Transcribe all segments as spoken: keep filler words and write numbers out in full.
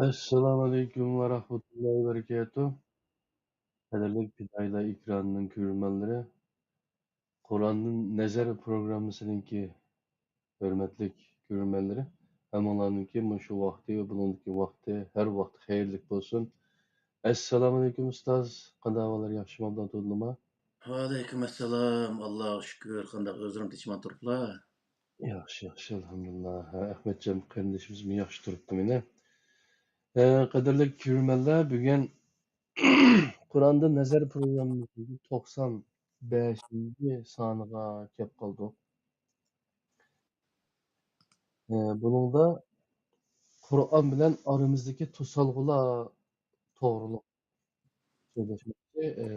ئەسسالامۇئەلەيكۇم ۋە رەھمەتۇللاھى ۋە بەرىكاتۇھ. قەدىرلىك پىدائىيلار ئېكرانىنىڭ كۆرۈرمەنلىرى، قۇراندىن نەزەر پروگراممىسىنىڭكى ھۆرمەتلىك كۆرۈرمەنلىرى، ھەممىڭلارنىڭكى مۇشۇ ۋاقتى ۋە بۇنىڭدىكى ۋاقتى ھەر ۋاقىت خەيرلىك بولسۇن. ئەسسالامۇئەلەيكۇم ئۇستاز، قانداق ئەھۋاللار، ياخشىمۇ ئابدان تۇردۇلما؟ ۋەئەلەيكۇم ئەسسالام، ئاللاغا شۈكۈر، قانداق ئۆزلىرىم تىنچمان تۇرۇپلا؟ ياخشى، ياخشى، ئەلھەمدۇلىللا. ھە، ئەخمەتجان قېرىندىشىمىزمۇ ياخشى تۇرۇپتۇ مانا. ھە، قەدىرلىك كۆرۈرمەنلەر، بۈگۈن قۇراندىن نەزەر پروگراممىمىزنىڭ توقسان بەشىنچى سانىغا كەپ قالدۇق. ھە، بۇنىڭدا قۇرئان بىلەن ئارىمىزدىكى توسالغۇلار توغرۇلۇق سۆزلەشمەكچى. ئە،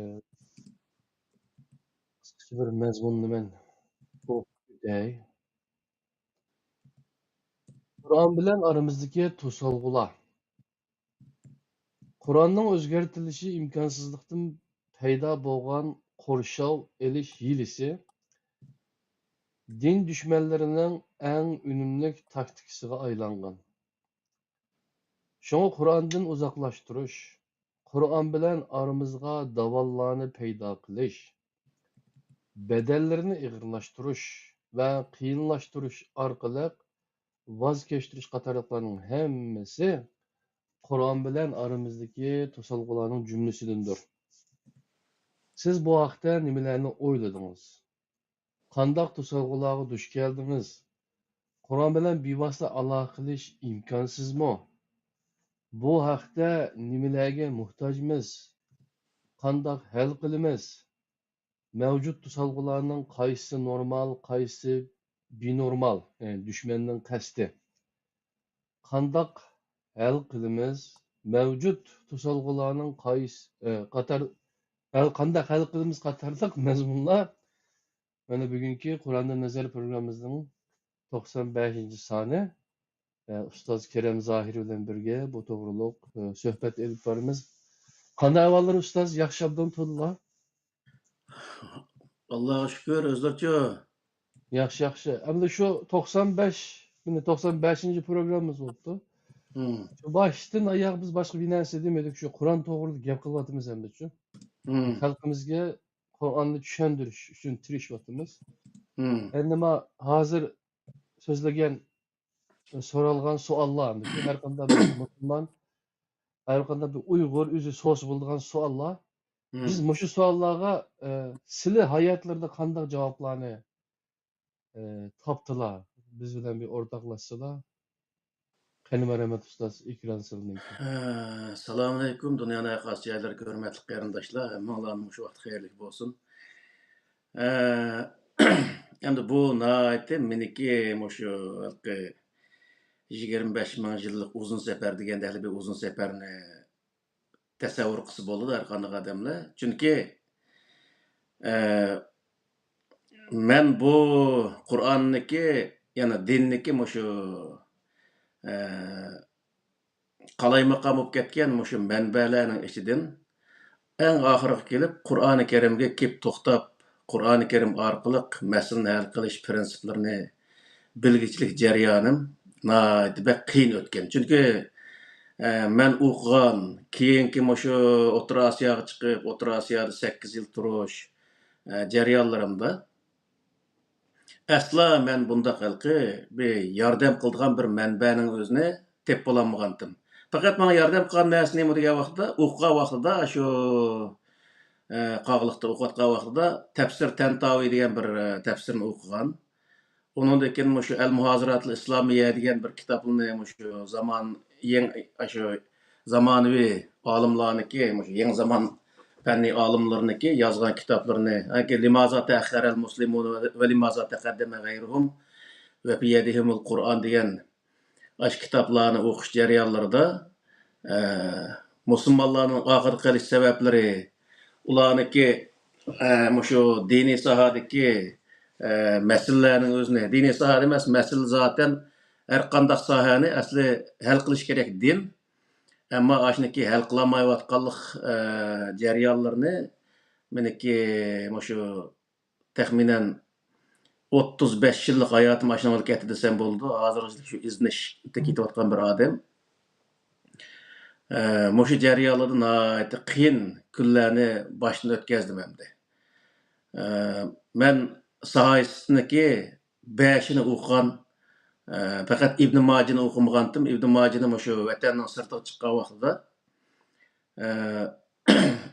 قىسقىچە بىر مەزمۇننى مەن ئوقۇپ ئۆتەي. قۇرئان بىلەن ئارىمىزدىكى توسالغۇلار. قۇرئاننىڭ ئۆزگەرتىلىشى ئىمكانسىزلىقتىن پەيدا بولغان قورشاۋ ئېلىش ھىيلىسى دىن دۈشمەنلىرىنىڭ ئەڭ ئۈنۈملۈك تاكتىكىسىغا ئايلانغان. شۇڭا قۇرئاندىن ئۇزاقلاشتۇرۇش، قۇرئان بىلەن ئارىمىزغا داۋانلارنى پەيدا قىلىش، بەدەللىرىنى ئېغىرلاشتۇرۇش ۋە قىيىنلاشتۇرۇش ئارقىلىق ۋاز كەچتۈرۈش قاتارلىقلارنىڭ ھەممىسى قۇرئان بىلەن ئارىمىزدىكى توسالغۇلارنىڭ جۈملىسىدىندۇر. سىز بۇ ھەقتە نېمىلەرنى ئويلىدىڭىز؟ قانداق توسالغۇلارغا دۇچ كەلدىڭىز؟ قۇرئان بىلەن بىۋاسىتە ئالاقە قىلىش ئىمكانسىزمۇ؟ بۇ ھەقتە نېمىلەرگە موھتاجمىز؟ قانداق ھەل قىلىمىز؟ مەۋجۇت توسالغۇلارنىڭ قايسىسى نورمال، قايسىسى بىنورمال، يەنى دۈشمەننىڭ قەستى؟ قانداق ھەل قىلىمىز؟ مەۋجۇت توسالغۇلارنىڭ قايسى، ئە، قاتار-، ھەل، قانداق ھەل قىلىمىز قاتارلىق مەزمۇنلار مانا بۈگۈنكى قۇراندىن نەزەر پروگراممىمىزنىڭ توقسان بەشىنچى سانى. ئە، ئۇستاز كېرەم زاھىر بىلەن بىرگە بۇ توغرۇلۇق، ئە، سۆھبەت ئېلىپ بارىمىز. قانداق ئەھۋاللار ئۇستاز؟ ياخشى ئابدان تۇردۇلا؟ ئاللاغا شۈكۈر، ئۆزلەرچۇ؟ ياخشى، ياخشى. ئەمدى شۇ توقسان بەش، مانا توقسان بەشىنچى پروگراممىمىز بوپتۇ. ھىم. شۇ باشتىن ئاياغ بىز باشقا بىر نەرسە دېمىدۇق. شۇ قۇرئان توغرىلىق گەپ قىلىۋاتىمىز ئەمدىچۇ. ھىم. خەلقىمىزگە قۇرئاننى چۈشەندۈرۈش ئۈچۈن تىرىشىۋاتىمىز. ھىم. ئەمدى ما ھازىر سۆزلىگەن، سورالغان سوئاللار، ھەر قانداق بىر مۇسۇلمان، ھەر قانداق بىر ئۇيغۇر ئۆزى سورىسا بولىدىغان سوئاللار. ھىم. بىز مۇشۇ سوئاللارغا، ئە، سىلى ھاياتلىرىدا قانداق جاۋابلارنى، ئە، تاپتىلا؟ بىز بىلەن بىر ئورتاقلاشسىلا. قېنى مەرھەمەت ئۇستاز، ئېكران سىلىنىڭكى. ھە، سالامۇئەلەيكۇم، دۇنيانىڭ ھەر قايسى جايلىرى كۆرمەكلىك قېرىنداشلار، ھەممىڭلارنى مۇشۇ ۋاقىت خەيرلىك بولسۇن. ئە، ئەمدى بۇ ناھايىتى مېنىڭكى مۇشۇ ھېلىقى يىگىرمە بەش مىڭ يىللىق ئۇزۇن سەپەر دېگەندە ھېلى بىر ئۇزۇن سەپەرنى تەسەۋۋۇر قىلسا بولىدۇ ھەر قانداق ئادەملەر. چۈنكى، ئە، مەن بۇ قۇرئاننىكى، يەنى دىننىكى مۇشۇ، ئە، قالايمىقان بولۇپ كەتكەن مۇشۇ مەنبەلەرنىڭ ئىچىدىن ئەڭ ئاخىرىغا كېلىپ، قۇرئانى كەرىمگە كېلىپ توختاپ، قۇرئانى كەرىم ئارقىلىق مەسىلىنى ھەل قىلىش پىرىنسىپلىرىنى بىلگۈچىلىك جەريانىم ناھايىتى بەك قىيىن ئۆتكەن. چۈنكى، ئە، مەن ئوقۇغان، كېيىنكى مۇشۇ ئوتتۇرا ئاسىياغا چىقىپ، ئوتتۇرا ئاسىيادا سەككىز يىل تۇرۇش، ئە، جەريانلىرىمدا ئەسلا مەن بۇنداق ھېلىقى بىر ياردەم قىلىدىغان بىر مەنبەنىڭ ئۆزىنى تېپىپ بولالمىغانتىم. پەقەت ماڭا ياردەم قىلغان نەرسە نېمە دېگەن ۋاقىتتا، ئوقۇغان ۋاقتىدا، شۇ، ئە، قاغىلىقتا ئوقۇۋاتقان ۋاقتىدا تەپسىر تەنتاۋى دېگەن بىر، ئە، تەپسىرنى ئوقۇغان. ئۇنىڭدىن كېيىن مۇشۇ ئەل مۇھازىراتىل ئىسلامىيە دېگەن بىر كىتابنى مۇشۇ زامان، يېڭى، شۇ زامانىۋى ئالىملارنىڭكى، مۇشۇ يېڭى زامان پەننىي ئالىملىرىنىڭكى يازغان كىتابلىرىنى، ياكى لىمازا تەئەخخەرەل مۇسلىمۇن ۋە لىمازا تەقەددەمە غەيرۇھۇم ۋە فى يەدىھىمۇل قۇرئان دېگەن ئاشۇ كىتابلارنى ئوقۇش جەريانلىرىدا، ئە، مۇسۇلمانلارنىڭ ئاخىرىدا قېلىش سەۋەبلىرى، ئۇلارنىڭكى، ئە، مۇشۇ دىنىي ساھەدىكى، ئە، مەسىلىلەرنىڭ ئۆزىنى، دىنىي ساھەدە ئەمەس، مەسىلە زاتەن ھەر قانداق ساھەنى ئەسلى ھەل قىلىش كېرەك دىن. ئەمما ئاشۇنىڭكى ھەل قىلالمايۋاتقانلىق، ئە، جەريانلىرىنى مېنىڭكى مۇشۇ تەخمىنەن ئوتتۇز بەش يىللىق ھاياتىم ئاشۇنىڭغا كەتتى دېسەم بولىدۇ. ھازىرغىچە شۇ ئىزدىنىشتە كېتىۋاتقان بىر ئادەم. ئە، مۇشۇ جەريانلاردا ناھايىتى قىيىن كۈنلەرنى باشتىن ئۆتكەزدىم ئەمدى. ئە، مەن ساھايىستنىكى بەشىنى ئوقۇغان، ئە، پەقەت ئىبن ماجىنى ئوقۇمىغانتىم. ئىبن ماجىنى مۇشۇ ۋەتەننىڭ سىرتىغا چىققان ۋاقتىدا، ئە،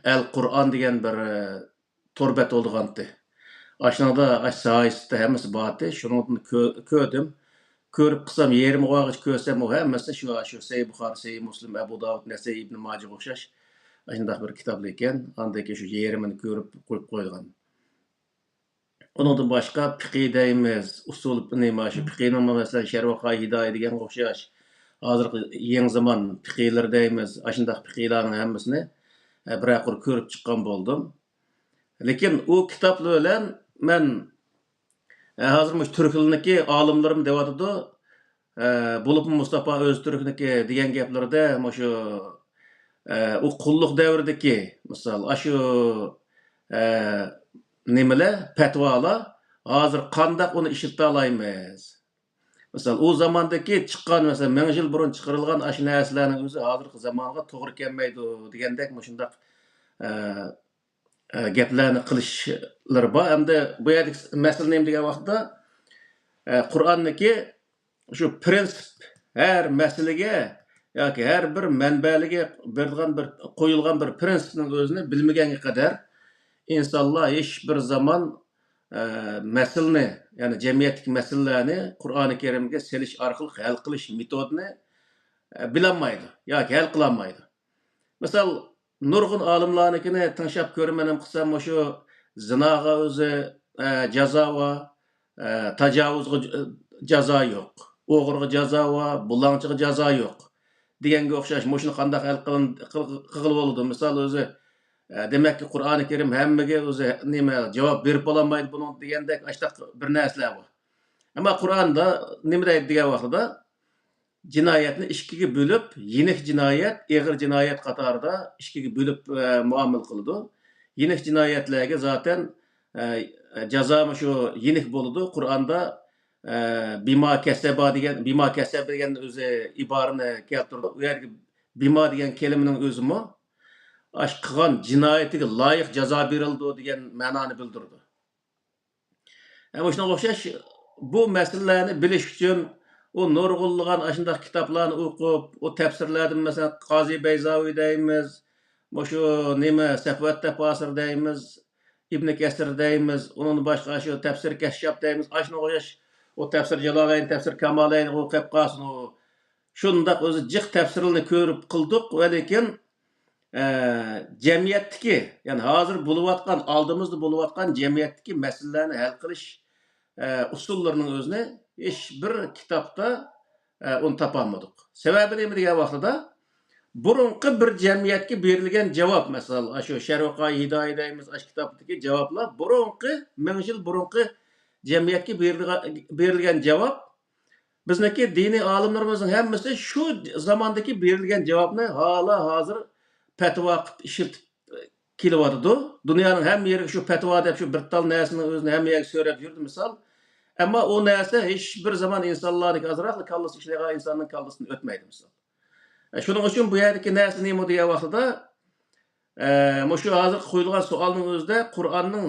ئەل قۇرئان دېگەن بىر، ئە، تور بەت بولىدىغانتى. ئاشۇنىڭدا ئاش ساھايىستى ھەممىسى بارتى. شۇنىڭدىن كۆ-، كۆردۈم. كۆرۈپ قىلسام، يېرىمغا بارغىچە كۆرسەم، ئۇ ھەممىسى شۇ، شۇ سەھىھ بۇخارى، سەھىھ مۇسلىم، ئەبۇ داۋۇد، نەسەي، ئىبن ماجىغا ئوخشاش ئاشۇنداق بىر كىتابلار ئىكەن. ئاندىن كېيىن شۇ يېرىمىنى كۆرۈپ قويۇپ قويغان. ئۇنىڭدىن باشقا پىقى دەيمىز، ئۇسۇل، نېمە، شۇ پىقىنىڭ، مەسىلەن، شەرۋەقاي ھىدايە دېگەنگە ئوخشاش، ھازىرقى يېڭى زامان پىقىلىرى دەيمىز، ئاشۇنداق پىقىلارنىڭ ھەممىسىنى، ئە، بىرەر قۇر كۆرۈپ چىققان بولدۇم. لېكىن ئۇ كىتابلار بىلەن مەن، ئە، ھازىر مۇشۇ تۈركلەرنىڭكى ئالىملىرىم دەۋاتىدۇ، ئە، بولۇپمۇ مۇستاپا ئۆزتۈركنىڭكى دېگەن گەپلىرىدە مۇشۇ، ئە، ئۇ قۇللۇق دەۋرىدىكى، مىسال، ئاشۇ، ئە، نېمىلەر، پەتىۋالار ھازىر قانداق ئۇنى ئىشلىتالايمىز؟ مىسال، ئۇ زاماندىكى چىققان، مەسىلەن، مىڭ يىل بۇرۇن چىقىرىلغان ئاشۇ نەرسىلەرنىڭ ئۆزى ھازىرقى زامانغا توغرا كەلمەيدۇ دېگەندەك مۇشۇنداق، ئە، ئە، گەپلەرنى قىلىشلىرى بار. ئەمدى بۇ يەردىكى مەسىلە نېمە دېگەن ۋاقىتتا، ئە، قۇرئاندىكى شۇ پرىنسىپ، ھەر مەسىلىگە ياكى ھەر بىر مەنبەلىگە بېرىدىغان بىر، قويۇلغان بىر پرىنسىپنىڭ ئۆزىنى بىلمىگەنگە قەدەر ئىنسانلار ھېچ بىر زامان، ئە، مەسىلىنى، يەنى جەمئىيەتتىكى مەسىلىلەرنى قۇرئانى كەرىمگە سېلىش ئارقىلىق ھەل قىلىش مېتودىنى، ئە، بىلەلمەيدۇ ياكى ھەل قىلالمايدۇ. مىسال، نۇرغۇن ئالىملارنىڭكىنى تىڭشاپ كۆرىمەن ھەم قىلسام، مۇشۇ زىناغا ئۆزى، ئە، جازا بار، ئە، تاجاۋۇزغا ج-، جازا يوق، ئوغرىغا جازا بار، بۇلاڭچىغا جازا يوق دېگەنگە ئوخشاش، مۇشۇنى قانداق ھەل قىلىن-، قىل-، قىلغىلى بولىدۇ؟ مىسال، ئۆزى، ئە، دېمەككى، قۇرئانى كەرىم ھەممىگە ئۆزى نېمە، جاۋاب بېرىپ بولالمايدۇ بۇنىڭ دېگەندەك ئاشتاق بىر نەرسىلەر بار. ئەمما قۇرئاندا نېمە دەيدۇ دېگەن ۋاقتىدا، جىنايەتنى ئىككىگە بۆلۈپ، يېنىك جىنايەت، ئېغىر جىنايەت قاتارىدا ئىككىگە بۆلۈپ، ئە، مۇئامىلە قىلىدۇ. يېنىك جىنايەتلەرگە زاتەن، ئە، جازا مۇشۇ يېنىك بولىدۇ. قۇرئاندا، ئە، بىما كەسەبا دېگەن، بىما كەسەب دېگەن ئۆزى ئىبارىنى كەلتۈرىدۇ. ئۇ يەرگە بىما دېگەن كەلىمىنىڭ ئۆزىمۇ ئاش قىلغان جىنايىتىگە لايىق جازا بېرىلىدۇ دېگەن مەنانى بىلدۈرىدۇ. ھەم شۇنىڭغا ئوخشاش بۇ مەسىلىلەرنى بىلىش ئۈچۈن ئۇ نۇرغۇنلىغان ئاشۇنداق كىتابلارنى ئوقۇپ، ئۇ تەپسىرلەردىن، مەسىلەن، قازى بەيزاۋى دەيمىز، مۇشۇ نېمە، سەفۋەت تەپاسىر دەيمىز، ئىبنى كەسىر دەيمىز، ئۇنىڭدىن باشقا شۇ تەپسىر كەششاپ دەيمىز، ئاشۇنىڭغا ئوخشاش ئۇ تەپسىر جالالەين، تەپسىر كامالەين، ئۇ قېلىپ قالسۇن، ئۇ شۇنداق ئۆزى جىق تەپسىرلەرنى كۆرۈپ قىلدۇق، ۋە لېكىن ئە، جەمئىيەتتىكى، يەنى ھازىر بولۇۋاتقان، ئالدىمىزدا بولۇۋاتقان جەمئىيەتتىكى مەسىلىلەرنى ھەل قىلىش، ئە، ئۇسۇللىرىنىڭ ئۆزىنى ھېچ بىر كىتابتا، ئە، ئۇنى تاپالمىدۇق. سەۋەبى نېمە دېگەن ۋاقتىدا، بۇرۇنقى بىر جەمئىيەتكە بېرىلگەن جاۋاب، مەسىلەن، ئاشۇ شەرۋەقاي ھىدايە دەيمىز، ئاشۇ كىتابتىكى جاۋابلار بۇرۇنقى، مىڭ يىل بۇرۇنقى جەمئىيەتكە بېرىلغا-، بېرىلگەن جاۋاب، بىزنىڭكى دىنىي ئالىملىرىمىزنىڭ ھەممىسى شۇ زاماندىكى بېرىلگەن جاۋابنى ھالا ھازىر پەتىۋا قىلىپ ئىشلىتىپ كېلىۋاتىدۇ. دۇنيانىڭ ھەممە يېرىگە شۇ پەتىۋا دەپ شۇ بىر تال نەرسىنىڭ ئۆزىنى ھەممە يەرگە سۆرەپ يۈردى مىسال. ئەمما ئۇ نەرسە ھېچ بىر زامان ئىنسانلارنىڭكى، ئازراقلا كاللىسى ئىشلەيدىغان ئىنساننىڭ كاللىسىدىن ئۆتمەيدۇ مىسال. شۇنىڭ ئۈچۈن بۇ يەردىكى نەرسە نېمە دېگەن ۋاقتىدا، ئە، مۇشۇ ھازىر قويۇلغان سوئالنىڭ ئۆزىدە قۇرئاننىڭ،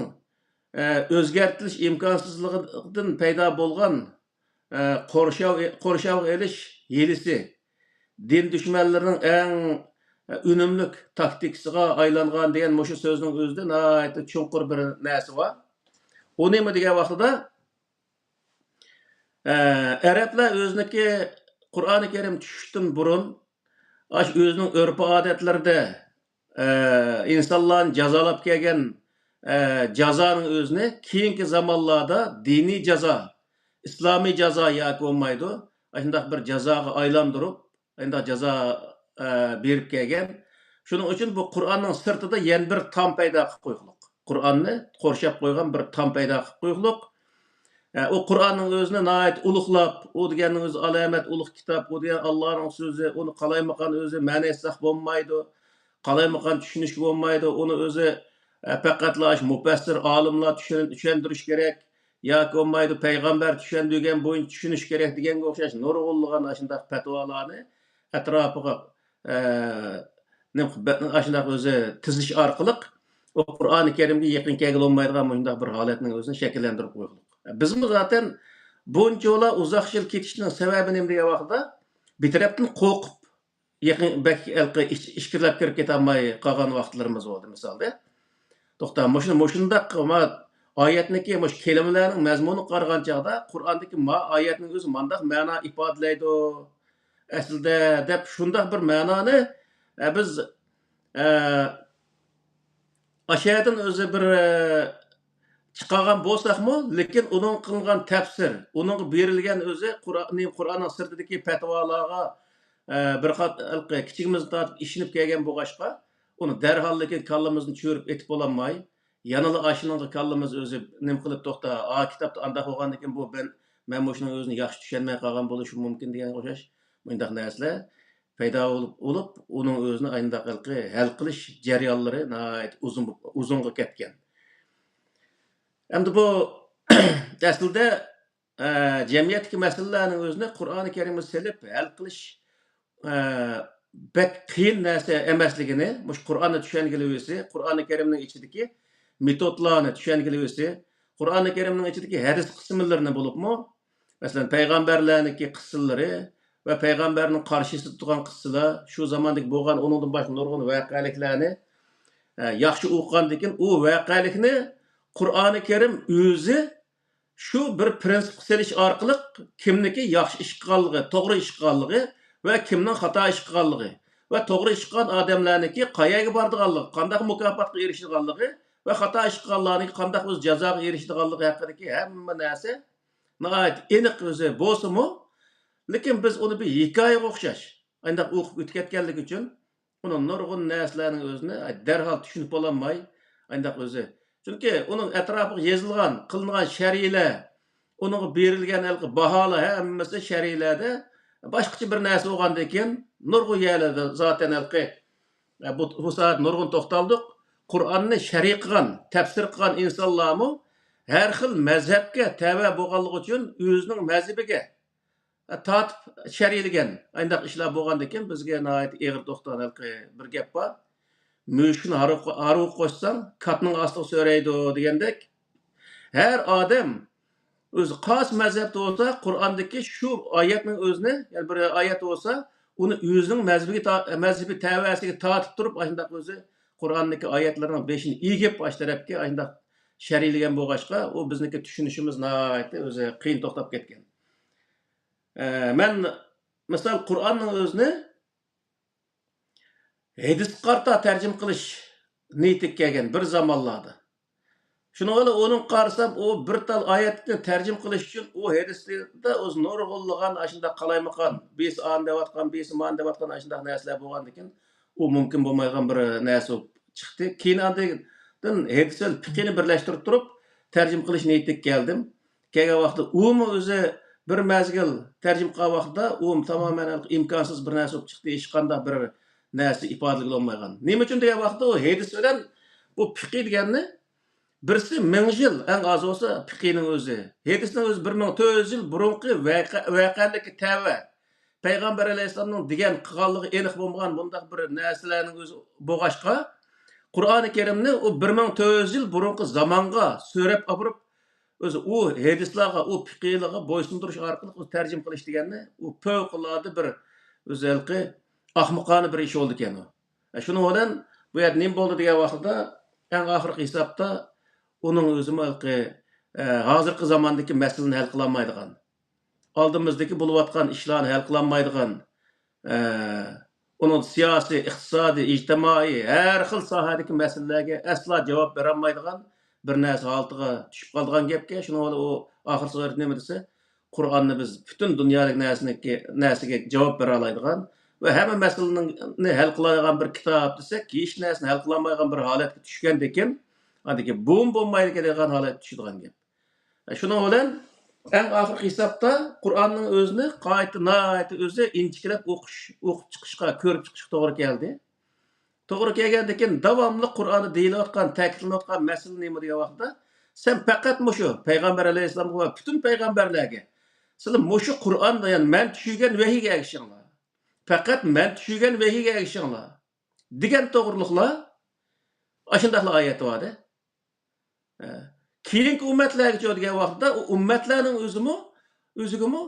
ئە، ئۆزگەرتىلىش ئىمكانسىزلىقىدىن پەيدا بولغان، ئە، قورشاۋ-، قورشاۋغا ئېلىش ھىيلىسى، دىن دۈشمەنلىرىنىڭ ئەڭ، ئە، ئۈنۈملۈك تاكتىكىسىغا ئايلانغان دېگەن مۇشۇ سۆزنىڭ ئۆزىدە ناھايىتى چوڭقۇر بىر نەرسە بار. ئۇ نېمە دېگەن ۋاقتىدا، ئە، ئەرەبلەر ئۆزىنىڭكى قۇرئانى كەرىم چۈشۈشتىن بۇرۇن، ئاشۇ ئۆزىنىڭ ئۆرپ-ئادەتلىرىدە، ئە، ئىنسانلارنى جازالاپ كەلگەن، ئە، جازانىڭ ئۆزىنى كېيىنكى زامانلاردا دىنىي جازا، ئىسلامىي جازا ياكى بولمايدۇ، ئاشۇنداق بىر جازاغا ئايلاندۇرۇپ، ئەندى جازا، ئە، بېرىپ كەلگەن. شۇنىڭ ئۈچۈن بۇ قۇرئاننىڭ سىرتىدا يەنە بىر تام پەيدا قىلىپ قويغۇلۇق. قۇرئاننى قورشاپ قويغان بىر تام پەيدا قىلىپ قويغۇلۇق. ئە، ئۇ قۇرئاننىڭ ئۆزىنى ناھايىتى ئۇلۇغلاپ، ئۇ دېگەننىڭ ئۆزى ئالامەت، ئۇلۇغ كىتاب، ئۇ دېگەن ئاللانىڭ سۆزى، ئۇنى قالايمىقان ئۆزى مەنە ئېيتساق بولمايدۇ، قالايمىقان چۈشىنىشكە بولمايدۇ، ئۇنى ئۆزى، ئە، پەقەتلا شۇ مۇپەسسىر ئالىملار چۈشەن-، چۈشەندۈرۈش كېرەك. ياكى بولمايدۇ، پەيغەمبەر چۈشەندۈرگەن بويىچە چۈشىنىش كېرەك دېگەنگە ئوخشاش نۇرغۇنلىغان ئاشۇنداق پەتىۋالارنى ئەتراپىغا، ئە، نېمە قىلىپ، بە-، ئاشۇنداق ئۆزى تىزىش ئارقىلىق ئۇ قۇرئانى كەرىمگە يېقىن كەلگىلى بولمايدىغان مۇشۇنداق بىر ھالەتنىڭ ئۆزىنى شەكىللەندۈرۈپ قويغۇلۇق. بىزمۇ زاتەن بۇنچىۋالا ئۇزاق يىل كېتىشنىڭ سەۋەبى نېمە دېگەن ۋاقىتتا، بىر تەرەپتىن قورقۇپ، يېقىن بەك ھېلىقى ئىچ-، ئىچكىرىلەپ كىرىپ كېتەلمەي قالغان ۋاقىتلىرىمىز بولدى، مىسالدا. توختا، مۇشۇ، مۇشۇنداق ما-، ئايەتنىكى مۇشۇ كەلىمىلەرنىڭ مەزمۇنىغا قارىغان چاغدا، قۇرئاندىكى ما ئايەتنىڭ ئۆزى مانداق مەنا ئىپادىلەيدۇ ئەسلىدە، دەپ شۇنداق بىر مەنانى، ئە، بىز، ئە، ئاشۇ يەردىن ئۆزى بىر، ئە، چىقارغان بولساقمۇ، لېكىن ئۇنىڭ قىلغان تەپسىر، ئۇنىڭغا بېرىلگەن ئۆزى قۇرئان، قۇرئاننىڭ سىرتىدىكى پەتىۋالارغا، ئە، بىر قات-، ھېلىقى كىچىكىمىزدىن تارتىپ ئىشىنىپ كەلگەن بولغاچقا، ئۇنى دەرھال لېكىن كاللىمىزنى چۆرۈپ ئېتىپ بولالماي، يەنىلا ئاشۇنىڭغا كاللىمىز ئۆزى نېمە قىلىپ، توختا، ئا، كىتابتا ئانداق بولغاندىكىن بۇ مەن، مەن مۇشۇنىڭ ئۆزىنى ياخشى چۈشەنمەي قالغان بولۇشۇم مۇمكىن دېگەنگە ئوخشاش مۇنداق نەرسىلەر پەيدا بولۇپ، بولۇپ، ئۇنىڭ ئۆزىنى ئاينداق ھەل قىلىش جەريانلىرى ناھايىتى ئۇزۇن، ئۇزۇنغا كەتكەن. ئەمدى بۇ ئەسلىدە، ئە، جەمئىيەتتىكى مەسىلىلەرنىڭ ئۆزىنى قۇرئانى كەرىمگە سېلىپ ھەل قىلىش، ئە، بەك قىيىن نەرسە ئەمەسلىكىنى، مۇشۇ قۇرئاننى چۈشەنگىلى بولسا، قۇرئانى كەرىمنىڭ ئىچىدىكى مېتودلارنى چۈشەنگىلى بولسا، قۇرئانى كەرىمنىڭ ئىچىدىكى ھەدىس قىسىملىرىنى بولۇپمۇ، مەسىلەن، پەيغەمبەرلەرنىڭكى قىسسىلىرى ۋە پەيغەمبەرنىڭ قارشىسىدا تۇرغان قىسسىلار، شۇ زاماندىكى بولغان ئۇنىڭدىن باشقا نۇرغۇن ۋەقەلىكلەرنى، ئە، ياخشى ئوقۇغاندىكىن، ئۇ ۋەقەلىكنى قۇرئانى كەرىم ئۆزى شۇ بىر پىرىنسىپقا سېلىش ئارقىلىق كىمنىڭكى ياخشى ئىش قىلغانلىقى، توغرا ئىش قىلغانلىقى ۋە كىمنىڭ خاتا ئىش قىلغانلىقى ۋە توغرا ئىش قىلغان ئادەملەرنىڭكى قەيەرگە بارىدىغانلىقى، قانداق مۇكاپاتقا ئېرىشىدىغانلىقى ۋە خاتا ئىش قىلغانلارنىڭكى قانداق ئۆز جازاغا ئېرىشىدىغانلىقى ھەققىدىكى ھەممە نەرسە ناھايىتى ئېنىق ئۆزى بولسىمۇ، لېكىن بىز ئۇنى بىر ھېكايىگە ئوخشاش ئانداق ئوقۇپ ئۆتۈپ كەتكەنلىكى ئۈچۈن، ئۇنىڭ نۇرغۇن نەرسىلەرنىڭ ئۆزىنى دەرھال چۈشىنىپ بولالماي، ئانداق ئۆزى. چۈنكى ئۇنىڭ ئەتراپىغا يېزىلغان، قىلىنغان شەرھلەر، ئۇنىڭغا بېرىلگەن ھېلىقى باھالار ھەممىسى شەرھلەردە باشقىچە بىر نەرسە بولغاندىن كېيىن، نۇرغۇن يەرلەردە زاتەن ھېلىقى، بۇ، بۇ سائەت نۇرغۇن توختالدۇق. قۇرئاننى شەرھ قىلغان، تەپسىر قىلغان ئىنسانلارمۇ ھەر خىل مەزھەپكە تەۋە بولغانلىقى ئۈچۈن ئۆزىنىڭ مەزھىپىگە تارتىپ شەرھلىگەن ئانداق ئىشلار بولغاندىكىن، بىزگە ناھايىتى ئېغىر توختىغان ھېلىقى بىر گەپ بار. «مۈشۈكنى ھارۋىغا، ھارۋىغا قوشساڭ، كاتنىڭ ئاستىغا سۆرەيدۇ» دېگەندەك، ھەر ئادەم ئۆزى قايسى مەزھەپتە بولسا، قۇرئاندىكى شۇ ئايەتنىڭ ئۆزىنى، يەنى بىر ئايەت بولسا، ئۇنى ئۆزىنىڭ مەزھىپىگە تا-، مەزھىپى تەۋەسىگە تارتىپ تۇرۇپ، ئاشۇنداق ئۆزى قۇرئاندىكى ئايەتلەرنىڭ بېشىنى ئېگىپ، ئاشۇ تەرەپكە ئاشۇنداق شەرھلىگەن بولغاچقا، ئۇ بىزنىڭكى چۈشىنىشىمىز ناھايىتى ئۆزى قىيىن توختاپ كەتكەن. ئە، مەن، مىسال، قۇرئاننىڭ ئۆزىنى ھەدىسكە قارىتا تەرجىمە قىلىش نىيىتىگە كەلگەن بىر زامانلاردا. شۇنىڭ بىلەن ئۇنىڭ قارىسام، ئۇ بىر تال ئايەتنى تەرجىمە قىلىش ئۈچۈن ئۇ ھەدىستە ئۆزى نۇرغۇنلىغان ئاشۇنداق قالايمىقان، بىرسى ئانى دەۋاتقان، بىرسى مانى دەۋاتقان ئاشۇنداق نەرسىلەر بولغاندىكىن، ئۇ مۇمكىن بولمايدىغان بىر نەرسە بولۇپ چىقتى. كېيىن ئاندىن ھەدىس بىلەن پىقىنى بىرلەشتۈرۈپ تۇرۇپ، تەرجىمە قىلىش نىيىتىگە كەلدىم. كەلگەن ۋاقىتتا ئۇمۇ ئۆزى بىر مەزگىل تەرجىمە قىلغان ۋاقتىدا ئۇ تامامەن ئىمكانسىز بىر نەرسە بولۇپ چىقتى، ھېچقانداق بىر نەرسە ئىپادىلىگىلى بولمايدىغان. نېمە ئۈچۈن دېگەن ۋاقىتتا ئۇ ھەدىس بىلەن بۇ پىقى دېگەننى بىرسى مىڭ يىل، ئەڭ ئاز بولسا پىقىنىڭ ئۆزى. ھەدىسنىڭ ئۆزى بىر مىڭ تۆت يۈز يىل بۇرۇنقى ۋەقە-، ۋەقەلىككە تەۋە. پەيغەمبەر ئەلەيھىسسالامنىڭ دېگەن، قىلغانلىقى ئېنىق بولمىغان بۇنداق بىر نەرسىلەرنىڭ ئۆزى بولغاچقا، قۇرئانى كەرىمنى ئۇ بىر مىڭ تۆت يۈز يىل بۇرۇنقى زامانغا سۆرەپ ئاپىرىپ، ئۆزى ئۇ ھەدىسلارغا، ئۇ پىقىلارغا بويسۇندۇرۇش ئارقىلىق ئۆزى تەرجىمە قىلىش دېگەننى، ئۇ پەۋقۇلئاددە بىر ئۆزى ھېلىقى ئەخمىقانە بىر ئىش بولىدىكەن ئۇ. ئە، شۇنىڭ بىلەن بۇ يەردە نېمە بولدى دېگەن ۋاقىتتا، ئەڭ ئاخىرقى ھېسابتا ئۇنىڭ ئۆزىمۇ ھېلىقى، ئە، ھازىرقى زاماندىكى مەسىلىنى ھەل قىلالمايدىغان، ئالدىمىزدىكى بولۇۋاتقان ئىشلارنى ھەل قىلالمايدىغان، ئە، ئۇنىڭ سىياسىي، ئىقتىسادىي، ئىجتىمائىي، ھەر خىل ساھەدىكى مەسىلىلەرگە ئەسلا جاۋاب بېرەلمەيدىغان بىر نەرسە ھالىتىگە چۈشۈپ قالىدىغان گەپكەن. شۇنىڭ بىلەن ئۇ ئاخىرسىغا نېمە دېسە، قۇرئاننى بىز پۈتۈن دۇنيادىكى نەرسىنىڭكى، نەرسىگە جاۋاب بېرەلەيدىغان ۋە ھەممە مەسىلىنى ھەل قىلالايدىغان بىر كىتاب دېسەك، ھېچ نەرسىنى ھەل قىلالمايدىغان بىر ھالەتكە چۈشكەندىكىن، ئاندىكى بۇمۇ بولمايدىكەن دەيدىغان ھالەتكە چۈشىدىغان گەپ. شۇنىڭ بىلەن ئەڭ ئاخىرقى ھېسابتا قۇرئاننىڭ ئۆزىنى قايتا ناھايىتى ئۆزى ئىنچىكىلەپ ئوقۇش، ئوقۇپ چىقىشقا، كۆرۈپ چىقىشقا توغرا كەلدى. توغرا كەلگەندىكىن داۋاملىق قۇرئاندا دېيىلىۋاتقان، تەكىتلىنىۋاتقان مەسىلە نېمە دېگەن ۋاقىتتا، سەن پەقەت مۇشۇ پەيغەمبەر ئەلەيھىسسالامغا ۋە پۈتۈن پەيغەمبەرلەرگە، سىلەر مۇشۇ قۇرئاندا، يەنى مەن چۈشۈرگەن ۋەھىيگە ئەگىشىڭلار. پەقەت مەن چۈشۈرگەن ۋەھىيگە ئەگىشىڭلار دېگەن توغرۇلۇقلا ئاشۇنداقلا ئايەت بار-دە. ئە، كېيىنكى ئۈممەتلەرگىچۇ دېگەن ۋاقىتتا، ئۇ ئۈممەتلەرنىڭ ئۆزىمۇ، ئۆزىگىمۇ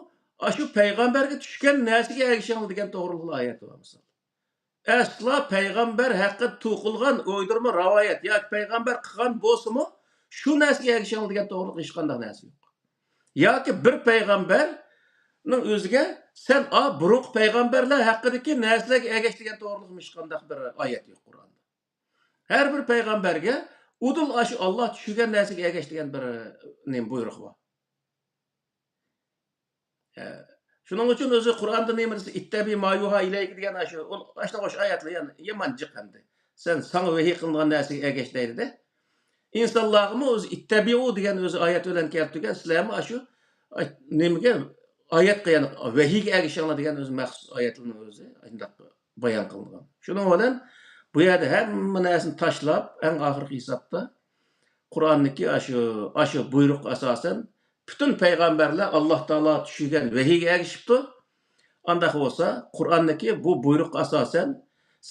ئاشۇ پەيغەمبەرگە چۈشكەن نەرسىگە ئەگىشىڭلار دېگەن توغرۇلۇقلا ئايەت بار، مىسال. ئەسلا پەيغەمبەر ھەققىدە توقۇلغان ئويدۇرما رىۋايەت ياكى پەيغەمبەر قىلغان بولسىمۇ، شۇ نەرسىگە ئەگىشىڭلار دېگەن توغرۇلۇق ھېچقانداق نەرسە يوق. ياكى بىر پەيغەمبەرنىڭ ئۆزىگە سەن، ئا، بۇرۇنقى پەيغەمبەرلەر ھەققىدىكى نەرسىلەرگە ئەگەش دېگەن توغرۇلۇق ھېچقانداق بىر ئايەت يوق قۇرئاندا. ھەر بىر پەيغەمبەرگە ئۇدۇل ئاشۇ ئاللا چۈشۈرگەن نەرسىگە ئەگەش دېگەن بىر، نېمە، بۇيرۇق بار. ئە، شۇنىڭ ئۈچۈن ئۆزى قۇرئاندا نېمە دېسە، «ئىتتەبى ما يۇھا ئىلەيكە» دېگەن ئاشۇ، ئاشۇنىڭغا ئوخشاش ئايەتلەر يەنە يامان جىق ئەمدى. سەن، ساڭا ۋەھىي قىلىنغان نەرسىگە ئەگەش دەيدۇ-دە. ئىنسانلارغىمۇ ئۆزى «ئىتتەبىئۇ» دېگەن ئۆزى ئايەت بىلەن كەلتۈرگەن، سىلەرمۇ ئاشۇ، ئاي-، نېمىگە، ئايەتقا، يەنى ۋەھىيگە ئەگىشىڭلار دېگەن ئۆزى مەخسۇس ئايەتلەرنىڭ ئۆزى ئاشۇنداق بايان قىلىنغان. شۇنىڭ بىلەن بۇ يەردە ھەممە نەرسىنى تاشلاپ، ئەڭ ئاخىرقى ھېسابتا قۇرئاندىكى ئاشۇ، ئاشۇ بۇيرۇققا ئاساسەن، پۈتۈن پەيغەمبەرلەر ئاللا تائالا چۈشۈرگەن ۋەھىيگە ئەگىشىپتۇ. ئانداق بولسا، قۇرئاندىكى بۇ بۇيرۇققا ئاساسەن،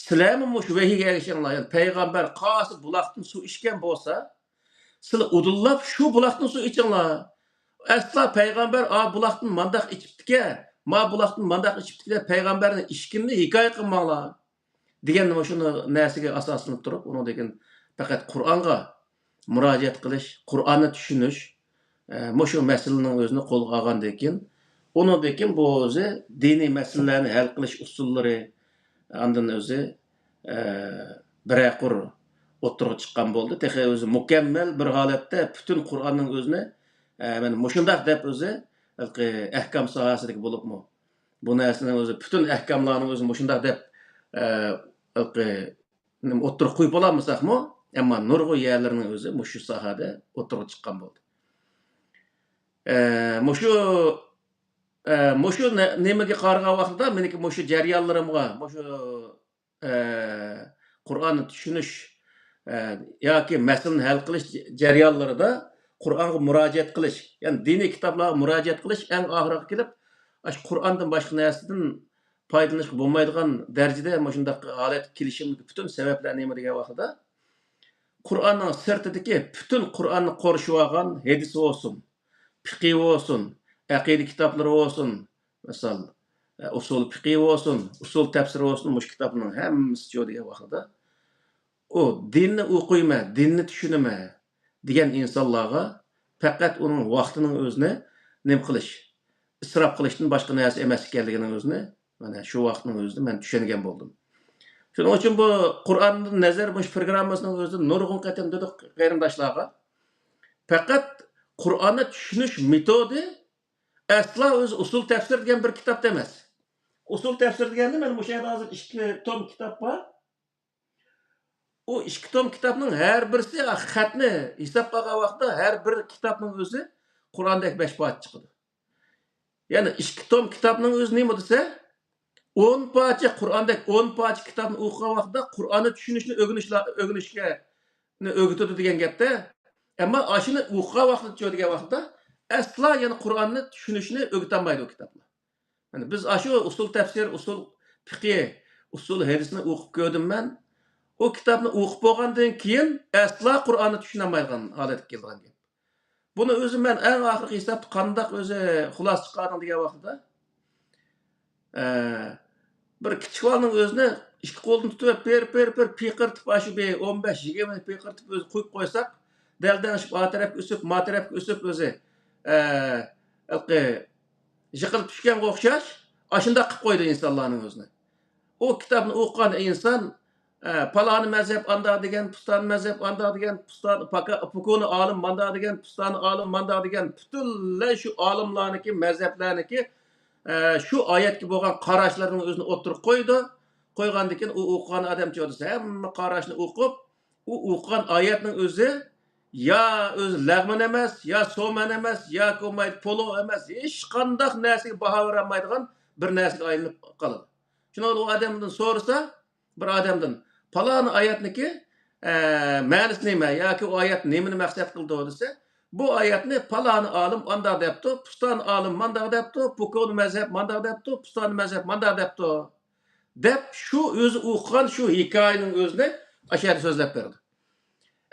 سىلەرمۇ مۇشۇ ۋەھىيگە ئەگىشىڭلار. يەنى پەيغەمبەر قايسى بۇلاقتىن سۇ ئىچكەن بولسا، سىلەر ئۇدۇللاپ شۇ بۇلاقتىن سۇ ئىچىڭلار. ئەسلا پەيغەمبەر، «ئا، بۇلاقتىن مانداق ئىچىپتىكەن، ما بۇلاقتىن مانداق ئىچىپتىكەن» دەپ پەيغەمبەرنىڭ ئىچكىنىنى ھېكايە قىلماڭلار دېگەن مۇشۇ نەرسىگە ئاساسلىنىپ تۇرۇپ، ئۇنىڭدىن كېيىن پەقەت قۇرئانغا مۇراجىئەت قىلىش، قۇرئاننى چۈشىنىش، ئە، مۇشۇ مەسىلىنىڭ ئۆزىنى قولغا ئالغاندىن كېيىن، ئۇنىڭدىن كېيىن بۇ ئۆزى دىنىي مەسىلىلەرنى ھەل قىلىش ئۇسۇللىرى، ئاندىن ئۆزى، ئە، بىرەر قۇر ئوتتۇرىغا چىققان بولدى. تېخى ئۆزى مۇكەممەل بىر ھالەتتە پۈتۈن قۇرئاننىڭ ئۆزىنى، ئە، مانا مۇشۇنداق دەپ ئۆزى ھېلىقى ئەھكام ساھەسىدىكى بولۇپمۇ، بۇ نەرسىنىڭ ئۆزى پۈتۈن ئەھكاملارنىڭ ئۆزى مۇشۇنداق دەپ، ئە، ھېلىقى نېمە ئوتتۇرىغا قويۇپ بولالمىساقمۇ، ئەمما نۇرغۇن يەرلىرىنىڭ ئۆزى مۇشۇ ساھەدە ئوتتۇرىغا چىققان بولدى. ئە، مۇشۇ، ئە، مۇشۇ نە-، نېمىگە قارىغان ۋاقتىدا مېنىڭكى مۇشۇ جەريانلىرىمغا، مۇشۇ، ئە، قۇرئاننى چۈشىنىش، ئە، ياكى مەسىلىنى ھەل قىلىش جەريانلىرىدا قۇرئانغا مۇراجىئەت قىلىش، يەنى دىنىي كىتابلارغا مۇراجىئەت قىلىش ئەڭ ئاخىرىغا كېلىپ، ئاشۇ قۇرئاندىن باشقا نەرسىدىن پايدىلىنىشقا بولمايدىغان دەرىجىدە مۇشۇنداق ھالەتكە كېلىشىمىزگە پۈتۈن سەۋەبلەر نېمە دېگەن ۋاقتىدا، قۇرئاننىڭ سىرتىدىكى پۈتۈن قۇرئاننى قورشىۋالغان ھەدىس بولسۇن، پىقى بولسۇن، ئەقىدە كىتابلىرى بولسۇن، مىسال، ئۇسۇل پىقى بولسۇن، ئۇسۇل تەپسىرى بولسۇن، مۇشۇ كىتابنىڭ ھەممىسىچۇ دېگەن ۋاقتىدا، ئۇ دىننى ئوقۇيمەن، دىننى چۈشىنىمەن دېگەن ئىنسانلارغا پەقەت ئۇنىڭ ۋاقتىنىڭ ئۆزىنى نېمە قىلىش، ئىسراپ قىلىشتىن باشقا نەرسە ئەمەس ئىكەنلىكىنىڭ ئۆزىنى مانا شۇ ۋاقىتنىڭ ئۆزىدە مەن چۈشەنگەن بولدۇم. شۇنىڭ ئۈچۈن بۇ قۇرئاندىن نەزەر مۇشۇ پروگراممىسىنىڭ ئۆزىدە نۇرغۇن قېتىم دېدۇق قېرىنداشلارغا. پەقەت قۇرئاننى چۈشىنىش مېتودى ئەسلا ئۆزى ئۇسۇل تەپسىر دېگەن بىر كىتابتا ئەمەس. ئۇسۇل تەپسىر دېگەندە مەن مۇشۇ يەردە ھازىر ئىككى توم كىتاب بار. ئۇ ئىككى توم كىتابنىڭ ھەر بىرسى خەتنى ھېسابقا ئالغان ۋاقىتتا ھەر بىر كىتابنىڭ ئۆزى قۇرئاندەك بەش پارچە چىقىدۇ. يەنى ئىككى توم كىتابنىڭ ئۆزى نېمە دېسە، ئون پارچە قۇرئاندەك ئون پارچە كىتابنى ئوقۇغان ۋاقتىدا قۇرئاننى چۈشىنىشنى ئۆگىنىشلا-، ئۆگىنىشكە، ئۆگىتىدۇ دېگەن گەپتە. ئەمما ئاشۇنى ئوقۇغان ۋاقتىدىچۇ دېگەن ۋاقتىدا ئەسلا يەنە قۇرئاننى چۈشىنىشنى ئۆگىتەلمەيدۇ ئۇ كىتابلار. يەنى بىز ئاشۇ ئۇسۇل تەپسىر، ئۇسۇل پىقى، ئۇسۇل ھەدىسنى ئوقۇپ كۆردۈم مەن. ئۇ كىتابنى ئوقۇپ بولغاندىن كېيىن ئەسلا قۇرئاننى چۈشىنەلمەيدىغان ھالەتكە كېلىدىغان گەپ. بۇنى ئۆزى مەن ئەڭ ئاخىرقى ھېسابتا قانداق ئۆزى خۇلاسە چىقاردىڭ دېگەن ۋاقتىدا، ئە، بىر كىچىك بالىنىڭ ئۆزىنى ئىككى قولدىن تۇتۇپ بېرىپ، بېرىپ، بېرىپ پىقىرتىپ، ئاشۇ بىر ئون بەش، يىگىرمە پىقىرتىپ ئۆزى قويۇپ قويساق، دەلدەڭشىپ، ئا تەرەپكە ئۆسۈپ، ما تەرەپكە ئۆسۈپ ئۆزى، ئە، ھېلىقى يىقىلىپ چۈشكەنگە ئوخشاش، ئاشۇنداق قىلىپ قويىدۇ ئىنسانلارنىڭ ئۆزىنى. ئۇ كىتابنى ئوقۇغان ئىنسان، ئە، پالانى مەزھەپ ئانداق دېگەن، پۇستانى مەزھەپ ئانداق دېگەن، پۇستان-، پاكا-، پۇكۇنى ئالىم مانداق دېگەن، پۇستانى ئالىم مانداق دېگەن، پۈتۈنلەي شۇ ئالىملارنىڭكى، مەزھەپلەرنىڭكى، ئە، شۇ ئايەتكە بولغان قاراشلىرىنىڭ ئۆزىنى ئوتتۇرىغا قويىدۇ. قويغاندىن كېيىن ئۇ ئوقۇغان ئادەمچۇ دېسە، ھەممە قاراشنى ئوقۇپ، ئۇ ئوقۇغان ئايەتنىڭ ئۆزى يا ئۆزى لەغمەن ئەمەس، يا سومەن ئەمەس، ياكى بولمايدۇ پولۇ ئەمەس، ھېچقانداق نەرسىگە باھا بېرەلمەيدىغان بىر نەرسىگە ئايلىنىپ قالىدۇ. شۇنىڭ بىلەن ئۇ ئادەمدىن سورىسا، بىر ئادەمدىن، «پالانى ئايەتنىكى، ئە، مەنىسى نېمە ياكى ئۇ ئايەت نېمىنى مەقسەت قىلىدۇ؟» دېسە، «بۇ ئايەتنى پالانى ئالىم ئانداق دەپتۇ، پۇستانى ئالىم مانداق دەپتۇ، پۇكۇنى مەزھەپ مانداق دەپتۇ، پۇستانى مەزھەپ مانداق دەپتۇ.» دەپ شۇ ئۆزى ئوقۇغان شۇ ھېكايىنىڭ ئۆزىنى ئاشۇ يەردە سۆزلەپ بەردى.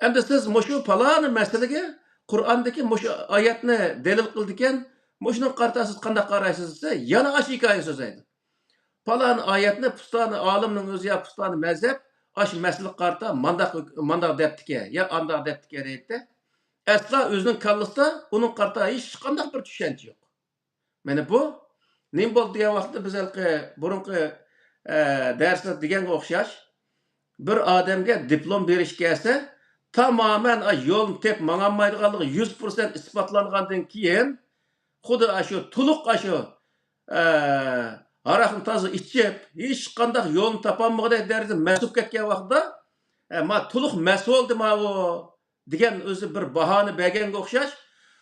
ئەمدى سىز مۇشۇ پالانى مەسىلىگە قۇرئاندىكى مۇشۇ ئايەتنى دەلىل قىلىدىكەن، مۇشۇنىڭغا قارىتا سىز قانداق قارايسىز دېسە، يەنە ئاشۇ ھېكايىنى سۆزلەيدۇ. پالانى ئايەتنى پۇستانى ئالىمنىڭ ئۆزى يا پۇستانى مەزھەپ ئاشۇ مەسىلىگە قارىتا مانداق، مانداق دەپتىكەن يا ئانداق دەپتىكەن دەيدىدە، ئەسلا ئۆزىنىڭ كاللىسىدا ئۇنىڭغا قارىتا ھېچقانداق بىر چۈشەنچە يوق. مانا بۇ نېمە بولدى دېگەن ۋاقىتتا بىز ھېلىقى بۇرۇنقى، ئە، دەرسلەردە دېگەنگە ئوخشاش، بىر ئادەمگە دىپلوم بېرىش كەلسە، تامامەن، ئا، يولنى تېپىپ ماڭالمايدىغانلىقى يۈز پىرسەنت ئىسپاتلانغاندىن كېيىن، خۇددى ئاشۇ تولۇق ئاشۇ، ئە، ھاراقنى تازا ئىچىپ، ھېچقانداق يولنى تاپالمىغۇدەك دەرىجىدە مەست بولۇپ كەتكەن ۋاقتىدا، ئە، ما تولۇق مەست بولدى ماۋۇ دېگەن ئۆزى بىر باھانى بەرگەنگە ئوخشاش،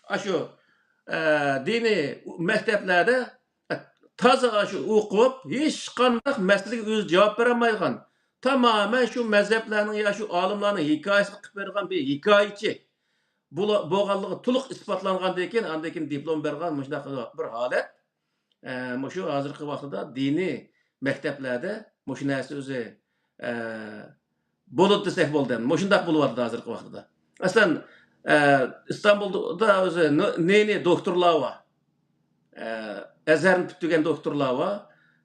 ئاشۇ، ئە، دىنىي مەكتەپلەردە، ئە، تازا ئاشۇ ئوقۇپ، ھېچقانداق مەسىلىگە ئۆزى جاۋاب بېرەلمەيدىغان، تامامەن شۇ مەزھەپلەرنىڭ يا شۇ ئالىملارنىڭ ھېكايىسىنى قىلىپ بېرىدىغان بىر ھېكايىچى بولا-، بولغانلىقى تولۇق ئىسپاتلانغاندىن كېيىن، ئاندىن كېيىن دىپلوم بېرىدىغان مۇشۇنداق بىر ھالەت. ئە، مۇشۇ ھازىرقى ۋاقتىدا دىنىي مەكتەپلەردە مۇشۇ نەرسە ئۆزى، ئە، بولىدۇ دېسەك بولىدۇ. مۇشۇنداق بولۇۋاتىدۇ ھازىرقى ۋاقتىدا. مەسىلەن، ئە، ئىستانبۇلدا ئۆزى نى-، نى-نى دوكتورلار بار. ئە، ئەزھەرنى پۈتتۈرگەن دوكتورلار بار.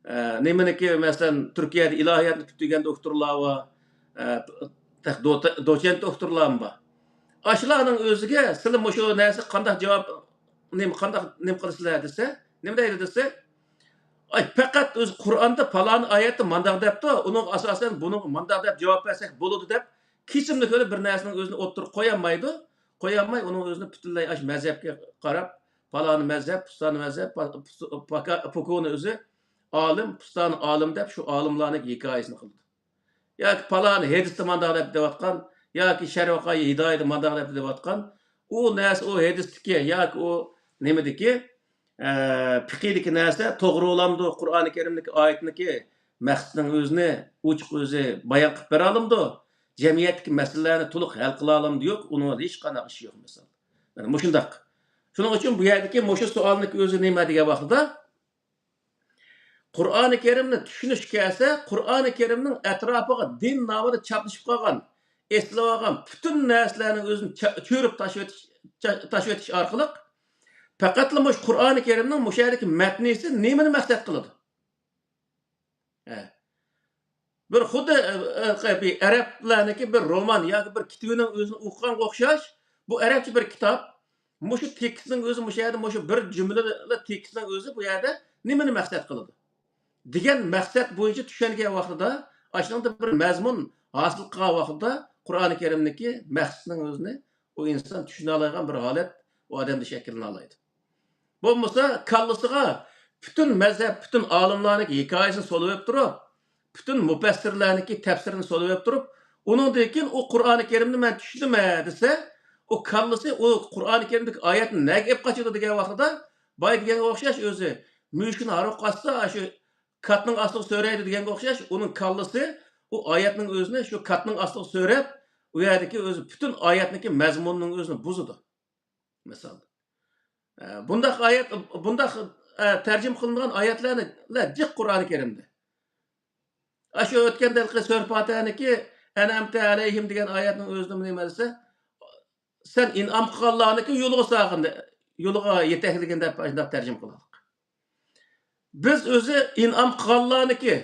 ئە، نېمىنىكى، مەسىلەن، تۈركىيەدە ئىلاھىياتنى پۈتتۈرگەن دوكتورلار بار. ئە، تېخى دوت-، دوچېنت دوكتورلارمۇ بار. ئاشۇلارنىڭ ئۆزىگە سىلى مۇشۇ نەرسە قانداق جاۋاب، نېمە، قانداق، نېمە قىلىسىلەر دېسە، نېمە دەيدۇ دېسە، ئاي، پەقەت ئۆزى قۇرئاندا پالان ئايەتتە مانداق دەپتۇ، ئۇنىڭغا ئاساسەن بۇنىڭغا مانداق دەپ جاۋاب بەرسەك بولىدۇ دەپ، كېسىملىك بىر نەرسىنىڭ ئۆزىنى ئوتتۇرىغا قويالمايدۇ. قويالماي، ئۇنىڭ ئۆزىنى پۈتۈنلەي ئاشۇ مەزھەپكە قاراپ، پالانى مەزھەپ، پۇستانى مەزھەپ، پا-، پۇس-، پاكا-، پۇكۇنى ئۆزى ئالىم، پۇستانى ئالىم دەپ، شۇ ئالىملارنىڭ ھېكايىسىنى قىلىدۇ. ياكى پالانى ھەدىستە مانداق دەپ دەۋاتقان، ياكى شەرۋەقايى ھىدايىدە مانداق دەپ دەۋاتقان، ئۇ نەرسە، ئۇ ھەدىستىكى ياكى ئۇ نېمىدىكى، ئە، پىقىدىكى نەرسە توغرا بولامدۇ؟ قۇرئانى كەرىمدىكى ئايەتنىكى مەقسىتىنىڭ ئۆزىنى ئوچۇق ئۆزى بايان قىلىپ بېرەلەمدۇ؟ جەمئىيەتتىكى مەسىلىلەرنى تولۇق ھەل قىلالامدۇ؟ يوق، ئۇنىڭ ھېچقانداق ئىشى يوق، مىسال. مانا مۇشۇنداق. شۇنىڭ ئۈچۈن بۇ يەردىكى مۇشۇ سوئالنىڭ ئۆزى نېمە دېگەن ۋاقتىدا، قۇرئانى كەرىمنى چۈشىنىش كەلسە، قۇرئانى كەرىمنىڭ ئەتراپىغا دىن نامىدا چاپلىشىپ قالغان، ئېسىلىۋالغان پۈتۈن نەرسىلەرنىڭ ئۆزىنى چا-، چۆرۈپ تاشلىۋېتىش، چا-، تاشلىۋېتىش ئارقىلىق، پەقەتلا مۇشۇ قۇرئانى كەرىمنىڭ مۇشۇ يەردىكى مەتنىسى نېمىنى مەقسەت قىلىدۇ؟ ھە. بىر خۇددى، ئە، ئە، بىر ئەرەبلەرنىڭكى بىر رومان ياكى بىر كىتابىنىڭ ئۆزىنى ئوقۇغانغا ئوخشاش، بۇ ئەرەبچە بىر كىتاب، مۇشۇ تېكىستنىڭ ئۆزى، مۇشۇ يەردە مۇشۇ بىر جۈملىلا تېكىستنىڭ ئۆزى بۇ يەردە نېمىنى مەقسەت قىلىدۇ دېگەن مەقسەت بويىچە چۈشەنگەن ۋاقتىدا، ئاشۇنىڭدا بىر مەزمۇن ھاسىل قىلغان ۋاقتىدا، قۇرئانى كەرىمنىڭكى مەقسىتىنىڭ ئۆزىنى ئۇ ئىنسان چۈشىنەلەيدىغان بىر ھالەت ئۇ ئادەمدە شەكىللىنەلەيدۇ. بولمىسا كاللىسىغا پۈتۈن مەزھەپ، پۈتۈن ئالىملارنىڭكى ھېكايىسىنى سولىۋېلىپ تۇرۇپ، پۈتۈن مۇپەسسىرلەرنىڭكى تەپسىرىنى سولىۋېلىپ تۇرۇپ، ئۇنىڭدىن كېيىن ئۇ قۇرئانى كەرىمنى مەن چۈشىنىمەن دېسە، ئۇ كاللىسى ئۇ قۇرئانى كەرىمدىكى ئايەتنى نەگە ئېلىپ قاچىدۇ دېگەن ۋاقتىدا، بايا دېگەنگە ئوخشاش ئۆزى مۈشۈكنى ھاراق قاچسا، ئاشۇ كاتنىڭ ئاستىغا سۆرەيدۇ دېگەنگە ئوخشاش، ئۇنىڭ كاللىسى ئۇ ئايەتنىڭ ئۆزىنى شۇ كاتنىڭ ئاستىغا سۆرەپ، ئۇ يەردىكى ئۆزى پۈتۈن ئايەتنىڭكى مەزمۇنىنىڭ ئۆزىنى بۇزىدۇ. مىسال. ئە، بۇنداق ئايەت، بۇنداق، ئە، تەرجىمە قىلىنغان ئايەتلەرنى جىق قۇرئانى كەرىمدە. ئاشۇ ئۆتكەندە ھېلىقى سۈرە پاتىھەنىڭكى ئەنئەمتە ئەلەيھىم دېگەن ئايەتنىڭ ئۆزىدە نېمە دېسە، سەن ئىنئام قىلغانلارنىڭكى يولىغا سالغىن، يولىغا يېتەكلىگىن دەپ ئاشۇنداق تەرجىمە قىلغانلىق. بىز ئۆزى ئىنئام قىلغانلارنىڭكى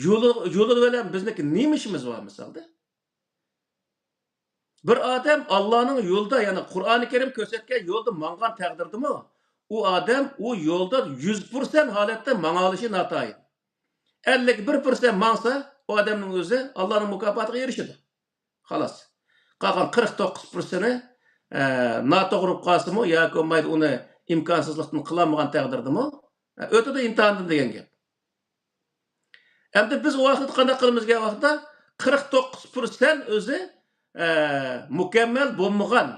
يولى، يولى بىلەن بىزنىڭكى نېمە ئىشىمىز بار مىسالدا؟ بىر ئادەم ئاللانىڭ يولىدا، يەنى قۇرئانى كەرىم كۆرسەتكەن يولدا ماڭغان تەقدىردىمۇ، ئۇ ئادەم ئۇ يولدا يۈز پىرسەنت ھالەتتە ماڭالىشى ناتايىن. ئەللىك بىر پىرسەنت ماڭسا، ئۇ ئادەمنىڭ ئۆزى ئاللانىڭ مۇكاپاتىغا ئېرىشىدۇ. خالاس. قالغان قىرىق توققۇز پىرسەنتى، ئە، ناتوغرا بولۇپ قالسىمۇ ياكى بولمايدۇ ئۇنى ئىمكانسىزلىقتىن قىلالمىغان تەقدىردىمۇ، ئە، ئۆتىدۇ ئىمتىھاندىن دېگەن گەپ. ئەمدى بىز ئۇ ۋاقىتتا قانداق قىلىمىز دېگەن ۋاقىتتا، قىرىق توققۇز پىرسەنت ئۆزى، ئە، مۇكەممەل بولمىغان،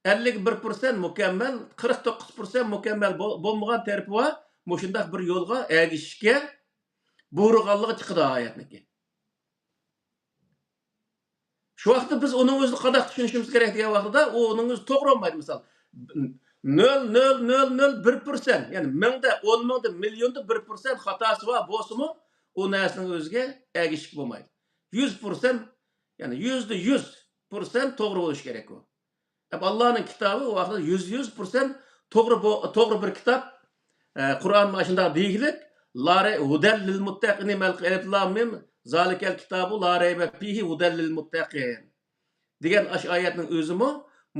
ئەللىك بىر پىرسەنت مۇكەممەل، قىرىق توققۇز پىرسەنت مۇكەممەل بول-، بولمىغان تەرىپى بار، مۇشۇنداق بىر يولغا ئەگىشىشكە بۇيرۇغانلىقى چىقىدۇ ئايەتنىڭكى. شۇ ۋاقىتتا بىز ئۇنىڭ ئۆزىنى قانداق چۈشىنىشىمىز كېرەك دېگەن ۋاقتىدا، ئۇ ئۇنىڭ ئۆزى توغرا بولمايدۇ. مىسال، نۆل نۆل نۆل نۆل بىر پىرسەنت، يەنى مىڭدا، ئون مىڭدا، مىليوندا بىر پىرسەنت خاتاسى بار بولسىمۇ، ئۇ نەرسىنىڭ ئۆزىگە ئەگىشىشكە بولمايدۇ. يۈز پىرسەنت، يەنى يۈزدە يۈز پىرسەنت توغرا بولۇشى كېرەك ئۇ. ئەمما ئاللانىڭ كىتابى ئۇ ۋاقىتتا يۈزدە يۈز پىرسەنت توغرا بو-، توغرا بىر كىتاب. ئە، قۇرئان مانا شۇنداق دېگۈلۈك، لا رەي-، ھۇدەل لىل مۇتتەقىن، ئەلىف لام مىم، زالىكەل كىتابۇ لا رەيبە فىھى ھۇدەل لىل مۇتتەقىن دېگەن ئاشۇ ئايەتنىڭ ئۆزىمۇ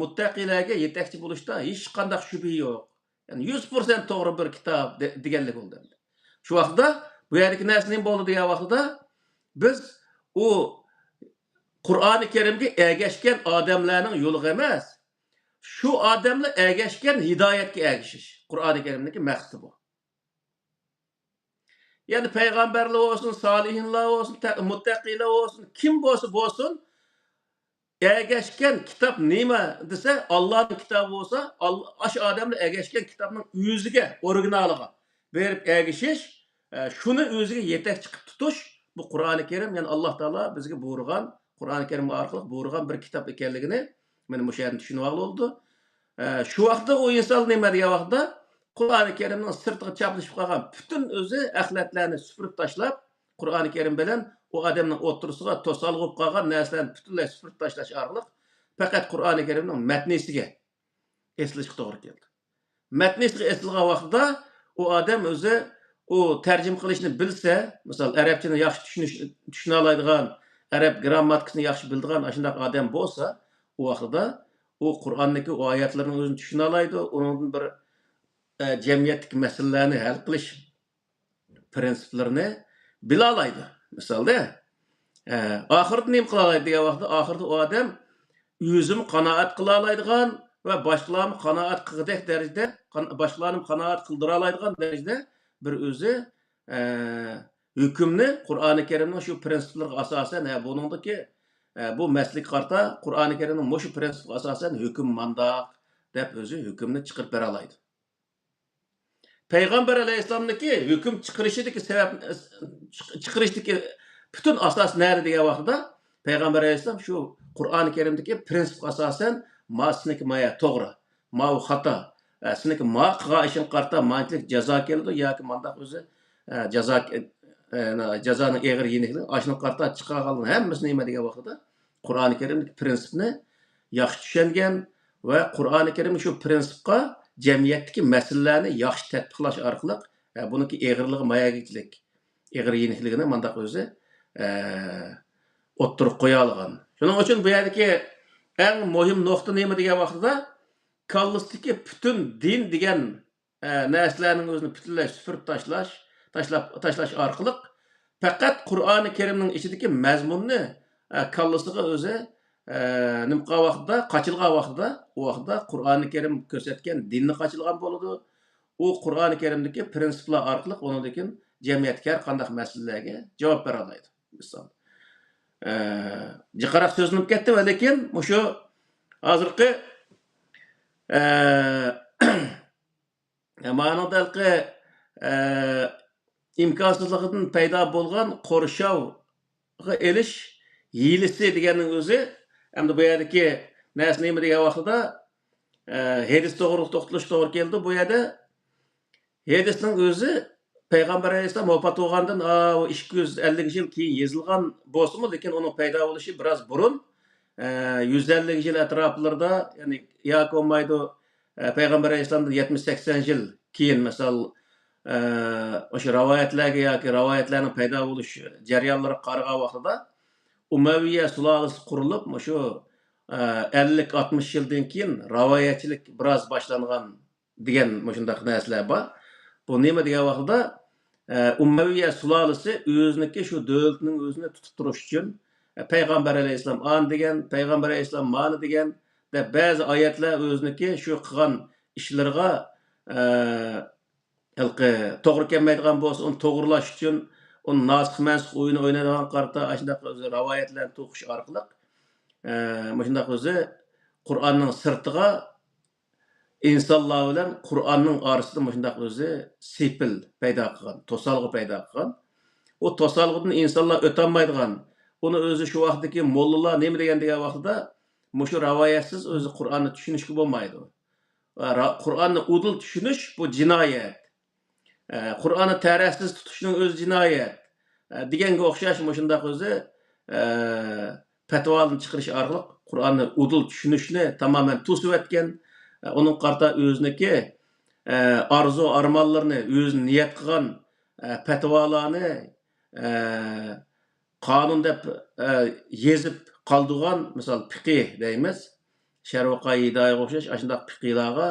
مۇتتەقىلەرگە يېتەكچى بولۇشتا ھېچقانداق شۈبھە يوق. يەنى يۈز پىرسەنت توغرا بىر كىتاب دە-، دېگەنلىك بولدى. شۇ ۋاقىتتا بۇ يەردىكى نەرسە نېمە بولدى دېگەن ۋاقتىدا، بىز ئۇ قۇرئانى كەرىمگە ئەگەشكەن ئادەملەرنىڭ يولىغا ئەمەس، شۇ ئادەملەر ئەگەشكەن ھىدايەتكە ئەگىشىش. قۇرئانى كەرىمدىكى مەقسىتى بۇ. يەنى پەيغەمبەرلەر بولسۇن، سالىھىنلار بولسۇن، تە-، مۇتتەقىيلار بولسۇن، كىم بولسا بولسۇن، ئەگەشكەن كىتاب نېمە دېسە، ئاللانىڭ كىتابى بولسا، ئال-، ئاشۇ ئادەملەر ئەگەشكەن كىتابنىڭ ئۆزىگە، ئورىگىنالىغا بېرىپ ئەگىشىش، ئە، شۇنى ئۆزىگە يېتەكچى قىلىپ تۇتۇش، بۇ قۇرئانى كەرىم، يەنى ئاللا تائالا بىزگە بۇيرۇغان، قۇرئانى كەرىم ئارقىلىق بۇيرۇغان بىر كىتاب ئىكەنلىكىنى مانا مۇشۇ يەردىن چۈشىنىۋالغىلى بولىدۇ. ئە، شۇ ۋاقىتتا ئۇ ئىنسان نېمە دېگەن ۋاقتىدا، قۇرئانى كەرىمنىڭ سىرتىغا چاپلىشىپ قالغان پۈتۈن ئۆزى ئەخلەتلەرنى سۈپۈرۈپ تاشلاپ، قۇرئانى كەرىم بىلەن ئۇ ئادەمنىڭ ئوتتۇرىسىغا توسالغۇ بولۇپ قالغان نەرسىلەرنى پۈتۈنلەي سۈپۈرۈپ تاشلاش ئارقىلىق پەقەت قۇرئانى كەرىمنىڭ مەتنىسىگە ئېسىلىشقا توغرا كەلدى. مەتنىسىگە ئېسىلغان ۋاقتىدا ئۇ ئادەم ئۆزى ئۇ تەرجىمە قىلىشنى بىلسە، مىسال، ئەرەبچىنى ياخشى چۈشىنىش، چۈشىنەلەيدىغان، ئەرەب گىرامماتىكىسىنى ياخشى بىلىدىغان ئاشۇنداق ئادەم بولسا، ئۇ ۋاقتىدا ئۇ قۇرئاندىكى ئۇ ئايەتلەرنىڭ ئۆزىنى چۈشىنەلەيدۇ، ئۇنىڭدىن بىر، ئە، جەمئىيەتتىكى مەسىلىلەرنى ھەل قىلىش پىرىنسىپلىرىنى بىلالايدۇ. مىسالدا، ئە، ئاخىرىدا نېمە قىلالايدۇ دېگەن ۋاقىتتا، ئاخىرىدا ئۇ ئادەم ئۆزىمۇ قانائەت قىلالايدىغان ۋە باشقىلارمۇ قانائەت قىلغۇدەك دەرىجىدە، قان-، باشقىلارنى قانائەت قىلدۇرالايدىغان دەرىجىدە بىر ئۆزى، ئە، ھۆكۈمنى قۇرئانى كەرىمنىڭ شۇ پىرىنسىپلىرىغا ئاساسەن، ھە، بۇنىڭدىكى، ئە، بۇ مەسىلىگە قارىتا قۇرئانى كەرىمنىڭ مۇشۇ پىرىنسىپىغا ئاساسەن ھۆكۈم مانداق دەپ ئۆزى ھۆكۈمنى چىقىرىپ بېرەلەيدۇ. پەيغەمبەر ئەلەيھىسسالامنىڭكى ھۆكۈم چىقىرىشىدىكى سەۋەب، چىق-، چىقىرىشتىكى پۈتۈن ئاساس نەدە دېگەن ۋاقتىدا، پەيغەمبەر ئەلەيھىسسالام شۇ قۇرئانى كەرىمدىكى پىرىنسىپقا ئاساسەن، ما سېنىڭكى مايا توغرا، ماۋۇ خاتا، ئە، سېنىڭكى ما قىلغان ئىشىڭغا قارىتا مانچىلىك جازا كېلىدۇ ياكى مانداق ئۆزى، ئە، جازا، ئە، جازانىڭ ئېغىر يېنىكلىكى، ئاشۇنىڭغا قارىتا چىقارغانلىرىنىڭ ھەممىسى نېمە دېگەن ۋاقتىدا، قۇرئانى كەرىمدىكى پىرىنسىپنى ياخشى چۈشەنگەن ۋە قۇرئانى كەرىم شۇ پىرىنسىپقا جەمئىيەتتىكى مەسىلىلەرنى ياخشى تەتبىقلاش ئارقىلىق، ئە، بۇنىڭكى ئېغىرلىقى ماياگىچىلىك، ئېغىر يېنىكلىكىنى مانداق ئۆزى، ئە، ئوتتۇرىغا قويالىغان. شۇنىڭ ئۈچۈن بۇ يەردىكى ئەڭ مۇھىم نۇقتا نېمە دېگەن ۋاقتىدا، كاللىسىدىكى پۈتۈن دىن دېگەن ئە، نەرسىلەرنىڭ ئۆزىنى پۈتۈنلەي سۈپۈرۈپ تاشلاش، تاشلاپ، تاشلاش ئارقىلىق پەقەت قۇرئانى كەرىمنىڭ ئىچىدىكى مەزمۇننى، ئە، كاللىسىغا ئۆزى، ئە، نېمە قىلغان ۋاقتىدا، قاچىلىغان ۋاقتىدا، ئۇ ۋاقتىدا قۇرئانى كەرىم كۆرسەتكەن دىننى قاچىلىغان بولىدۇ. ئۇ قۇرئانى كەرىمدىكى پىرىنسىپلار ئارقىلىق ئۇنىڭدىن كېيىن جەمئىيەتتىكى ھەر قانداق مەسىلىلەرگە جاۋاب بېرەلەيدۇ. مىسال، ئە، جىقراق سۆزلىنىپ كەتتى ۋە لېكىن مۇشۇ ھازىرقى، ئە، مانىڭدا ھېلىقى، ئە، ئىمكانسىزلىقىدىن پەيدا بولغان قورشاۋغا ئېلىش ھىيلىسى دېگەننىڭ ئۆزى، ئەمدى بۇ يەردىكى نەرسە نېمە دېگەن ۋاقتىدا، ئە، ھەدىس توغرىلىق توختىلىش توغرا كېلىدۇ. بۇ يەردە ھەدىسنىڭ ئۆزى پەيغەمبەر ئەلەيھىسسالام ۋاپات بولغاندىن، ئا، ئىككى يۈز ئەللىك يىل كېيىن يېزىلغان بولسىمۇ، لېكىن ئۇنىڭ پەيدا بولۇشى بىراز بۇرۇن، ئە، يۈز ئەللىك يىل ئەتراپلىرىدا، يەنى ياكى بولمايدۇ، ئە، پەيغەمبەر ئەلەيھىسسالامدىن يەتمىش سەكسەن يىل كېيىن، مىسال، ئە، ئاشۇ رىۋايەتلەرگە ياكى رىۋايەتلەرنىڭ پەيدا بولۇش جەريانلىرىغا قارىغان ۋاقتىدا، ئۇمەۋىيە سۇلالىسى قۇرۇلۇپ، مۇشۇ، ئە، ئەللىك، ئاتمىش يىلدىن كېيىن رىۋايەتچىلىك بىراز باشلانغان دېگەن مۇشۇنداق نەرسىلەر بار. بۇ نېمە دېگەن ۋاقتىدا، ئە، ئۇمەۋىيە سۇلالىسى ئۆزىنىڭكى شۇ دۆلىتىنىڭ ئۆزىنى تۇتۇپ تۇرۇش ئۈچۈن، ئە، پەيغەمبەر ئەلەيھىسسالام ئانى دېگەن، پەيغەمبەر ئەلەيھىسسالام مانى دېگەن دەپ بەزى ئايەتلەر ئۆزىنىڭكى شۇ قىلغان ئىشلىرىغا، ئە، ھېلىقى توغرا كەلمەيدىغان بولسا، ئۇنى توغرىلاش ئۈچۈن، ئۇنى ناسىخ مەنسۇخ ئويۇنى ئوينايدىغان قارىتا ئاشۇنداق ئۆزى رىۋايەتلەرنى توقۇش ئارقىلىق، ئە، مۇشۇنداق ئۆزى قۇرئاننىڭ سىرتىغا ئىنسانلار بىلەن قۇرئاننىڭ ئارىسىدا مۇشۇنداق ئۆزى سېپىل پەيدا قىلغان، توسالغۇ پەيدا قىلغان. ئۇ توسالغۇدىن ئىنسانلار ئۆتەلمەيدىغان. ئۇنى ئۆزى شۇ ۋاقىتتىكى موللىلار نېمە دېگەن دېگەن ۋاقتىدا، مۇشۇ رىۋايەتسىز ئۆزى قۇرئاننى چۈشىنىشكە بولمايدۇ. ۋە را-، قۇرئاننى ئۇدۇل چۈشىنىش بۇ جىنايەت. ئە، قۇرئاننى تەرەتسىز تۇتۇشنىڭ ئۆزى جىنايەت. ئە، دېگەنگە ئوخشاش مۇشۇنداق ئۆزى، ئە، پەتىۋالىنى چىقىرىش ئارقىلىق قۇرئاننى ئۇدۇل چۈشىنىشنى تامامەن توسۇۋەتكەن. ئە، ئۇنىڭغا قارىتا ئۆزىنىڭكى، ئە، ئارزۇ ئارمانلىرىنى، ئۆزى نىيەت قىلغان، ئە، پەتىۋالارنى، ئە، قانۇن دەپ، ئە، يېزىپ قالدۇرغان، مىسال، پىقى دەيمىز. شەرۋۇقاي ھىدايىغا ئوخشاش ئاشۇنداق پىقىلارغا،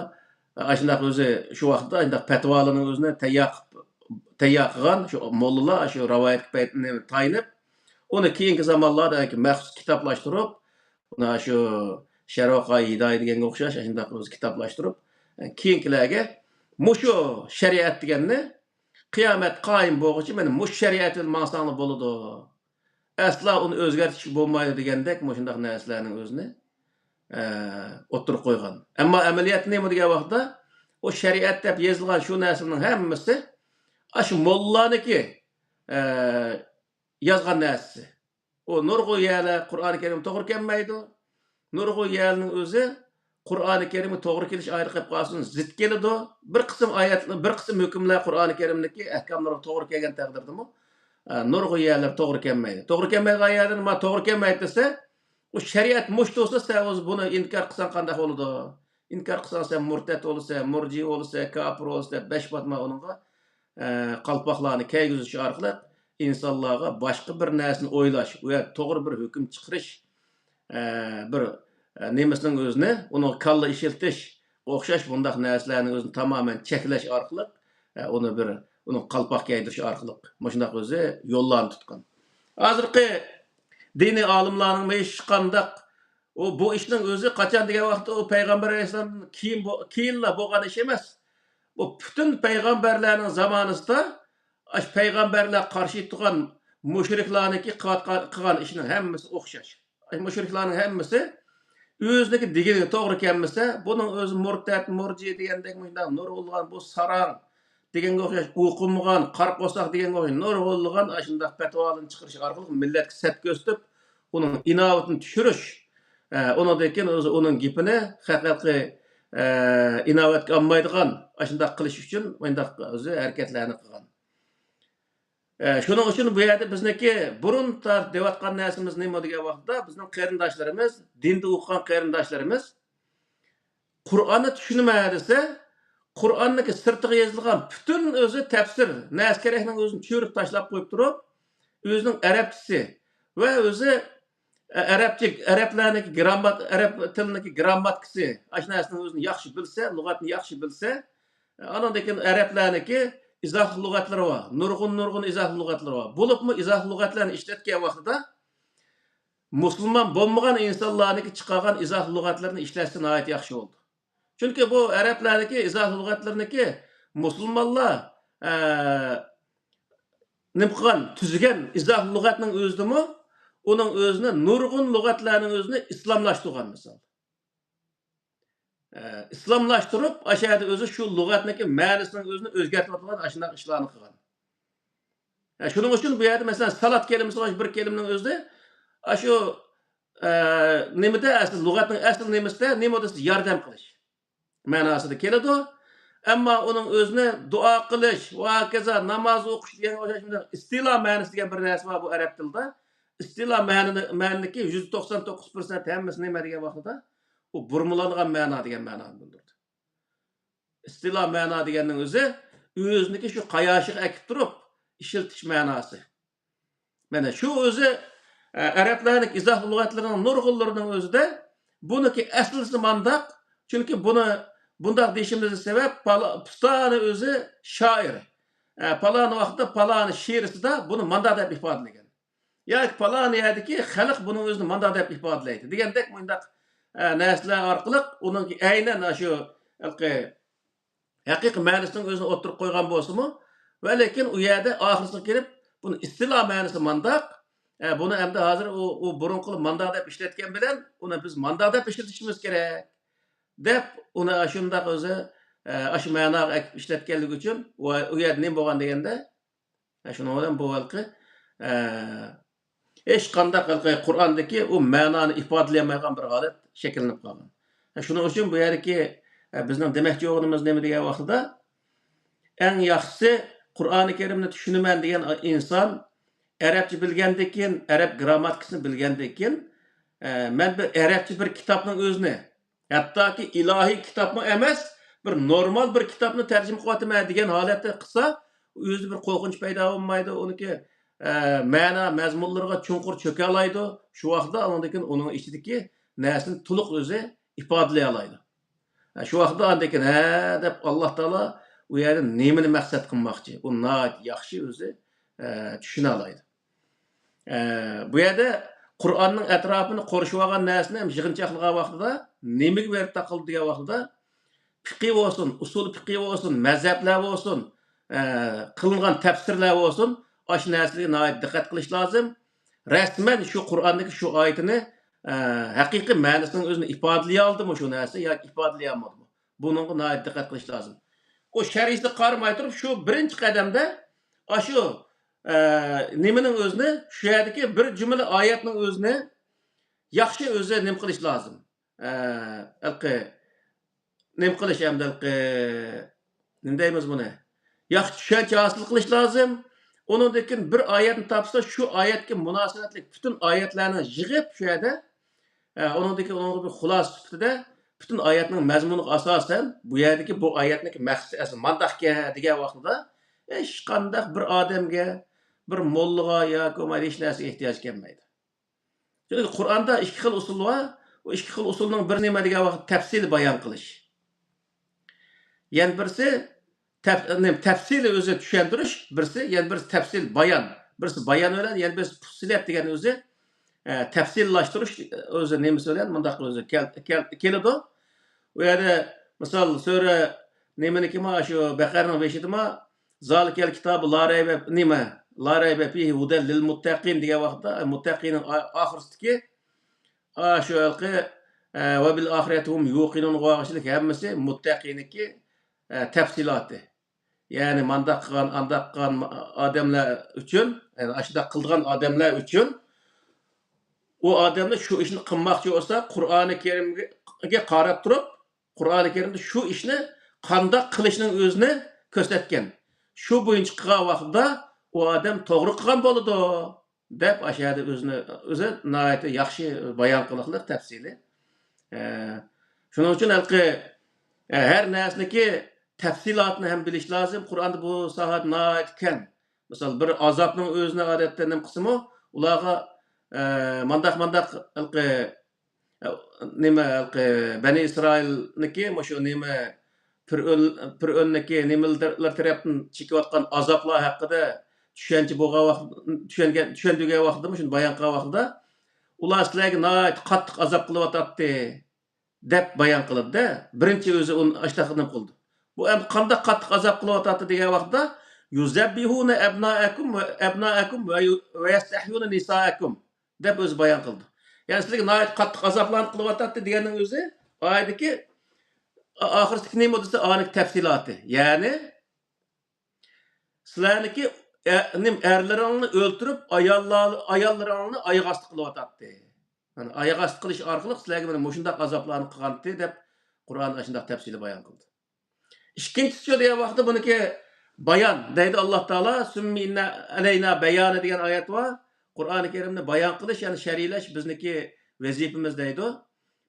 ئاشۇنداق ئۆزى شۇ ۋاقىتتا ئاشۇنداق پەتىۋالارنىڭ ئۆزىنى تەييار قىلىپ، تەييار قىلغان شۇ موللىلار شۇ رىۋايەتكە پەيتنى تايىنىپ، ئۇنى كېيىنكى زامانلاردا مەخسۇس كىتابلاشتۇرۇپ، ئۇنى شۇ شەرۋۇقاي ھىدايە دېگەنگە ئوخشاش ئاشۇنداق ئۆزى كىتابلاشتۇرۇپ، كېيىنكىلەرگە مۇشۇ شەرىئەت دېگەننى قىيامەت قايىم بولغۇچە مانا مۇشۇ شەرىئەت بىلەن ماڭساڭلار بولىدۇ. ئەسلا ئۇنى ئۆزگەرتىشكە بولمايدۇ دېگەندەك مۇشۇنداق نەرسىلەرنىڭ ئۆزىنى، ئە، ئوتتۇرىغا قويغان. ئەمما ئەمەلىيەتتە نېمە دېگەن ۋاقىتتا، ئۇ شەرىئەت دەپ يېزىلغان شۇ نەرسىنىڭ ھەممىسى ئاشۇ موللانىڭكى، ئە، يازغان نەرسىسى. ئۇ نۇرغۇن يەرلەر قۇرئانى كەرىمگە توغرا كەلمەيدۇ. نۇرغۇن يەرنىڭ ئۆزى قۇرئانى كەرىمگە توغرا كېلىش ئايرىق قېلىپ قالسۇن، زىت كېلىدۇ. بىر قىسىم ئايەت، بىر قىسىم ھۆكۈملەر قۇرئانى كەرىمدىكى ئەھكاملارغا توغرا كەلگەن تەقدىردىمۇ، ئە، نۇرغۇن يەرلەر توغرا كەلمەيدۇ. توغرا كەلمەيدىغان يەرلەر نېمە؟ توغرا كەلمەيدۇ دېسە، ئۇ شەرىئەت مۇشۇ تۇرسا، سەن ئۆزى بۇنى ئىنكار قىلساڭ قانداق بولىدۇ؟ ئىنكار قىلساڭ، سەن مۇرتەت بولىسەن، مۇرجى بولىسەن، كاپىر بولىسەن دەپ بەش پاتما ئۇنىڭغا، ئە، قالپاقلارنى كىيگۈزۈش ئارقىلىق ئىنسانلارغا باشقا بىر نەرسىنى ئويلاش ۋە توغرا بىر ھۆكۈم چىقىرىش، ئە، بىر، ئە، نېمىسىنىڭ ئۆزىنى، ئۇنىڭغا كاللا ئىشلىتىش، ئوخشاش بۇنداق نەرسىلەرنىڭ ئۆزىنى تامامەن چەكلەش ئارقىلىق، ئە، ئۇنى بىر، ئۇنىڭ قالپاق كىيدۈرۈش ئارقىلىق مۇشۇنداق ئۆزى يوللارنى تۇتقان. ھازىرقى دىنىي ئالىملارنىڭمۇ ھېچقانداق، ئۇ، بۇ ئىشنىڭ ئۆزى قاچان دېگەن ۋاقىتتا، ئۇ پەيغەمبەر ئەلەيھىسسالامدىن كېيىن بو-، كېيىنلا بولغان ئىش ئەمەس. بۇ پۈتۈن پەيغەمبەرلەرنىڭ زامانىسىدا ئاشۇ پەيغەمبەرلەر قارشى تۇرغان مۇشرىكلارنىڭكى قىلىۋاتقان، قىلغان ئىشىنىڭ ھەممىسى ئوخشاش. مۇشرىكلارنىڭ ھەممىسى ئۆزىنىڭكى دېگىنىگە توغرا كەلمىسە، بۇنىڭ ئۆزى مۇرتەت، مۇرجى دېگەندەك مۇشۇنداق نۇرغۇنلىغان بۇ ساراڭ دېگەنگە ئوخشاش، ئوقۇمىغان، قارا قورساق دېگەنگە ئوخشاش نۇرغۇنلىغان ئاشۇنداق پەتىۋالارنى چىقىرىش ئارقىلىق مىللەتكە سەت كۆرسىتىپ، ئۇنىڭ ئىناۋىتىنى چۈشۈرۈش، ئە، ئۇنىڭدىن كېيىن ئۆزى ئۇنىڭ گېپىنى خەلقى، ئە، ئىناۋەتكە ئالمايدىغان ئاشۇنداق قىلىش ئۈچۈن مۇنداق ئۆزى ھەرىكەتلەرنى قىلغان. ئە، شۇنىڭ ئۈچۈن بۇ يەردە بىزنىڭكى بۇرۇن تارتىپ دەۋاتقان نەرسىمىز نېمە دېگەن ۋاقىتتا، بىزنىڭ قېرىنداشلىرىمىز، دىندا ئوقۇغان قېرىنداشلىرىمىز قۇرئاننى چۈشىنىمەن دېسە، قۇرئاننىڭكى سىرتىغا يېزىلغان پۈتۈن ئۆزى تەپسىر، نەرسە كېرەكنىڭ ئۆزىنى چۆرۈپ تاشلاپ قويۇپ تۇرۇپ، ئۆزىنىڭ ئەرەبچىسى ۋە ئۆزى ئە-، ئەرەبچە، ئەرەبلەرنىڭكى گىراممات-، ئەرەب تىلىنىڭكى گىرامماتىكىسى، ئاشۇ نەرسىنىڭ ئۆزىنى ياخشى بىلسە، لۇغەتنى ياخشى بىلسە، ئانىڭدىن كېيىن ئەرەبلەرنىڭكى ئىزاھ لۇغەتلىرى بار. نۇرغۇن، نۇرغۇن ئىزاھ لۇغەتلىرى بار. بولۇپمۇ ئىزاھ لۇغەتلەرنى ئىشلەتكەن ۋاقتىدا مۇسۇلمان بولمىغان ئىنسانلارنىڭكى چىقارغان ئىزاھ لۇغەتلىرىنى ئىشلەتسە ناھايىتى ياخشى بولىدۇ. چۈنكى بۇ ئەرەبلەرنىڭكى ئىزاھ لۇغەتلىرىنىڭكى مۇسۇلمانلار، ئە، نېمە قىلغان، تۈزگەن ئىزاھ لۇغەتنىڭ ئۆزىدىمۇ ئۇنىڭ ئۆزىنى نۇرغۇن لۇغەتلەرنىڭ ئۆزىنى ئىسلاملاشتۇرغان مىسال. ئە، ئىسلاملاشتۇرۇپ، ئاشۇ يەردە ئۆزى شۇ لۇغەتنىڭكى مەنىسىنىڭ ئۆزىنى ئۆزگەرتىۋاتىدىغان ئاشۇنداق ئىشلارنى قىلغان. ئە، شۇنىڭ ئۈچۈن بۇ يەردە، مەسىلەن، سالات كەلىمىسى بار، بىر كەلىمىنىڭ ئۆزى ئاشۇ، ئە، نېمىدە ئەسلى، لۇغەتنىڭ ئەسلى نېمىسىدە، نېمە دېسە، ياردەم قىلىش مەناسىدا كېلىدۇ. ئەمما ئۇنىڭ ئۆزىنى دۇئا قىلىش ۋە ھاكازا ناماز ئوقۇش دېگەنگە ئوخشاش ئىستىلا مەنىسى دېگەن بىر نەرسە بار بۇ ئەرەب تىلىدا. ئىستىلا مەنىنى، مەنىدىكى يۈز توقسان توققۇز پىرسەنت ھەممىسى نېمە دېگەن ۋاقتىدا، ئۇ بۇرمىلانغان مەنا دېگەن مەنانى بىلدۈرىدۇ. ئىستىلا مەنا دېگەننىڭ ئۆزى ئۆزىنىڭكى شۇ قاياشىغا ئەكىپ تۇرۇپ ئىشلىتىش مەناسى. مانا شۇ ئۆزى، ئە، ئەرەبلەرنىڭ ئىزاھ لۇغەتلىرىنىڭ نۇرغۇنلىرىنىڭ ئۆزىدە بۇنىڭكى ئەسلىسى مانداق. چۈنكى بۇنى بۇنداق دېيىشىمىزنىڭ سەۋەب، پالا-، پۇلانى ئۆزى شائىر. ئە، پالان ۋاقىتتا پالان شېئىرىسىدا بۇنى مانداق دەپ ئىپادىلىگەن. ياكى پالان يەردىكى خەلق بۇنىڭ ئۆزىنى مانداق دەپ ئىپادىلەيدۇ دېگەندەك مۇنداق، ئە، نەرسىلەر ئارقىلىق ئۇنىڭكى ئەينەن ئاشۇ ھېلىقى ھەقىقىي مەنىسىنىڭ ئۆزىنى ئوتتۇرىغا قويغان بولسىمۇ، ۋە لېكىن ئۇ يەردە ئاخىرسىغا كېلىپ، بۇنى ئىستىلا مەنىسى مانداق، ئە، بۇنى ئەمدى ھازىر ئۇ، ئۇ بۇرۇنقىلار مانداق دەپ ئىشلەتكەن بىلەن، ئۇنى بىز مانداق دەپ ئىشلىتىشىمىز كېرەك، دەپ، ئۇنى ئاشۇنداق ئۆزى، ئە، ئاشۇ مەناغا ئەكىپ ئىشلەتكەنلىكى ئۈچۈن، ۋە ئۇ يەردە نېمە بولغان دېگەندە، ئە، شۇنىڭ بىلەن بۇ ھېلىقى، ئە، ھېچقانداق ھېلىقى قۇرئاندىكى ئۇ مەنانى ئىپادىلىيەلمەيدىغان بىر ھالەت شەكىللىنىپ قالغان. شۇنىڭ ئۈچۈن بۇ يەردىكى، بىزنىڭ دېمەكچى بولغىنىمىز نېمە دېگەن ۋاقتىدا، ئەڭ ياخشىسى قۇرئانى كەرىمنى چۈشىنىمەن دېگەن ئىنسان ئەرەبچە بىلگەندىن كېيىن، ئەرەب گرامماتىكىسىنى بىلگەندىن كېيىن، ئە، مەن بىر ئەرەبچە بىر كىتابنىڭ ئۆزىنى، ھەتتاكى ئىلاھىي كىتابمۇ ئەمەس، بىر نورمال بىر كىتابنى تەرجىمە قىلىۋاتىمەن دېگەن ھالەتتە قىلسا، ئۆزىدە بىر قورقۇنچ پەيدا بولمايدۇ، ئۇنىڭكى، ئە، مەنا مەزمۇنلىرىغا چوڭقۇر چۆكەلەيدۇ. شۇ ۋاقىتتا ئاندىن كېيىن ئۇنىڭ ئىچىدىكى نەرسىنى تولۇق ئۆزى ئىپادىلىيەلەيدۇ. ھە، شۇ ۋاقىتتا ئاندىن كېيىن، ھە دەپ، ئاللا تائالا ئۇ يەردە نېمىنى مەقسەت قىلماقچى؟ ئۇ ناھايىتى ياخشى ئۆزى، ئە، چۈشىنەلەيدۇ. ئە، بۇ يەردە قۇرئاننىڭ ئەتراپىنى قورشىۋالغان نەرسىنى ھەم يىغىنچاقلىغان ۋاقتىدا، نېمىگە بېرىپ تاقىلدى دېگەن ۋاقتىدا، پىقى بولسۇن، ئۇسۇل پىقى بولسۇن، مەزھەپلەر بولسۇن، ئە، قىلىنغان تەپسىرلەر بولسۇن، ئاشۇ نەرسىلەرگە ناھايىتى دىققەت قىلىش لازىم. رەسمەن شۇ قۇرئاندىكى شۇ ئايىتىنى، ئە، ھەقىقىي مەنىسىنىڭ ئۆزىنى ئىپادىلىيەلدىمۇ شۇ نەرسە ياكى ئىپادىلىيەلمىدىمۇ؟ بۇنىڭغا ناھايىتى دىققەت قىلىش لازىم. ئۇ شەرھىسىگە قارىماي تۇرۇپ، شۇ بىرىنچى قەدەمدە ئاشۇ، ئە، نېمىنىڭ ئۆزىنى، شۇ يەردىكى بىر جۈملە ئايەتنىڭ ئۆزىنى ياخشى ئۆزى نېمە قىلىش لازىم؟ ئە، ھېلىقى نېمە قىلىش ئەمدى ھېلىقى، نېمە دەيمىز بۇنى؟ ياخشى چۈشەنچە ھاسىل قىلىش لازىم. ئۇنىڭدىن كېيىن بىر ئايەتنى تاپسا، شۇ ئايەتكە مۇناسىۋەتلىك پۈتۈن ئايەتلەرنى يىغىپ شۇ يەردە، ئە، ئۇنىڭدىن كېيىن ئۇنىڭغا بىر خۇلاسە سۈپىتىدە پۈتۈن ئايەتنىڭ مەزمۇنىغا ئاساسەن، بۇ يەردىكى بۇ ئايەتنىڭكى مەقسىتى ئەسلى مانداقكەن دېگەن ۋاقتىدا، ھېچقانداق بىر ئادەمگە، بىر موللىغا ياكى بولمايدۇ ھېچ نەرسىگە ئېھتىياج كەلمەيدۇ. چۈنكى قۇرئاندا ئىككى خىل ئۇسۇل بار. ئۇ ئىككى خىل ئۇسۇلنىڭ بىرى نېمە دېگەن ۋاقىت تەپسىلىي بايان قىلىش. يەنە بىرسى تەپ-، نېمە، تەپسىلىي ئۆزى چۈشەندۈرۈش، بىرسى، يەنە بىرسى تەپسىلىي بايان. بىرسى بايان بىلەن، يەنە بىرسى پۇسسىلەت دېگەن ئۆزى، ئە، تەپسىلىيلاشتۇرۇش ئۆزى نېمىسى بىلەن مۇنداق ئۆزى كەل-، كەل-، كېلىدۇ. ئۇ يەردە مىسال سۈرە نېمىنىكىما، شۇ بەقەرىنىڭ بېشىدىما، زالىكەل كىتابۇ لا رەيبە، نېمە، لا رەيبە فىھى ھۇدەل لىل مۇتتەقىن دېگەن ۋاقىتتا، ئە، مۇتتەقىننىڭ ئا-، ئاخىرسىدىكى، ئا، شۇ ھېلىقى، ئە، ۋە بىل ئاخىرەتى ھۇم يۇقىنۇن قىلىۋالغان كىشىلەر ھەممىسى مۇتتەقىننىڭكى، ئە، تەپسىلاتى. يەنى مانداق قىلغان، ئانداق قىلغان ئادەملەر ئۈچۈن، يەنى ئاشۇنداق قىلىدىغان ئادەملەر ئۈچۈن، ئۇ ئادەملەر شۇ ئىشنى قىلماقچى بولسا، قۇرئانى كەرىمگە قاراپ تۇرۇپ، قۇرئانى كەرىمدە شۇ ئىشنى قانداق قىلىشنىڭ ئۆزىنى كۆرسەتكەن. شۇ بويىچە قىلغان ۋاقتىدا ئۇ ئادەم توغرا قىلغان بولىدۇ، دەپ ئاشۇ يەردە ئۆزىنى، ئۆزى ناھايىتى ياخشى بايان قىلىقلىق تەپسىلىي. ئە، شۇنىڭ ئۈچۈن ھېلىقى، ئە، ھەر نەرسىنىڭكى تەپسىلاتىنى ھەم بىلىش لازىم. قۇرئاندا بۇ ساھەدە ناھايىتى كەڭ. مىسال، بىر ئازابنىڭ ئۆزىنى ئادەتتە نېمە قىلسىمۇ، ئۇلارغا، ئە، مانداق، مانداق ھېلىقى، ئە، نېمە، ھېلىقى بەنى ئىسرائىلنىڭكى مۇشۇ نېمە، پىرئۆن، پىرئۆننىڭكى نېمىلەر تەرەپتىن چېكىۋاتقان ئازابلار ھەققىدە چۈشەنچە بولغان ۋاقىت، چۈشەنگەن، چۈشەندۈرگەن ۋاقتىدا، مۇشۇنى بايان قىلغان ۋاقتىدا، ئۇلار سىلەرگە ناھايىتى قاتتىق ئازاب قىلىۋاتاتتى، دەپ بايان قىلىدۇ-دە. بىرىنچى ئۆزى ئۇنى ئاشتاق نېمە قىلىدۇ. بۇ ئەمدى قانداق قاتتىق ئازاب قىلىۋاتاتتى دېگەن ۋاقىتتا، يۇزەببىھۇنە ئەبنائەكۇم ۋە، ئەبنائەكۇم ۋە يۇ-، ۋە يەستەھيۇنە نىسائەكۇم، دەپ ئۆزى بايان قىلىدۇ. يەنى سىلەرگە ناھايىتى قاتتىق ئازابلارنى قىلىۋاتاتتى دېگەننىڭ ئۆزى ئايەتتىكى ئا-، ئاخىرسىدىكى نېمە دېسە، ئانىڭ تەپسىلاتى. يەنى سىلەرنىكى ئە-، نېمە، ئەرلىرىڭنى ئۆلتۈرۈپ، ئاياللار، ئاياللىرىڭنى ئاياغ ئاستى قىلىۋاتاتتى. يەنى ئاياغ ئاستى قىلىش ئارقىلىق سىلەرگە مانا مۇشۇنداق ئازابلارنى قىلغانتى، دەپ قۇرئان ئاشۇنداق تەپسىلىي بايان قىلدى. ئىككىنچىسى شۇ دېگەن ۋاقىتتا بۇنىڭكى بايان دەيدۇ ئاللا تائالا، سۈممە ئىننە ئەلەينا بەيانى دېگەن ئايەت بار. قۇرئانى كەرىمنى بايان قىلىش، يەنى شەرھلەش بىزنىڭكى ۋەزىپىمىز دەيدۇ.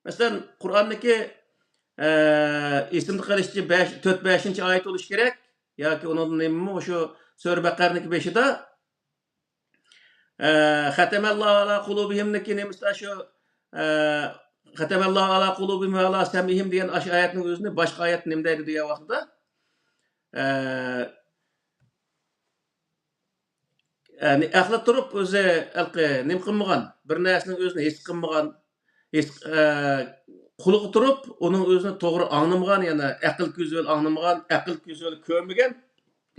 مەسىلەن، قۇرئاندىكى، ئە، ئېسىمدە قېلىشىچە بەش، تۆت، بەشىنچى ئايەت بولۇشى كېرەك. ياكى ئۇنىڭدىن نېمىمۇ شۇ سۈرە بەقەرىنىڭكى بېشىدا، ئە، ختم الله على قلوبهم نىكى نېمىسىدا شۇ، ئە، ختم الله على قلوبهم وعلى سمعهم دېگەن ئاشۇ ئايەتنىڭ ئۆزىنى باشقا ئايەت نېمە دەيدۇ دېگەن ۋاقتىدا، ئە، يەنى ئەقلى تۇرۇپ ئۆزى ھېلىقى نېمە قىلمىغان، بىر نەرسىنىڭ ئۆزىنى ھېس قىلمىغان، ھېس، ئە، قۇلىقى تۇرۇپ ئۇنىڭ ئۆزىنى توغرا ئاڭلىمىغان، يەنى ئەقىل كۆزى بىلەن ئاڭلىمىغان، ئەقىل كۆزى بىلەن كۆرمىگەن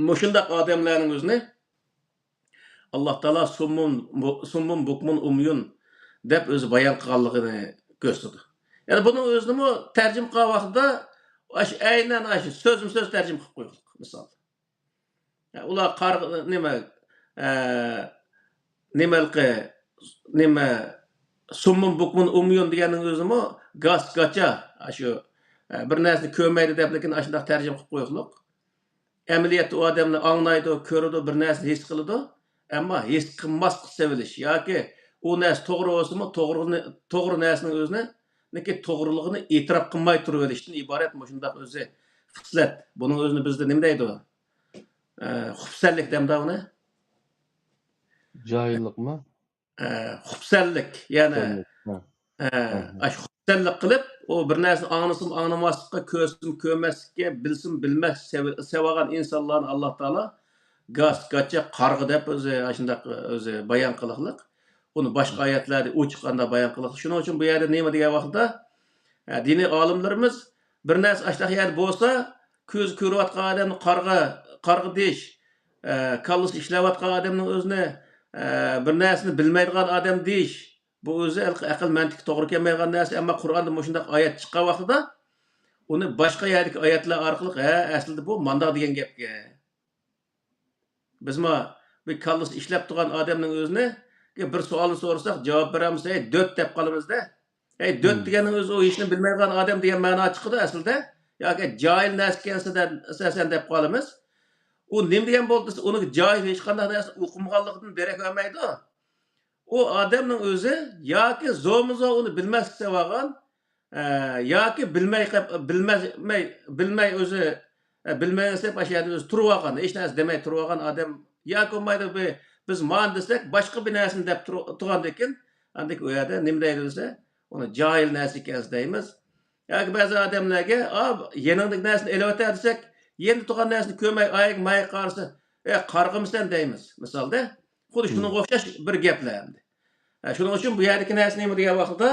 مۇشۇنداق ئادەملەرنىڭ ئۆزىنى ئاللا تائالا سۇممۇن، سۇممۇن بۇكمۇن ئۇميۇن دەپ ئۆزى بايان قىلغانلىقىنى كۆرسىتىدۇ. يەنى بۇنىڭ ئۆزىنىمۇ تەرجىمە قىلغان ۋاقتىدا ئاشۇ ئەينەن ئاشۇ سۆزمۇ سۆز تەرجىمە قىلىپ قويۇقلۇق، مىسال. ئۇلار قار-، نېمە، ئە، نېمە ھېلىقى، نېمە، سۇممۇن بۇكمۇن ئۇميۇن دېگەننىڭ ئۆزىمۇ گاس، گاچا، ئاشۇ، ئە، بىر نەرسىنى كۆرمەيدۇ دەپ، لېكىن ئاشۇنداق تەرجىمە قىلىپ قويۇقلۇق. ئەمەلىيەتتە ئۇ ئادەملەر ئاڭلايدۇ، كۆرىدۇ، بىر نەرسىنى ھېس قىلىدۇ. ئەمما ھېس قىلماسلىق سېۋىلىش ياكى ئۇ نەرسە توغرا بولسىمۇ، توغرىنى، توغرا نەرسىنىڭ ئۆزىنى، نىكى توغرىلىقىنى ئېتىراپ قىلماي تۇرۇۋېلىشتىن ئىبارەت مۇشۇنداق ئۆزى خىسلەت. بۇنىڭ ئۆزىنى بىزدە نېمە دەيدۇ؟ ئە، خۇپسەنلىك دەمدا ئۇنى؟ جاھىللىقمۇ؟ ئە، خۇپسەنلىك، يەنى، خۇپسەنلىك، ھە. ئە، ھە، ھە. ئاشۇ خۇپسەنلىك قىلىپ، ئۇ بىر نەرسىنى ئاڭلىسىمۇ ئاڭلىماسلىققا، كۆرسىمۇ كۆرمەسلىككە، بىلسىمۇ بىلمەسلىككە سېلىۋالغان ئىنسانلارنى ئاللا تائالا گاس-گاچا قارغا دەپ ئۆزى ئاشۇنداق ئۆزى بايان قىلىقلىق. ئۇنى باشقا ئايەتلەردە ئوچۇق ئانداق بايان قىلىقلىق. شۇنىڭ ئۈچۈن بۇ يەردە نېمە دېگەن ۋاقىتتا، ئە، دىنىي ئالىملىرىمىز بىر نەرسە ئاشۇنداق يەردە بولسا، كۆزى كۆرۈۋاتقان ئادەمنى قارغا، قارغا دېيىش، ئە، كاللىسى ئىشلەۋاتقان ئادەمنىڭ ئۆزىنى، ئە، بىر نەرسىنى بىلمەيدىغان ئادەم دېيىش، بۇ ئۆزى ئەقىل، ئەقىل مەنتىقى توغرا كەلمەيدىغان نەرسە. ئەمما قۇرئاندا مۇشۇنداق ئايەت چىققان ۋاقتىدا، ئۇنى باشقا يەردىكى ئايەتلەر ئارقىلىق، ھە، ئەسلىدە بۇ مانداق دېگەن گەپكەن. بىزمۇ بىر كاللىسى ئىشلەپ تۇرغان ئادەمنىڭ ئۆزىنى بىر سوئالنى سورىساق، جاۋاب بېرەلمىسە، «ھەي، دۆت» دەپ قالىمىز-دە. «ھەي، دۆت» مم. دېگەننىڭ ئۆزى ئۇ ھېچنى بىلمەيدىغان ئادەم دېگەن مەنا چىقىدۇ ئەسلىدە. ياكى «جاھىل نەرسە ئىكەنسەن» دە-، سەن دەپ قالىمىز. ئۇ نېمە دېگەن بولدى دېسە، ئۇنىڭ جاھىل، ھېچقانداق نەرسىنى ئوقۇمىغانلىقىدىن دېرەك بەرمەيدۇ. ئۇ ئادەمنىڭ ئۆزى ياكى زورمۇ زور ئۇنى بىلمەسلىك سېلىۋالغان، ئە، ياكى بىلمەي قېپ-، بىلمەي، بىلمەي ئۆزى، ئە، بىلمەي دەپ ئاشۇ يەردە ئۆزى تۇرۇۋالغان، ھېچ نەرسە دېمەي تۇرۇۋالغان ئادەم ياكى بولمايدۇ بى-، بىز مانا دېسەك، باشقا بىر نەرسىنى دەپ تۇر-، تۇرغاندىكىن، ئاندىن كېيىن ئۇ يەردە نېمە دەيدۇ دېسە، ئۇنى جاھىل نەرسە ئىكەنسەن دەيمىز. ياكى بەزى ئادەملەرگە، «ئا، يېنىڭدىكى نەرسىنى ئېلىۋەتە» دېسەك، يېنىدا تۇرغان نەرسىنى كۆرمەي، ئايىغى مايىغا قارىسا، «ئە، قارىغىمىسەن؟» دەيمىز، مىسالدا. خۇددى شۇنىڭغا ئوخشاش بىر گەپلەر ئەمدى. ئە، شۇنىڭ ئۈچۈن بۇ يەردىكى نەرسە نېمە دېگەن ۋاقىتتا،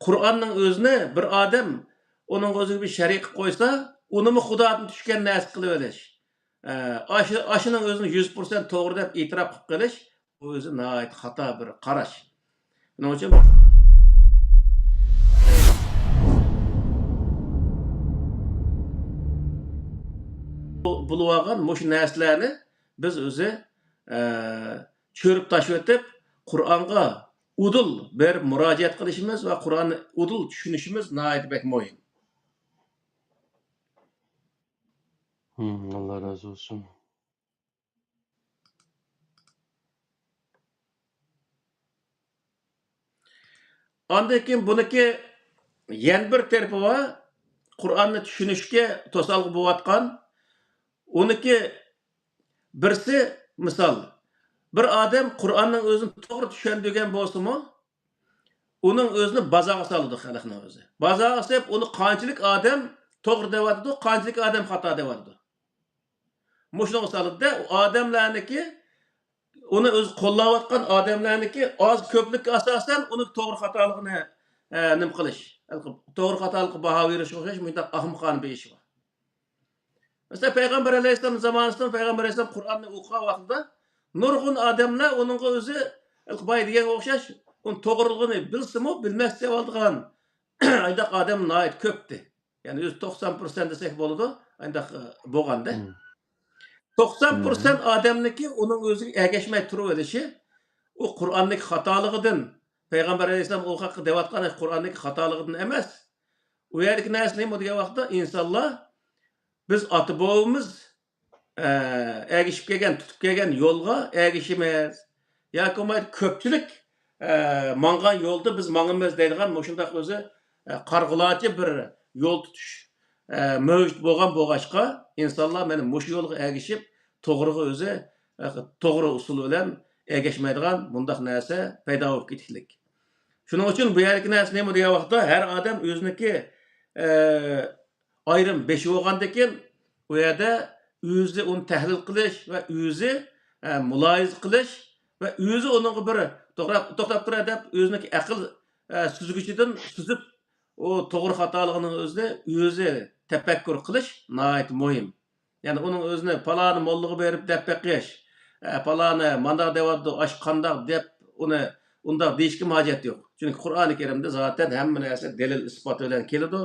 قۇرئاننىڭ ئۆزىنى بىر ئادەم ئۇنىڭغا ئۆزىگە بىر شەرىك قىلىپ قويسا، ئۇنىمۇ خۇدادىن چۈشكەن نەرسە قىلىۋېلىش. ئە، ئاشۇ-، ئاشۇنىڭ ئۆزىنى يۈز پىرسەنت توغرا دەپ ئېتىراپ قىلىپ قېلىش، بۇ ئۆزى ناھايىتى خاتا بىر قاراش. شۇنىڭ ئۈچۈن بۇ، بولۇۋالغان مۇشۇ نەرسىلەرنى بىز ئۆزى، ئە، چۆرۈپ تاشلىۋېتىپ، قۇرئانغا ئۇدۇل بېرىپ مۇراجىئەت قىلىشىمىز ۋە قۇرئاننى ئۇدۇل چۈشىنىشىمىز ناھايىتى بەك مۇھىم. ھىم، ئاللا رازى بولسۇن. ئاندىن كېيىن بۇنىڭكى يەنە بىر تەرىپى بار. قۇرئاننى چۈشىنىشكە توسالغۇ بولۇۋاتقان. ئۇنىڭكى بىرسى، مىسال، بىر ئادەم قۇرئاننىڭ ئۆزىنى توغرا چۈشەندۈرگەن بولسىمۇ، ئۇنىڭ ئۆزىنى بازارغا سالىدۇ خەلقنىڭ ئۆزى. بازارغا سېلىپ، ئۇنى قانچىلىك ئادەم توغرا دەۋاتىدۇ، قانچىلىك ئادەم خاتا دەۋاتىدۇ. مۇشۇنىڭغا سالىدۇ-دە، ئۇ ئادەملەرنىڭكى، ئۇنى ئۆزى قوللاۋاتقان ئادەملەرنىڭكى ئاز كۆپلۈككە ئاساسەن ئۇنى توغرا خاتالىقىنى، ئە، نېمە قىلىش، توغرا خاتالىققا باھا بېرىشكە ئوخشاش مۇشۇنداق ئەخمىقانە بىر ئىش بار. مەسىلەن، پەيغەمبەر ئەلەيھىسسالام زامانىسىدا پەيغەمبەر ئەلەيھىسسالام قۇرئاننى ئوقۇغان ۋاقتىدا نۇرغۇن ئادەملەر ئۇنىڭغا ئۆزى باي دېگەنگە ئوخشاش، ئۇنى توغرىلىقىنى بىلسىمۇ، بىلمەسلىك سېلىۋالىدىغان ئايداق ئادەم ناھايىتى كۆپتى. يەنى ئۆزى توقسان پىرسەنت دېسەك بولىدۇ، ئايداق، ئە، بولغاندا. مم. توقسان پىرسەنت مم. ئادەمنىكى ئۇنىڭ ئۆزىگە ئەگەشمەي تۇرۇۋېلىشى، ئۇ قۇرئاندىكى خاتالىقىدىن، پەيغەمبەر ئەلەيھىسسالام ئۇ ھەققىدە دەۋاتقان قۇرئاندىكى خاتالىقىدىن ئەمەس. ئۇ يەردىكى نەرسە نېمە دېگەن ۋاقىتتا، ئىنسانلار بىز ئاتا-بوۋىمىز، ئە، ئەگىشىپ كەلگەن، تۇتۇپ كەلگەن يولغا ئەگىشىمىز. ياكى بولمايدۇ كۆپچىلىك، ئە، ماڭغان يولدا بىز ماڭىمىز دەيدىغان مۇشۇنداق ئۆزى، ئە، قارىغۇلارچە بىر يول تۇتۇش، ئە، مەۋجۇت بولغان بولغاچقا، ئىنسانلار مانا مۇشۇ يولغا ئەگىشىپ، توغرىغا ئۆزى، ئە، توغرا ئۇسۇل بىلەن ئەگەشمەيدىغان مۇنداق نەرسە پەيدا بولۇپ كېتىكلىك. شۇنىڭ ئۈچۈن بۇ يەردىكى نەرسە نېمە دېگەن ۋاقىتتا، ھەر ئادەم ئۆزىنىڭكى، ئە، ئايرىم بېشى بولغاندىكىن، ئۇ يەردە ئۆزى ئۇنى تەھلىل قىلىش ۋە ئۆزى، ئە، مۇلاھىزە قىلىش ۋە ئۆزى ئۇنىڭغا بىر توغرا، توختاپ تۇرە دەپ ئۆزىنىڭكى ئەقىل، ئە، سۈزگۈچىدىن سۈزۈپ، ئۇ توغرا خاتالىقىنىڭ ئۆزىنى ئۆزى تەپەككۇر قىلىش ناھايىتى مۇھىم. يەنى ئۇنىڭ ئۆزىنى پالانى موللىغا بېرىپ دەپ بېقىش، ئە، پالانى مانداق دەۋاتىدۇ، ئاشۇ قانداق دەپ ئۇنى ئۇنداق دېيىشكىمۇ ھاجەت يوق. چۈنكى قۇرئانى كەرىمدە زاتەن ھەممە نەرسە دەلىل ئىسپات بىلەن كېلىدۇ.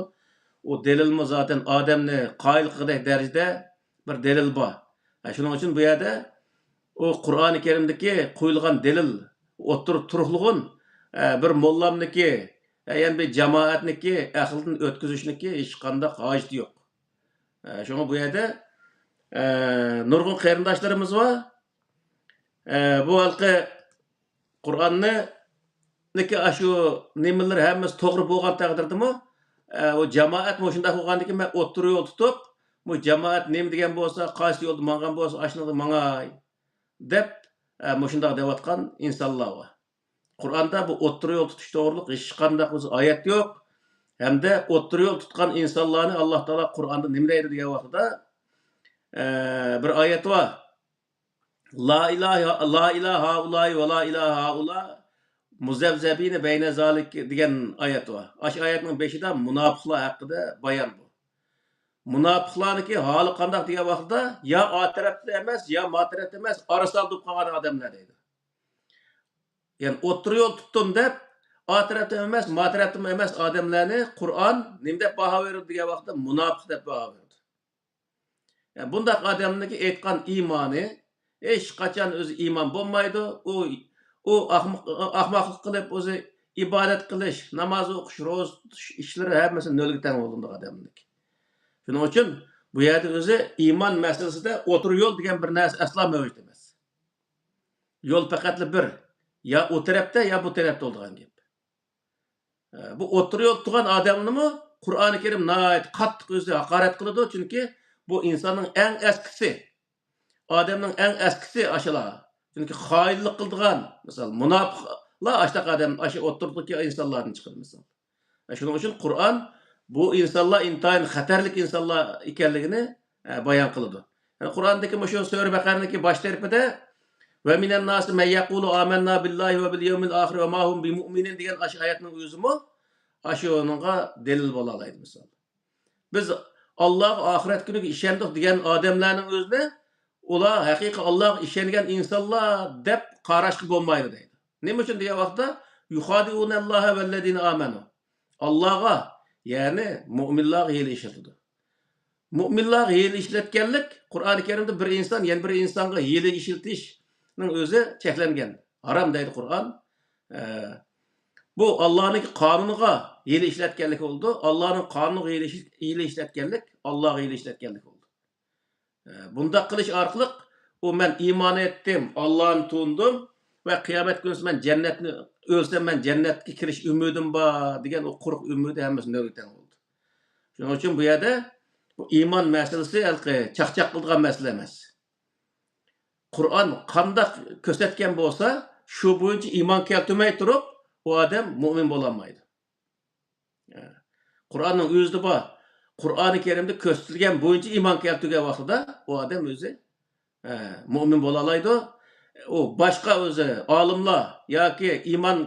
ئۇ دەلىلمۇ زاتەن ئادەمنى قايىل قىلغۇدەك دەرىجىدە بىر دەلىل بار. ھە، شۇنىڭ ئۈچۈن بۇ يەردە ئۇ قۇرئانى كەرىمدىكى قويۇلغان دەلىل ئوتتۇرىدا تۇرۇقلىغۇن، ئە، بىر موللامنىكى، ئە، يەنى بىر جامائەتنىكى ئەقلىدىن ئۆتكۈزۈشنىكى ھېچقانداق ھاجىتى يوق. ئە، شۇڭا بۇ يەردە، ئە، نۇرغۇن قېرىنداشلىرىمىز بار. ئە، بۇ ھالقى قۇرئاننىڭكى ئاشۇ نېمىلىرى ھەممىسى توغرا بولغان تەقدىردىمۇ، ئە، ئۇ جامائەت مۇشۇنداق بولغاندىكىن مەن ئوتتۇرا يول تۇتۇپ، بۇ جامائەت نېمە دېگەن بولسا، قايسى يولدا ماڭغان بولسا، ئاشۇنىڭدا ماڭاي، دەپ، ئە، مۇشۇنداق دەۋاتقان ئىنسانلار بار. قۇرئاندا بۇ ئوتتۇرا يول تۇتۇش توغرۇلۇق ھېچقانداق ئۆزى ئايەت يوق. ھەمدە ئوتتۇرا يول تۇتقان ئىنسانلارنى ئاللا تائالا قۇرئاندا نېمە دەيدۇ دېگەن ۋاقتىدا، ئە، بىر ئايەت بار. لا ئىلاھە، لا ئىلاھە ھائۇلاء ۋە لا ئىلاھە ھائۇلاء مۇزەبزەبىنە بەينە زالىك دېگەن ئايەت بار. ئاشۇ ئايەتنىڭ بېشىدا مۇناپىقلار ھەققىدە بايان بۇ. مۇناپىقلارنىڭكى ھالى قانداق دېگەن ۋاقتىدا، يا ئا تەرەپتە ئەمەس، يا ما تەرەپتە ئەمەس، ئارىسال بولۇپ قالغان ئادەملەر دەيدۇ. يەنى ئوتتۇرا يول تۇتتۇم دەپ، ئا تەرەپتە ئەمەس، ما تەرەپتىمۇ ئەمەس ئادەملەرنى قۇرئان نېمە دەپ باھا بېرىدۇ دېگەن ۋاقىتتا، مۇناپىق دەپ باھا بېرىدۇ. يەنى بۇنداق ئادەمنىڭكى ئېيتقان ئىمانى ھېچقاچان ئۆزى ئىمان بولمايدۇ. ئۇ، ئۇ ئاخماق-، ئاخماقلىق قىلىپ، ئۆزى ئىبادەت قىلىش، ناماز ئوقۇش، روزا تۇتۇش ئىشلىرى ھەممىسى نۆلگە تەڭ بولىدۇ ئادەمنىڭكى. شۇنىڭ ئۈچۈن بۇ يەردە ئۆزى ئىمان مەسىلىسىدە ئوتتۇرا يول دېگەن بىر نەرسە ئەسلا مەۋجۇت ئەمەس. يول پەقەتلا بىر. يا ئۇ تەرەپتە، يا بۇ تەرەپتە بولىدىغان گەپ. ئە، بۇ ئوتتۇرا يول تۇتقان ئادەمنىمۇ قۇرئانى كەرىم ناھايىتى قاتتىق ئۆزى ھاقارەت قىلىدۇ، چۈنكى بۇ ئىنساننىڭ ئەڭ ئەسكىسى، ئادەمنىڭ ئەڭ ئەسكىسى ئاشۇلار. چۈنكى خائىنلىق قىلىدىغان، مىسال، مۇناپىقلار ئاشۇنداق ئادەم، ئاشۇ ئوتتۇرىدىكى ئىنسانلاردىن چىقىدۇ، مىسال. شۇنىڭ ئۈچۈن قۇرئان بۇ ئىنسانلار ئىنتايىن خەتەرلىك ئىنسانلار ئىكەنلىكىنى، ئە، بايان قىلىدۇ. يەنى قۇرئاندىكى مۇشۇ سۈرە بەقەرىنىڭكى باش تەرىپىدە، «ۋە مىنەن ناسى مەن يەقۇلۇ ئامەننا بىللاھى ۋە بىل يەۋمىل ئاخىر ۋە ما ھۇم بىمۇئمىنىن» دېگەن ئاشۇ ئايەتنىڭ ئۆزىمۇ ئاشۇنىڭغا دەلىل بولالايدۇ، مىسال. بىز ئاللاغا، ئاخىرەت كۈنىگە ئىشەندۇق دېگەن ئادەملەرنىڭ ئۆزىنى، ئۇلار ھەقىقىي ئاللاغا ئىشەنگەن ئىنسانلار دەپ قاراشقا بولمايدۇ دەيدۇ. نېمە ئۈچۈن دېگەن ۋاقىتتا، «يۇخادىئۇنەللاھە ۋەللەزىنە ئامەنۇ». ئاللاغا، يەنى مۇئمىنلارغا ھىيلە ئىشلىتىدۇ. مۇئمىنلارغا ھىيلە ئىشلەتكەنلىك، قۇرئانى كەرىمدە بىر ئىنسان يەنە بىر ئىنسانغا ھىيلە ئىشلىتىشنىڭ ئۆزى چەكلەنگەن، ھارام دەيدۇ قۇرئان. ئە، بۇ ئاللانىڭ قانۇنىغا ھىيلە ئىشلەتكەنلىك بولىدۇ، ئاللانىڭ قانۇنىغا ھىيلە ئىش-، ھىيلە ئىشلەتكەنلىك، ئاللاغا ھىيلە ئىشلەتكەنلىك بولىدۇ. ئە، بۇنداق قىلىش ئارقىلىق ئۇ، «مەن ئىمان ئېيتتىم، ئاللانى تونۇدۇم ۋە قىيامەت كۈنى مەن جەننەتنى، ئۆلسەم مەن جەننەتكە كىرىش ئۈمىدىم بار» دېگەن ئۇ قۇرۇق ئۈمىدى ھەممىسى نۆلگە تەڭ بولدى. شۇنىڭ ئۈچۈن بۇ يەردە بۇ ئىمان مەسىلىسى ھېلىقى چاقچاق قىلىدىغان مەسىلە ئەمەس. قۇرئان قانداق كۆرسەتكەن بولسا، شۇ بويىچە ئىمان كەلتۈرمەي تۇرۇپ، ئۇ ئادەم مۇئمىن بولالمايدۇ. قۇرئاننىڭ ئۆزىدە بار. قۇرئانى كەرىمدە كۆرسىتىلگەن بويىچە ئىمان كەلتۈرگەن ۋاقتىدا ئۇ ئادەم ئۆزى، ئە، مۇئمىن بولالايدۇ. ئۇ باشقا ئۆزى ئالىملار ياكى ئىمان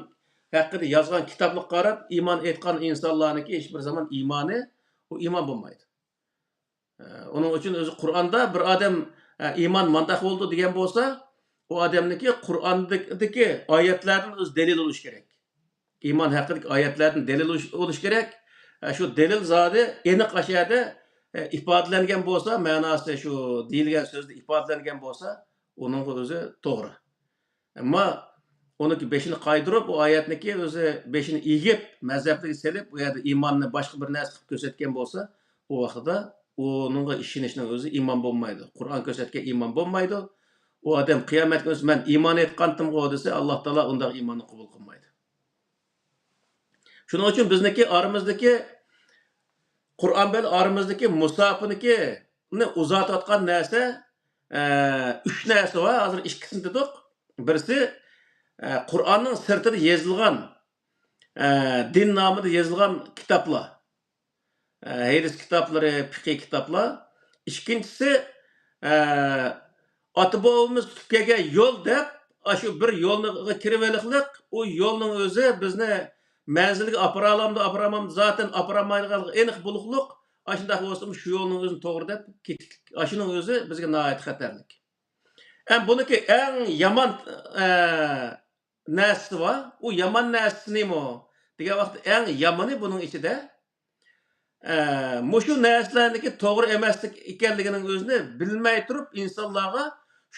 ھەققىدە يازغان كىتابلىققا قاراپ ئىمان ئېيتقان ئىنسانلارنىڭكى ھېچ بىر زامان ئىمانى، ئۇ ئىمان بولمايدۇ. ئۇنىڭ ئۈچۈن ئۆزى قۇرئاندا بىر ئادەم، ئە، ئىمان مانداق بولىدۇ دېگەن بولسا، ئۇ ئادەمنىڭكى قۇرئاندىكى ئايەتلەردىن ئۆزى دەلىل بولۇشى كېرەك. ئىمان ھەققىدىكى ئايەتلەردىن دەلىل بولۇش، بولۇشى كېرەك. ئە، شۇ دەلىل زادى ئېنىق ئاشۇ يەردە، ئە، ئىپادىلەنگەن بولسا، مەناسى شۇ دېيىلگەن سۆزدە ئىپادىلەنگەن بولسا، ئۇنىڭغا ئۆزى توغرا. ئەمما ئۇنىڭكى بېشىنى قايدۇرۇپ، ئۇ ئايەتنىكى ئۆزى بېشىنى ئېگىپ، مەزھەپلىرىگە سېلىپ، ئۇ يەردە ئىماننى باشقا بىر نەرسە قىلىپ كۆرسەتكەن بولسا، ئۇ ۋاقتىدا ئۇنىڭغا ئىشىنىشنىڭ ئۆزى ئىمان بولمايدۇ. قۇرئان كۆرسەتكەن ئىمان بولمايدۇ. ئۇ ئادەم قىيامەت كۈنى «مەن ئىمان ئېيتقانتىمغۇ» دېسە، ئاللا تائالا ئۇنداق ئىماننى قوبۇل قىلمايدۇ. شۇنىڭ ئۈچۈن بىزنىڭكى ئارىمىزدىكى، قۇرئان بىلەن ئارىمىزدىكى مۇساپىنىڭكى ئۇزارتىۋاتقان نەرسە، ئە، ئۈچ نەرسە بار. ھازىر ئىككىسىنى دېدۇق. بىرسى، ئە، قۇرئاننىڭ سىرتىدا يېزىلغان، ئە، دىن نامىدا يېزىلغان كىتابلار. ئە، ھەدىس كىتابلىرى، پىقھىي كىتابلار. ئىككىنچىسى، ئە، ئاتا-بوۋىمىز تۇتۇپ كەلگەن يول دەپ، ئاشۇ بىر يولغا كىرىۋېلىقلىق، ئۇ يولنىڭ ئۆزى بىزنى مەنزىلگە ئاپىرالامدۇ، ئاپىرالمامدۇ، زاتەن ئاپىرالمايدىغانلىقى ئېنىق بولۇقلۇق، ئاشۇنداق بولسىمۇ شۇ يولنىڭ ئۆزىنى توغرا دەپ كېتىكلىك. ئاشۇنىڭ ئۆزى بىزگە ناھايىتى خەتەرلىك. ئەمما بۇنىڭكى ئەڭ يامان، ئە، نەرسىسى بار. ئۇ يامان نەرسىسى نېمە دېگەن ۋاقىتتا، ئەڭ يامىنى بۇنىڭ ئىچىدە، ئە، مۇشۇ نەرسىلەرنىڭكى توغرا ئەمەسلىك ئىكەنلىكىنىڭ ئۆزىنى بىلمەي تۇرۇپ، ئىنسانلارغا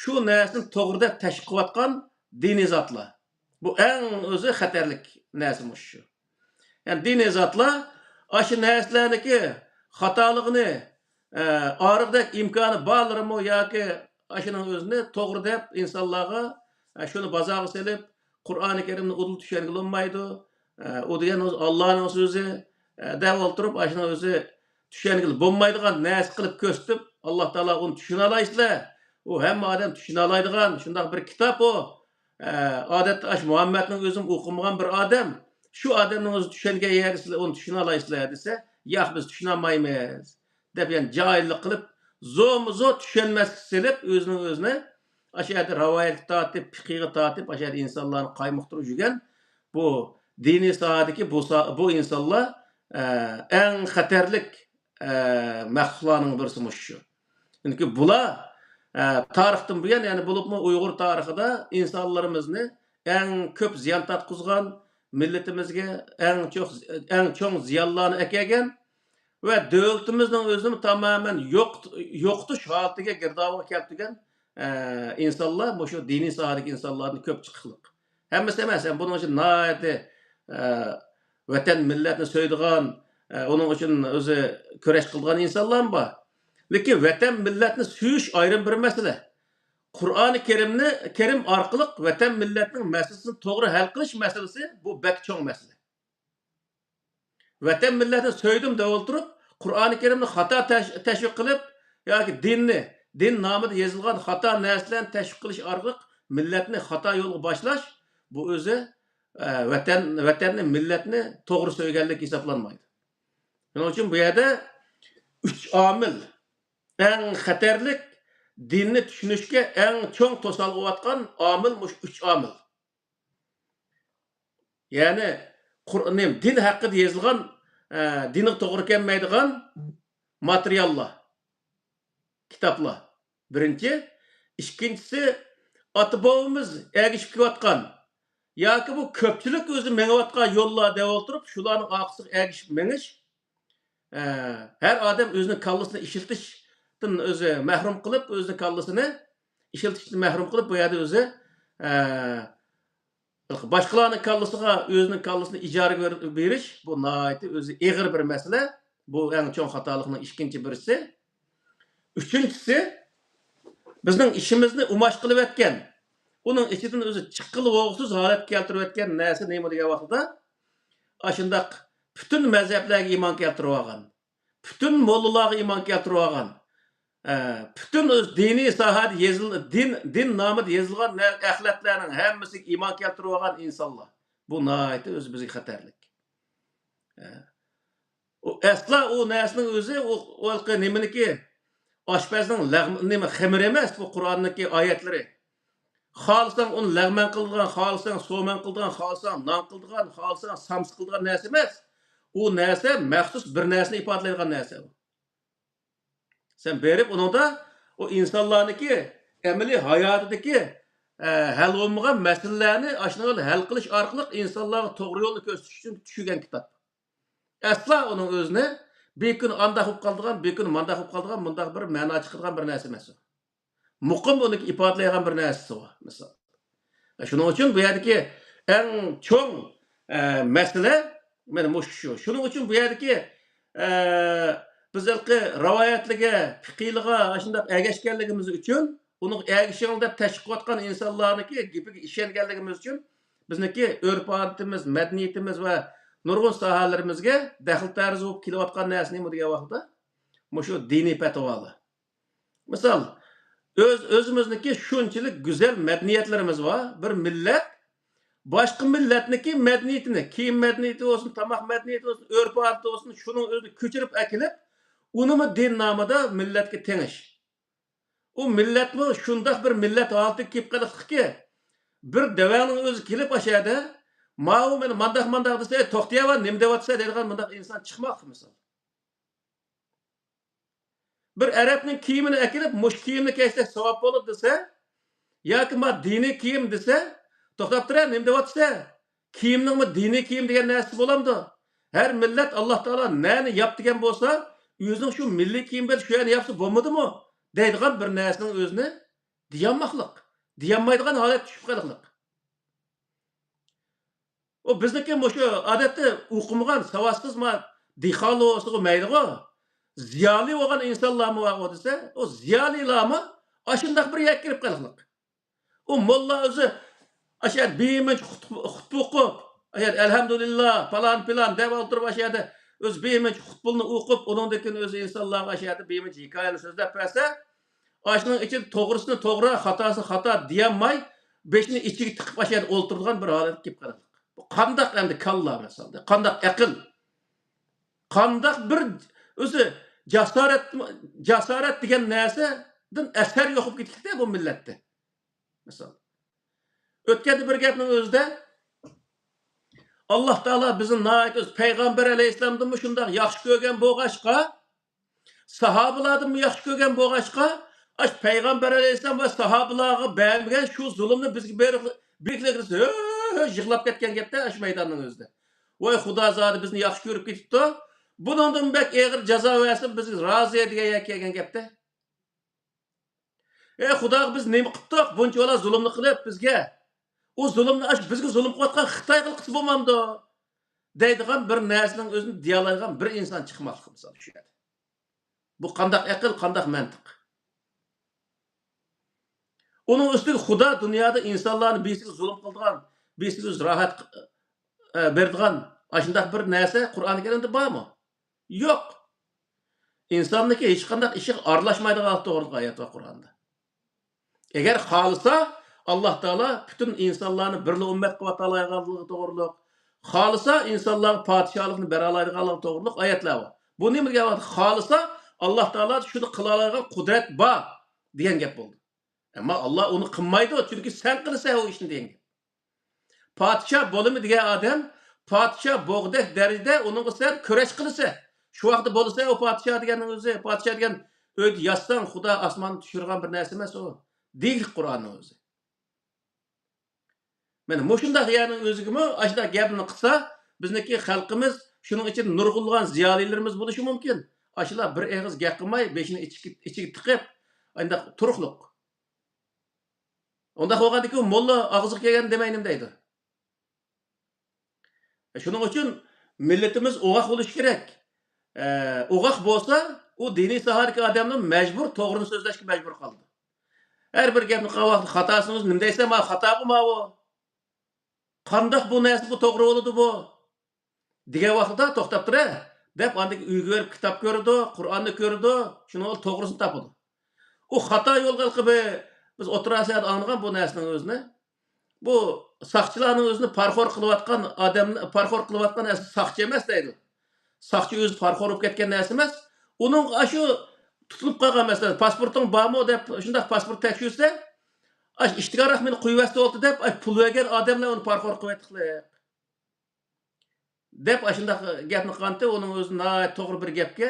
شۇ نەرسىنى توغرا دەپ تەشۋىق قىلىۋاتقان دىنىي زاتلار. بۇ ئەڭ ئۆزى خەتەرلىك نەرسە مۇشۇ. يەنى دىنىي زاتلار ئاشۇ نەرسىلەرنىڭكى خاتالىقىنى، ئە، ئارىغىدەك ئىمكانى بارلىرىمۇ ياكى ئاشۇنىڭ ئۆزىنى توغرا دەپ ئىنسانلارغا ئە، شۇنى بازارغا سېلىپ، قۇرئانى كەرىمنى ئۇدۇل چۈشەنگىلى بولمايدۇ. ئە، ئۇ دېگەن ئۆزى ئاللانىڭ سۆزى، ئە، دەپ ئولتۇرۇپ، ئاشۇنى ئۆزى چۈشەنگىلى بولمايدىغان نەرسە قىلىپ كۆرسىتىپ، ئاللا تائالا ئۇنى چۈشىنەلەيسىلەر. ئۇ ھەممە ئادەم چۈشىنەلەيدىغان شۇنداق بىر كىتاب ئۇ. ئە، ئادەتتە ئاشۇ مۇھەممەدنىڭ ئۆزىمۇ ئوقۇمىغان بىر ئادەم. شۇ ئادەمنىڭ ئۆزى چۈشەنگەن يەردە سىلەر ئۇنى چۈشىنەلەيسىلەر دېسە، ياق، بىز چۈشىنەلمەيمىز دەپ، يەنە جاھىللىق قىلىپ، زورمۇ زور چۈشەنمەسلىك سېلىپ، ئۆزىنىڭ ئۆزىنى ئاشۇ يەردە رىۋايەتكە تارتىپ، پىقىغا تارتىپ، ئاشۇ يەردە ئىنسانلارنى قايمۇقتۇرۇپ يۈرگەن بۇ دىنىي ساھەدىكى بۇ سا-، بۇ ئىنسانلار، ئە، ئەڭ خەتەرلىك، ئە، مەخلۇقلارنىڭ بىرسى مۇشۇ شۇ. چۈنكى بۇلار، ئە، تارىختىن بۇيان، يەنى بولۇپمۇ ئۇيغۇر تارىخىدا ئىنسانلىرىمىزنى ئەڭ كۆپ زىيان تارتقۇزغان، مىللىتىمىزگە ئەڭ چوڭ، ئەڭ چوڭ زىيانلارنى ئەكەلگەن ۋە دۆلىتىمىزنىڭ ئۆزىنى تامامەن يوق-، يوقىتىش ھالىتىگە، گىردابىغا كەلتۈرگەن، ئە، ئىنسانلار مۇشۇ دىنىي ساھەدىكى ئىنسانلاردىن كۆپ چىقىقلىق. ھەممىسى ئەمەس، ھەم بۇنىڭ ئىچىدە ناھايىتى، ئە، ۋەتەن، مىللەتنى سۆيىدىغان، ئە، ئۇنىڭ ئۈچۈن ئۆزى كۈرەش قىلىدىغان ئىنسانلارمۇ بار. لېكىن ۋەتەن، مىللەتنى سۆيۈش ئايرىم بىر مەسىلە. قۇرئانى كەرىمنى، كەرىم ئارقىلىق ۋەتەن، مىللەتنىڭ مەسىلىسىنى توغرا ھەل قىلىش مەسىلىسى، بۇ بەك چوڭ مەسىلە. ۋەتەن، مىللەتنى سۆيدۈم دەپ ئولتۇرۇپ، قۇرئانى كەرىمنى خاتا تەش-، تەشۋىق قىلىپ ياكى دىننى، دىن نامىدا يېزىلغان خاتا نەرسىلەرنى تەشۋىق قىلىش ئارقىلىق مىللەتنى خاتا يولغا باشلاش، بۇ ئۆزى، ئە، ۋەتەن، ۋەتەننى، مىللەتنى توغرا سۆيگەنلىك ھېسابلانمايدۇ. شۇنىڭ ئۈچۈن بۇ يەردە ئۈچ ئامىل، ئەڭ خەتەرلىك، دىننى چۈشىنىشكە ئەڭ چوڭ توسالغۇ بولۇۋاتقان ئامىل مۇشۇ ئۈچ ئامىل. يەنى قۇر-، نېمە، دىن ھەققىدە يېزىلغان، ئە، دىنغا توغرا كەلمەيدىغان ماتېرىياللار، كىتابلار. بىرىنچى. ئىككىنچىسى، ئاتا-بوۋىمىز ئەگىشىپ كېلىۋاتقان ياكى بۇ كۆپچىلىك ئۆزى مېڭىۋاتقان يوللار دەپ ئولتۇرۇپ، شۇلارنىڭ ئارقىسىغا ئەگىشىپ مېڭىش. ئە، ھەر ئادەم ئۆزىنىڭ كاللىسىنى ئىشلىتىشتىن ئۆزى مەھرۇم قىلىپ، ئۆزىنىڭ كاللىسىنى ئىشلىتىشتىن مەھرۇم قىلىپ، بۇ يەردە ئۆزى، ئە، باشقىلارنىڭ كاللىسىغا ئۆزىنىڭ كاللىسىنى ئىجارىگە بېر-، بېرىش، بۇ ناھايىتى ئۆزى ئېغىر بىر مەسىلە. بۇ ئەڭ چوڭ خاتالىقنىڭ ئىككىنچى بىرسى. ئۈچىنچىسى، بىزنىڭ ئىشىمىزنى ئۇماش قىلىۋەتكەن، ئۇنىڭ ئىچىدىن ئۆزى چىققىلى بولغۇسىز ھالەتكە كەلتۈرۈۋەتكەن نەرسە نېمە دېگەن ۋاقتىدا، ئاشۇنداق پۈتۈن مەزھەپلەرگە ئىمان كەلتۈرۈۋالغان، پۈتۈن موللىلارغا ئىمان كەلتۈرۈۋالغان، ئە، پۈتۈن ئۆز دىنىي ساھەدە يېزىل-، دىن، دىن نامىدا يېزىلغان نە-، ئەخلەتلەرنىڭ ھەممىسىگە ئىمان كەلتۈرۈۋالغان ئىنسانلار. بۇ ناھايىتى ئۆزى بىزگە خەتەرلىك. ئە، ئۇ ئەسلا ئۇ نەرسىنىڭ ئۆزى، ئۇ، ئۇ ھېلىقى نېمىنىكى، ئاشپەزنىڭ لەغم-، نېمە، خېمىرى ئەمەس، بۇ قۇرئاننىڭكى ئايەتلىرى. خالىساڭ ئۇنى لەغمەن قىلىدىغان، خالىساڭ سومەن قىلىدىغان، خالىساڭ نان قىلىدىغان، خالىساڭ سامسا قىلىدىغان نەرسە ئەمەس. ئۇ نەرسە مەخسۇس بىر نەرسىنى ئىپادىلەيدىغان نەرسە ئۇ. سەن بېرىپ ئۇنىڭدا ئۇ ئىنسانلارنىڭكى ئەمەلىي ھاياتىدىكى، ئە، ھەل بولمىغان مەسىلىلەرنى ئاشۇنىڭ ھەل قىلىش ئارقىلىق ئىنسانلارغا توغرا يولنى كۆرسىتىش ئۈچۈن چۈشۈرگەن كىتاب. ئەسلا ئۇنىڭ ئۆزىنى بىر كۈنى ئانداق بولۇپ قالىدىغان، بىر كۈنى مانداق بولۇپ قالىدىغان، مۇنداق بىر مەنا چىقىدىغان بىر نەرسە ئەمەس ئۇ. مۇقىم ئۇنىڭ ئىپادىلەيدىغان بىر نەرسىسى بار، مىسال. شۇنىڭ ئۈچۈن بۇ يەردىكى ئەڭ چوڭ، ئە، مەسىلە مانا مۇشۇ شۇ. شۇنىڭ ئۈچۈن بۇ يەردىكى، ئە، بىز ھېلىقى رىۋايەتلىرىگە، پىقىلىغا ئاشۇنداق ئەگەشكەنلىكىمىز ئۈچۈن، ئۇنىڭغا ئەگىشىڭ دەپ تەشۋىق قىلىۋاتقان ئىنسانلارنىڭكى گېپىگە ئىشەنگەنلىكىمىز ئۈچۈن، بىزنىڭكى ئۆرپ-ئادىتىمىز، مەدەنىيىتىمىز ۋە نۇرغۇن ساھەلىرىمىزگە دەخلى-تەرۇز بولۇپ كېلىۋاتقان نەرسە نېمە دېگەن ۋاقىتتا، مۇشۇ دىنىي پەتىۋالار. مىسال، ئۆز-، ئۆزىمىزنىڭكى شۇنچىلىك گۈزەل مەدەنىيەتلىرىمىز بار. بىر مىللەت باشقا مىللەتنىڭكى مەدەنىيىتىنى، كىيىم مەدەنىيىتى بولسۇن، تاماق مەدەنىيىتى بولسۇن، ئۆرپ-ئادىتى بولسۇن، شۇنىڭ ئۆزىنى كۆچۈرۈپ ئەكېلىپ، ئۇنىمۇ دىن نامىدا مىللەتكە تېڭىش. ئۇ مىللەتمۇ شۇنداق بىر مىللەت ھالىتىگە كېلىپ قېلىقلىقكى، بىر دەۋەڭنىڭ ئۆزى كېلىپ ئاشۇ يەردە، ماۋۇ مېنى مانداق-مانداق دېسە، «ئەي، توختىيەۋە، نېمە دەۋاتىسەن؟» دەيدىغان مۇنداق ئىنسان چىقماق، مىسال. بىر ئەرەبنىڭ كىيىمىنى ئەكېلىپ، «مۇشۇ كىيىمنى كىيسەك ساۋاب بولىدۇ» دېسە، ياكى «ما دىنىي كىيىم» دېسە، «توختاپ تۇرە، نېمە دەۋاتىسەن؟ كىيىمنىڭمۇ دىنىي كىيىم دېگەن نەرسىسى بولامدۇ؟ ھەر مىللەت ئاللا تائالا نەنى ياپ دېگەن بولسا، ئۆزىنىڭ شۇ مىللىي كىيىمى بىلەن شۇ يەرنى ياپسا بولمىدىمۇ؟» دەيدىغان بىر نەرسىنىڭ ئۆزىنى دېيەلمەسلىك، دېيەلمەيدىغان ھالەتكە چۈشۈپ قېلىقلىق. ئۇ بىزنىڭكى مۇشۇ ئادەتتە ئوقۇمىغان، ساۋاتسىز ما دېھقانلار بولسىغۇ مەيلىغۇ، زىيالىي بولغان ئىنسانلارمۇ بارغۇ دېسە، ئۇ زىيالىيلارمۇ ئاشۇنداق بىر يەرگە كىرىپ قېلىقلىق. ئۇ موللا ئۆزى ئاشۇ يەردە بىمۇنچە خۇتبە، خۇتبە ئوقۇپ، ئاشۇ يەردە ئەلھەمدۇلىللا، پالان، پىلان دەپ ئولتۇرۇپ، ئاشۇ يەردە ئۆزى بىمۇنچە خۇتبىلىنى ئوقۇپ، ئۇنىڭدىن كېيىن ئۆزى ئىنسانلارغا ئاشۇ يەردە بىمۇنچە ھېكايىلەر سۆزلەپ بەرسە، ئاشۇنىڭ ئىچىدە توغرىسىنى توغرا، خاتاسىنى خاتا دېيەلمەي، بېشىنى ئىچىگە تىقىپ، ئاشۇ يەردە ئولتۇرىدىغان بىر ھالەتكە كېلىپ قالىدۇ. بۇ قانداق ئەمدى كاللا مەسىلەن، قانداق ئەقىل؟ قانداق بىر ئۆزى جاسارەت، جاسارەت دېگەن نەرسىدىن ئەسەر يوق بولۇپ كېتىپتۇ بۇ مىللەتتە. مىسال، ئۆتكەندە بىر گەپنىڭ ئۆزىدە، ئاللا تائالا بىزنى ناھايىتى ئۆزى پەيغەمبەر ئەلەيھىسسالامدىنمۇ شۇنداق ياخشى كۆرگەن بولغاچقا، ساھابىلاردىنمۇ ياخشى كۆرگەن بولغاچقا، ئاشۇ پەيغەمبەر ئەلەيھىسسالام ۋە ساھابىلارغا بەرمىگەن شۇ زۇلۇمنى بىزگە بېرىپ، بېرىپ، ھۆ، ھۆ، يىغلاپ كەتكەن گەپتە ئاشۇ مەيداننىڭ ئۆزىدە. ۋاي خۇدا زادى بىزنى ياخشى كۆرۈپ كېتىپتۇ. بۇنىڭدىن بەك ئېغىر جازا بەرسۇن، بىزگە رازى دېگەن يەرگە كەلگەن گەپتە. ئەي خۇداغا بىز نېمە قىپتۇق؟ بۇنچىۋالا زۇلۇمنى قىلىپ بىزگە. ئۇ زۇلۇمنى ئاشۇ بىزگە زۇلۇم قىلىۋاتقان خىتايغا قىلسا بولمامدۇ؟ دەيدىغان بىر نەرسىنىڭ ئۆزىنى دېيەلەيدىغان بىر ئىنسان چىقماسلىقى مىسال شۇ يەردە. بۇ قانداق ئەقىل، قانداق مەنتىق؟ ئۇنىڭ ئۈستىگە خۇدا دۇنيادا ئىنسانلارنى بىرسىگە زۇلۇم قىلىدىغان، بىرسىگە ئۆزى راھەت، ئە، بېرىدىغان ئاشۇنداق بىر نەرسە قۇرئان كەرىمدە بارمۇ؟ يوق. ئىنساننىڭكى ھېچقانداق ئىشىغا ئارىلاشمايدىغانلىقى توغرىلىق ئايەت بار قۇرئاندا. ئەگەر خالىسا، ئاللا تائالا پۈتۈن ئىنسانلارنى بىرلا ئۈممەت قىلىۋاتالايدىغانلىقى توغرىلىق، خالىسا ئىنسانلارغا پادىشاھلىقنى بېرەلايدىغانلىقى توغرىلىق ئايەتلەر بار. بۇ نېمە دېگەن ۋاقىتتا؟ خالىسا، ئاللا تائالا شۇنى قىلالايدىغان قۇدرەت بار دېگەن گەپ بولدى. ئەمما ئاللا ئۇنى قىلمايدۇ، چۈنكى سەن قىلىسەن ئۇ ئىشنى دېگەن گەپ. پادىشاھ بولىمەن دېگەن ئادەم پادىشاھ بولغۇدەك دەرىجىدە ئۇنىڭغا سەن كۈرەش قىلىسەن. شۇ ۋاقىتتا بولىسەن ئۇ پادىشاھ دېگەننىڭ ئۆزى. پادىشاھ دېگەن ئۆيدە ياتساڭ، خۇدا ئاسماندا چۈشۈرگەن بىر نەرسە ئەمەس ئۇ. دېگۈدەك قۇرئاننىڭ ئۆزى. مانا مۇشۇنداق يەرنىڭ ئۆزىگىمۇ ئاشۇنداق گەپنى قىلسا، بىزنىڭكى خەلقىمىز، شۇنىڭ ئىچىدە نۇرغۇنلىغان زىيالىيلىرىمىز بولۇشى مۇمكىن. ئاشۇلار بىر ئېغىز گەپ قىلماي، بېشىنى ئىچىگە، ئىچىگە تىقىپ، ئانداق تۇرۇقلۇق. ئۇنداق بولغاندىكىن موللا ئاغزىغا كەلگەن دېمەي نېمە دەيدۇ؟ شۇنىڭ ئۈچۈن مىللىتىمىز ئوغاق بولۇشى كېرەك. ئە، ئوغاق بولسا، ئۇ دىنىي ساھەدىكى ئادەمنى مەجبۇر توغرىنى سۆزلەشكە مەجبۇر قالىدۇ. ھەر بىر گەپنى قىلغان ۋاقىتتا خاتاسىنى ئۆزى نېمە دەيسەن، ماۋۇ خاتاغۇ ماۋۇ. قانداق بۇ نەرسە، بۇ توغرا بولىدۇ بۇ؟ دېگەن ۋاقتىدا توختاپ تۇرە دەپ، ئاندىن كېيىن ئۆيگە بېرىپ كىتاب كۆرىدۇ، قۇرئاننى كۆرىدۇ، شۇنىڭ توغرىسىنى تاپىدۇ. ئۇ خاتا يولغا ھېلىقى بىر، بىز ئوتتۇرا ئاسىيادا ئاڭلىغان بۇ نەرسىنىڭ ئۆزىنى. بۇ ساقچىلارنىڭ ئۆزىنى پارىخور قىلىۋاتقان ئادەم، پارىخور قىلىۋاتقان ئەسلى ساقچى ئەمەس دەيدۇ. ساقچى ئۆزى پارىخور بولۇپ كەتكەن نەرسە ئەمەس. ئۇنىڭغا ئاشۇ تۇتۇلۇپ قالغان، مەسىلەن، پاسپورتۇڭ بارمۇ دەپ شۇنداق پاسپورت تەكشۈرسە، ئاش ئىشتىكارراق مېنى قويۇۋەتسە بولدى دەپ، ئاش پۇل بەرگەن ئادەملەر ئۇنى پارىخور قىلىۋەتتىقلىق. دەپ ئاشۇنداق گەپنى قىلغانتى، ئۇنىڭ ئۆزى ناھايىتى توغرا بىر گەپكە.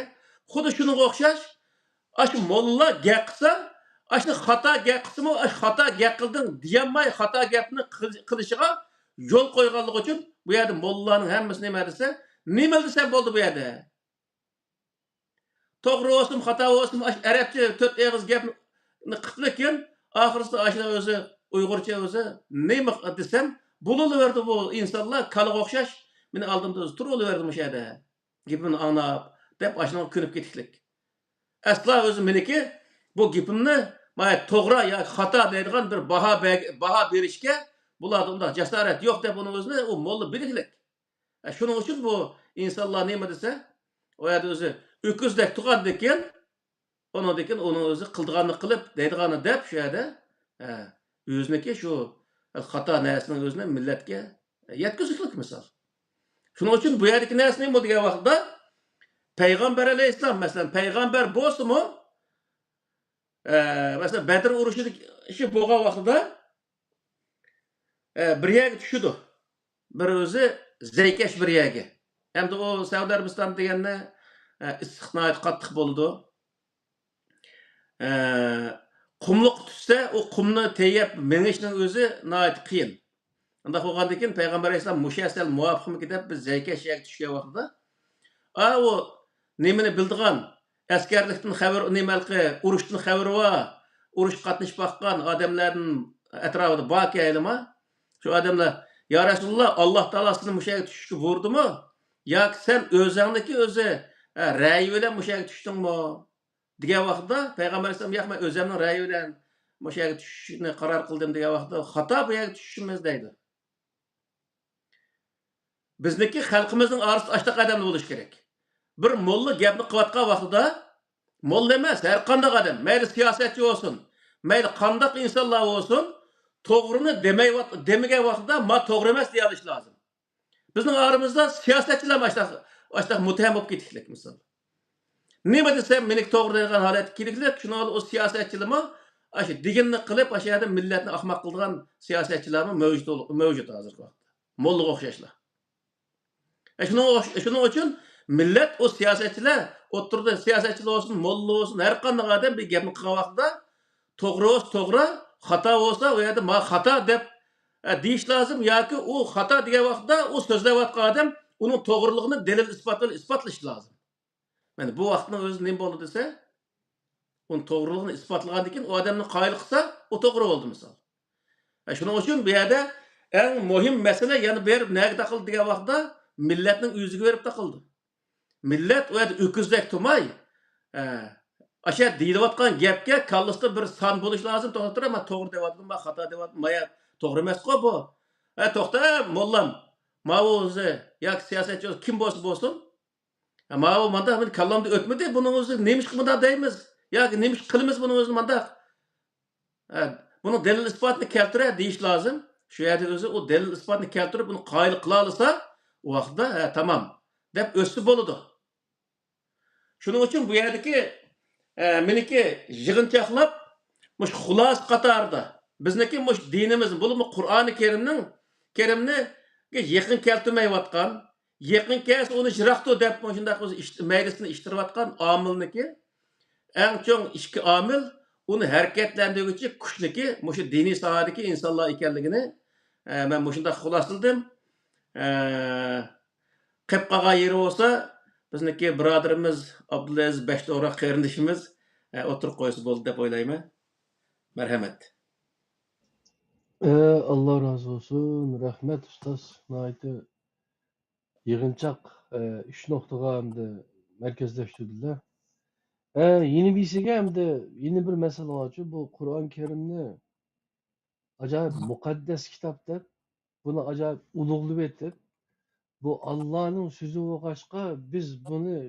خۇددى شۇنىڭغا ئوخشاش، ئاشۇ موللا گەپ قىلسا، ئاشۇ خاتا گەپ قىلسىمۇ، ئاشۇ خاتا گەپ قىلدىڭ دېيەلمەي، خاتا گەپنى قىل-، قىلىشىغا يول قويغانلىقى ئۈچۈن، بۇ يەردە موللانىڭ ھەممىسى نېمە دېسە، نېمە دېسەم بولدى بۇ يەردە. توغرا بولسۇن، خاتا بولسۇن، ئاشۇ ئەرەبچە تۆت ئېغىز گەپنى قىپلىكىن، ئاخىرسىدا ئاشۇ ئۆزى ئۇيغۇرچە ئۆزى نېمە دېسەم، بولۇۋېرىدۇ بۇ ئىنسانلار، كالىغا ئوخشاش، مېنى ئالدىمدا ئۆزى تۇرۇۋېرىدۇ مۇشۇ يەردە. گېپىمنى ئاڭلاپ، دەپ ئاشۇنىڭغا كۆنۈپ كېتىكلىك. ئەسلا ئۆزى مېنىكى، بۇ گېپىمنى مانا توغرا ياكى خاتا دەيدىغان بىر باھا بەگ-، باھا بېرىشكە بۇلاردا ئۇنداق جاسارەت يوق دەپ ئۇنىڭ ئۆزىنى ئۇ موللا بىلىكلىك. ئە، شۇنىڭ ئۈچۈن بۇ ئىنسانلار نېمە دېسە، ئۇ يەردە ئۆزى ئۆكۈزدەك تۇرغاندىن كېيىن، ئۇنىڭدىن كېيىن ئۇنىڭ ئۆزى قىلىدىغاننى قىلىپ، دەيدىغاننى دەپ شۇ يەردە، ئە، ئۆزىنىڭكى شۇ خاتا نەرسىنىڭ ئۆزىنى مىللەتكە يەتكۈزۈكلۈك مىسال. شۇنىڭ ئۈچۈن بۇ يەردىكى نەرسە نېمە دېگەن ۋاقىتتا، پەيغەمبەر ئەلەيھىسسالام، مەسىلەن، پەيغەمبەر بولسىمۇ، ئە، مەسىلەن، بەدر ئۇرۇشىدىكى ئىشى بولغان ۋاقتىدا، ئە، بىر يەرگە چۈشىدۇ. بىر ئۆزى زەيكەش بىر يەرگە. ئەمدى ئۇ سەئۇدى ئەرەبىستان دېگەندە، ئە، ئىسسىق ناھايىتى قاتتىق بولىدۇ. ئە، قۇملۇققا چۈشسە، ئۇ قۇمنى تېيىپ مېڭىشنىڭ ئۆزى ناھايىتى قىيىن. ئۇنداق بولغاندىكىن، پەيغەمبەر ئەلەيھىسسالام مۇشۇ سەل مۇۋاپىقمىكىن دەپ، بىر زەيكەش يەرگە چۈشكەن ۋاقتىدا، ئا، ئۇ نېمىنى بىلىدىغان، ئەسكەرلىكتىن خەۋىرى، نېمە ھېلىقى، ئۇرۇشتىن خەۋىرى بار، ئۇرۇشقا قاتنىشىپ باققان ئادەملەردىن ئەتراپىدا باركەن ھېلىمۇ. شۇ ئادەملەر، يا رەسۇلاللا، ئاللا تائالا سېنى مۇشۇ يەرگە چۈشۈشكە بۇيرۇدىمۇ؟ ياكى سەن ئۆزۈڭنىڭكى ئۆزى، ئە، رەيى بىلەن مۇشۇ يەرگە چۈشتۈڭمۇ؟ دېگەن ۋاقتىدا پەيغەمبەر ئەلەيھىسسالام، ياق، مەن ئۆزۈمنىڭ رەيى بىلەن مۇشۇ يەرگە چۈشۈشنى قارار قىلدىم دېگەن ۋاقىتتا، خاتا بۇ يەرگە چۈشۈشىمىز دەيدۇ. بىزنىڭكى خەلقىمىزنىڭ ئارىسىدا ئاشۇنداق ئادەملەر بولۇشى كېرەك. بىر موللا گەپنى قىلىۋاتقان ۋاقتىدا، موللا ئەمەس، ھەر قانداق ئادەم، مەيلى سىياسەتچى بولسۇن، مەيلى قانداق ئىنسانلار بولسۇن، توغرىنى دېمەيۋات-، دېمىگەن ۋاقتىدا، ما توغرا ئەمەس دېيەلىشى لازىم. بىزنىڭ ئارىمىزدا سىياسەتچىلەرمۇ ئاشۇنداق، ئاشۇنداق مۇتتەھەم بولۇپ كېتىشلىك، مىسال. نېمە دېسەم، مېنىڭكى توغرا دەيدىغان ھالەتكە كېلىشلىك، شۇنىڭ بىلەن ئۇ سىياسەتچىلەرمۇ ئاشۇ دېگىنىنى قىلىپ، ئاشۇ يەردە مىللەتنى ئاخماق قىلىدىغان سىياسەتچىلەرمۇ مەۋجۇت، مەۋجۇت ھازىرقى ۋاقىتتا. موللىغا ئوخشاشلا. ئە، شۇنىڭ ئوخش-، شۇنىڭ ئۈچۈن مىللەت ئۇ سىياسەتچىلەر ئوتتۇرىدا، سىياسەتچىلەر بولسۇن، موللا بولسۇن، ھەر قانداق ئادەم بىر گەپنى قىلغان ۋاقتىدا توغرا بولسا توغرا، خاتا بولسا ئۇ يەردە مانا خاتا دەپ، ئە، دېيىش لازىم ياكى ئۇ خاتا دېگەن ۋاقتىدا ئۇ سۆزلەۋاتقان ئادەم ئۇنىڭ توغرىلىقىنى دەلىل ئىسپات بىلەن ئىسپاتلىشى لازىم. مانا بۇ ۋاقىتنىڭ ئۆزىدە نېمە بولدى دېسە، ئۇنىڭ توغرىلىقىنى ئىسپاتلىغاندىن كېيىن ئۇ ئادەمنى قايىل قىلسا، ئۇ توغرا بولدى، مىسال. ھە، شۇنىڭ ئۈچۈن بۇ يەردە ئەڭ مۇھىم مەسىلە يەنە بېرىپ نەگە تاقىلدى دېگەن ۋاقىتتا، مىللەتنىڭ ئۆزىگە بېرىپ تاقىلدى. مىللەت ئۇ يەردە ئۆكۈزدەك تۇرماي، ھە، ئاشۇ يەردە دېيىلىۋاتقان گەپكە كاللىسىدا بىر سان بولۇش لازىم، توختاپ تۇرۇپ، مەن توغرا دەۋاتىدىم، مەن خاتا دەۋاتىدىم، مايا توغرا ئەمەسقۇ بۇ. ھە، توختا، موللام، ماۋۇ ئۆزى ياكى سىياسەتچى كىم بولسا بولسۇن، ھە، ماۋۇ مانداق مېنىڭ كاللامدىن ئۆتمىدى، بۇنىڭ ئۆزى نېمىشقا مۇنداق دەيمىز؟ ياكى نېمىشقا قىلىمىز بۇنىڭ ئۆزىنى مانداق؟ ھە، بۇنىڭ دەلىل ئىسپاتىنى كەلتۈرە دېيىش لازىم. شۇ يەردە ئۆزى ئۇ دەلىل ئىسپاتنى كەلتۈرۈپ، بۇنى قايىل قىلالىسا، ئۇ ۋاقىتتا، ھە، تامام، دەپ ئۆتسە بولىدۇ. شۇنىڭ ئۈچۈن بۇ يەردىكى، ئە، مېنىڭكى يىغىنچاقلاپ، مۇشۇ خۇلاسە قاتارىدا بىزنىڭكى مۇشۇ دىنىمىز، بولۇپمۇ قۇرئانى كەرىمنىڭ، كەرىمنى يېقىن كەلتۈرمەيۋاتقان، يېقىن كەلسە ئۇنى يىراقتۇر دەپ مۇشۇنداق ئۆز ئىش-، مەيدىسىنى ئىشتىرىۋاتقان ئامىلنىڭكى ئەڭ چوڭ ئىككى ئامىل، ئۇنى ھەرىكەتلەندۈرگۈچى كۈچنىكى مۇشۇ دىنىي ساھەدىكى ئىنسانلار ئىكەنلىكىنى، ئە، مەن مۇشۇنداق خۇلاسىلىدىم. ئە، قېلىپ قالغان يېرى بولسا، بىزنىڭكى بۇرادىرىمىز ئابدۇلئەزىز بەشتوغراق قېرىندىشىمىز، ئە، ئوتتۇرىغا قويسا بولدى دەپ ئويلايمەن. مەرھەمەت. ئە، ئاللا رازى بولسۇن. رەھمەت، ئۇستاز. ناھايىتى يىغىنچاق، ئە، ئۈچ نۇقتىغا ئەمدى مەركەزلەشتۈردىلە. ئە، يەنە بىرسىگە ئەمدى يەنە بىر مەسىلە بارچۇ، بۇ قۇرئان كەرىمنى ئاجايىپ مۇقەددەس كىتاب دەپ، بۇنى ئاجايىپ ئۇلۇغلىۋېتىپ، بۇ ئاللانىڭ سۆزى بولغاچقا، بىز بۇنى،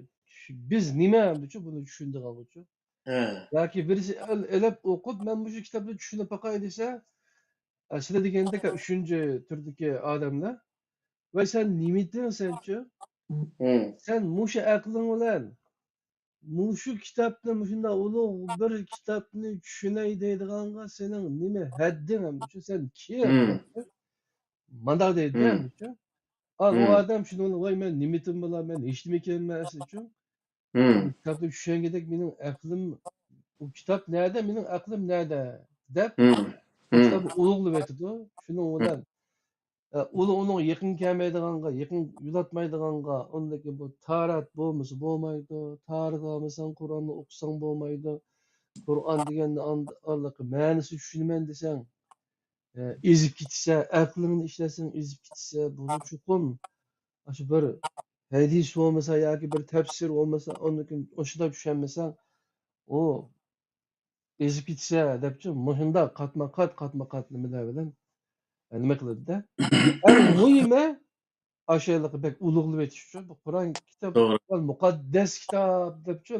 بىز نېمە ئەمدىچۇ بۇنى چۈشىنىدىغانغىچۇ؟ ھە. ياكى بىرسى ئېل-، ئېلىپ ئوقۇپ، مەن مۇشۇ كىتابنى چۈشىنىپ باقاي دېسە، ئە، سىلەر دېگەندەك ئۈچىنچى تۈردىكى ئادەملەر، ۋاي سەن نېمىتىڭ سەنچۇ؟ ھە. سەن مۇشۇ ئەقلىڭ بىلەن مۇشۇ كىتابنى، مۇشۇنداق ئۇلۇغ بىر كىتابنى چۈشىنەي دەيدىغانغا سېنىڭ نېمە ھەددىڭ ئەمدىچۇ؟ سەن كىم؟ مانداق دەيدۇ ئەمدىچۇ. ئا، ئۇ ئادەم شۇنىڭ بىلەن، ۋاي مەن نېمىتىم بىلا، مەن ھېچنېمە ئىكەنمەن ئەسلىچۇ. كىتابنى چۈشەنگۈدەك مېنىڭ ئەقلىم، ئۇ كىتاب نەدە، مېنىڭ ئەقلىم نەدە دەپ، كىتابنى ئۇلۇغلىۋېتىدۇ. شۇنىڭ بىلەن ئە، ئۇنى، ئۇنىڭغا يېقىن كەلمەيدىغانغا، يېقىن يولاتمايدىغانغا، ئۇندىن كېيىن بۇ تارەت بولمىسا بولمايدۇ، تارەت ئالمىساڭ قۇرئاننى ئوقۇساڭ بولمايدۇ، قۇرئان دېگەننى ئاند-، ئاندىن مەنىسى چۈشىنىمەن دېسەڭ، ئە، ئېزىپ كېتىسەن، ئەقلىڭنى ئىشلەتسەڭ ئېزىپ كېتىسەن، بۇ چوقۇم ئاشۇ بىر ھەدىس بولمىسا ياكى بىر تەپسىر بولمىسا، ئاندىن كېيىن ئاشۇنداق چۈشەنمىسەڭ، ئۇ ئېزىپ كېتىسە دەپچۇ، مۇشۇنداق قاتما-قات، قاتما-قات نېمىلەر بىلەن، ئە، نېمە قىلىدۇ-دە. ئەڭ مۇھىمى، ئاشۇ بەك ئۇلۇغلىۋېتىشچۇ. بۇ قۇرئان كىتاب، توغرا. قۇرئان مۇقەددەس كىتاب دەپچۇ،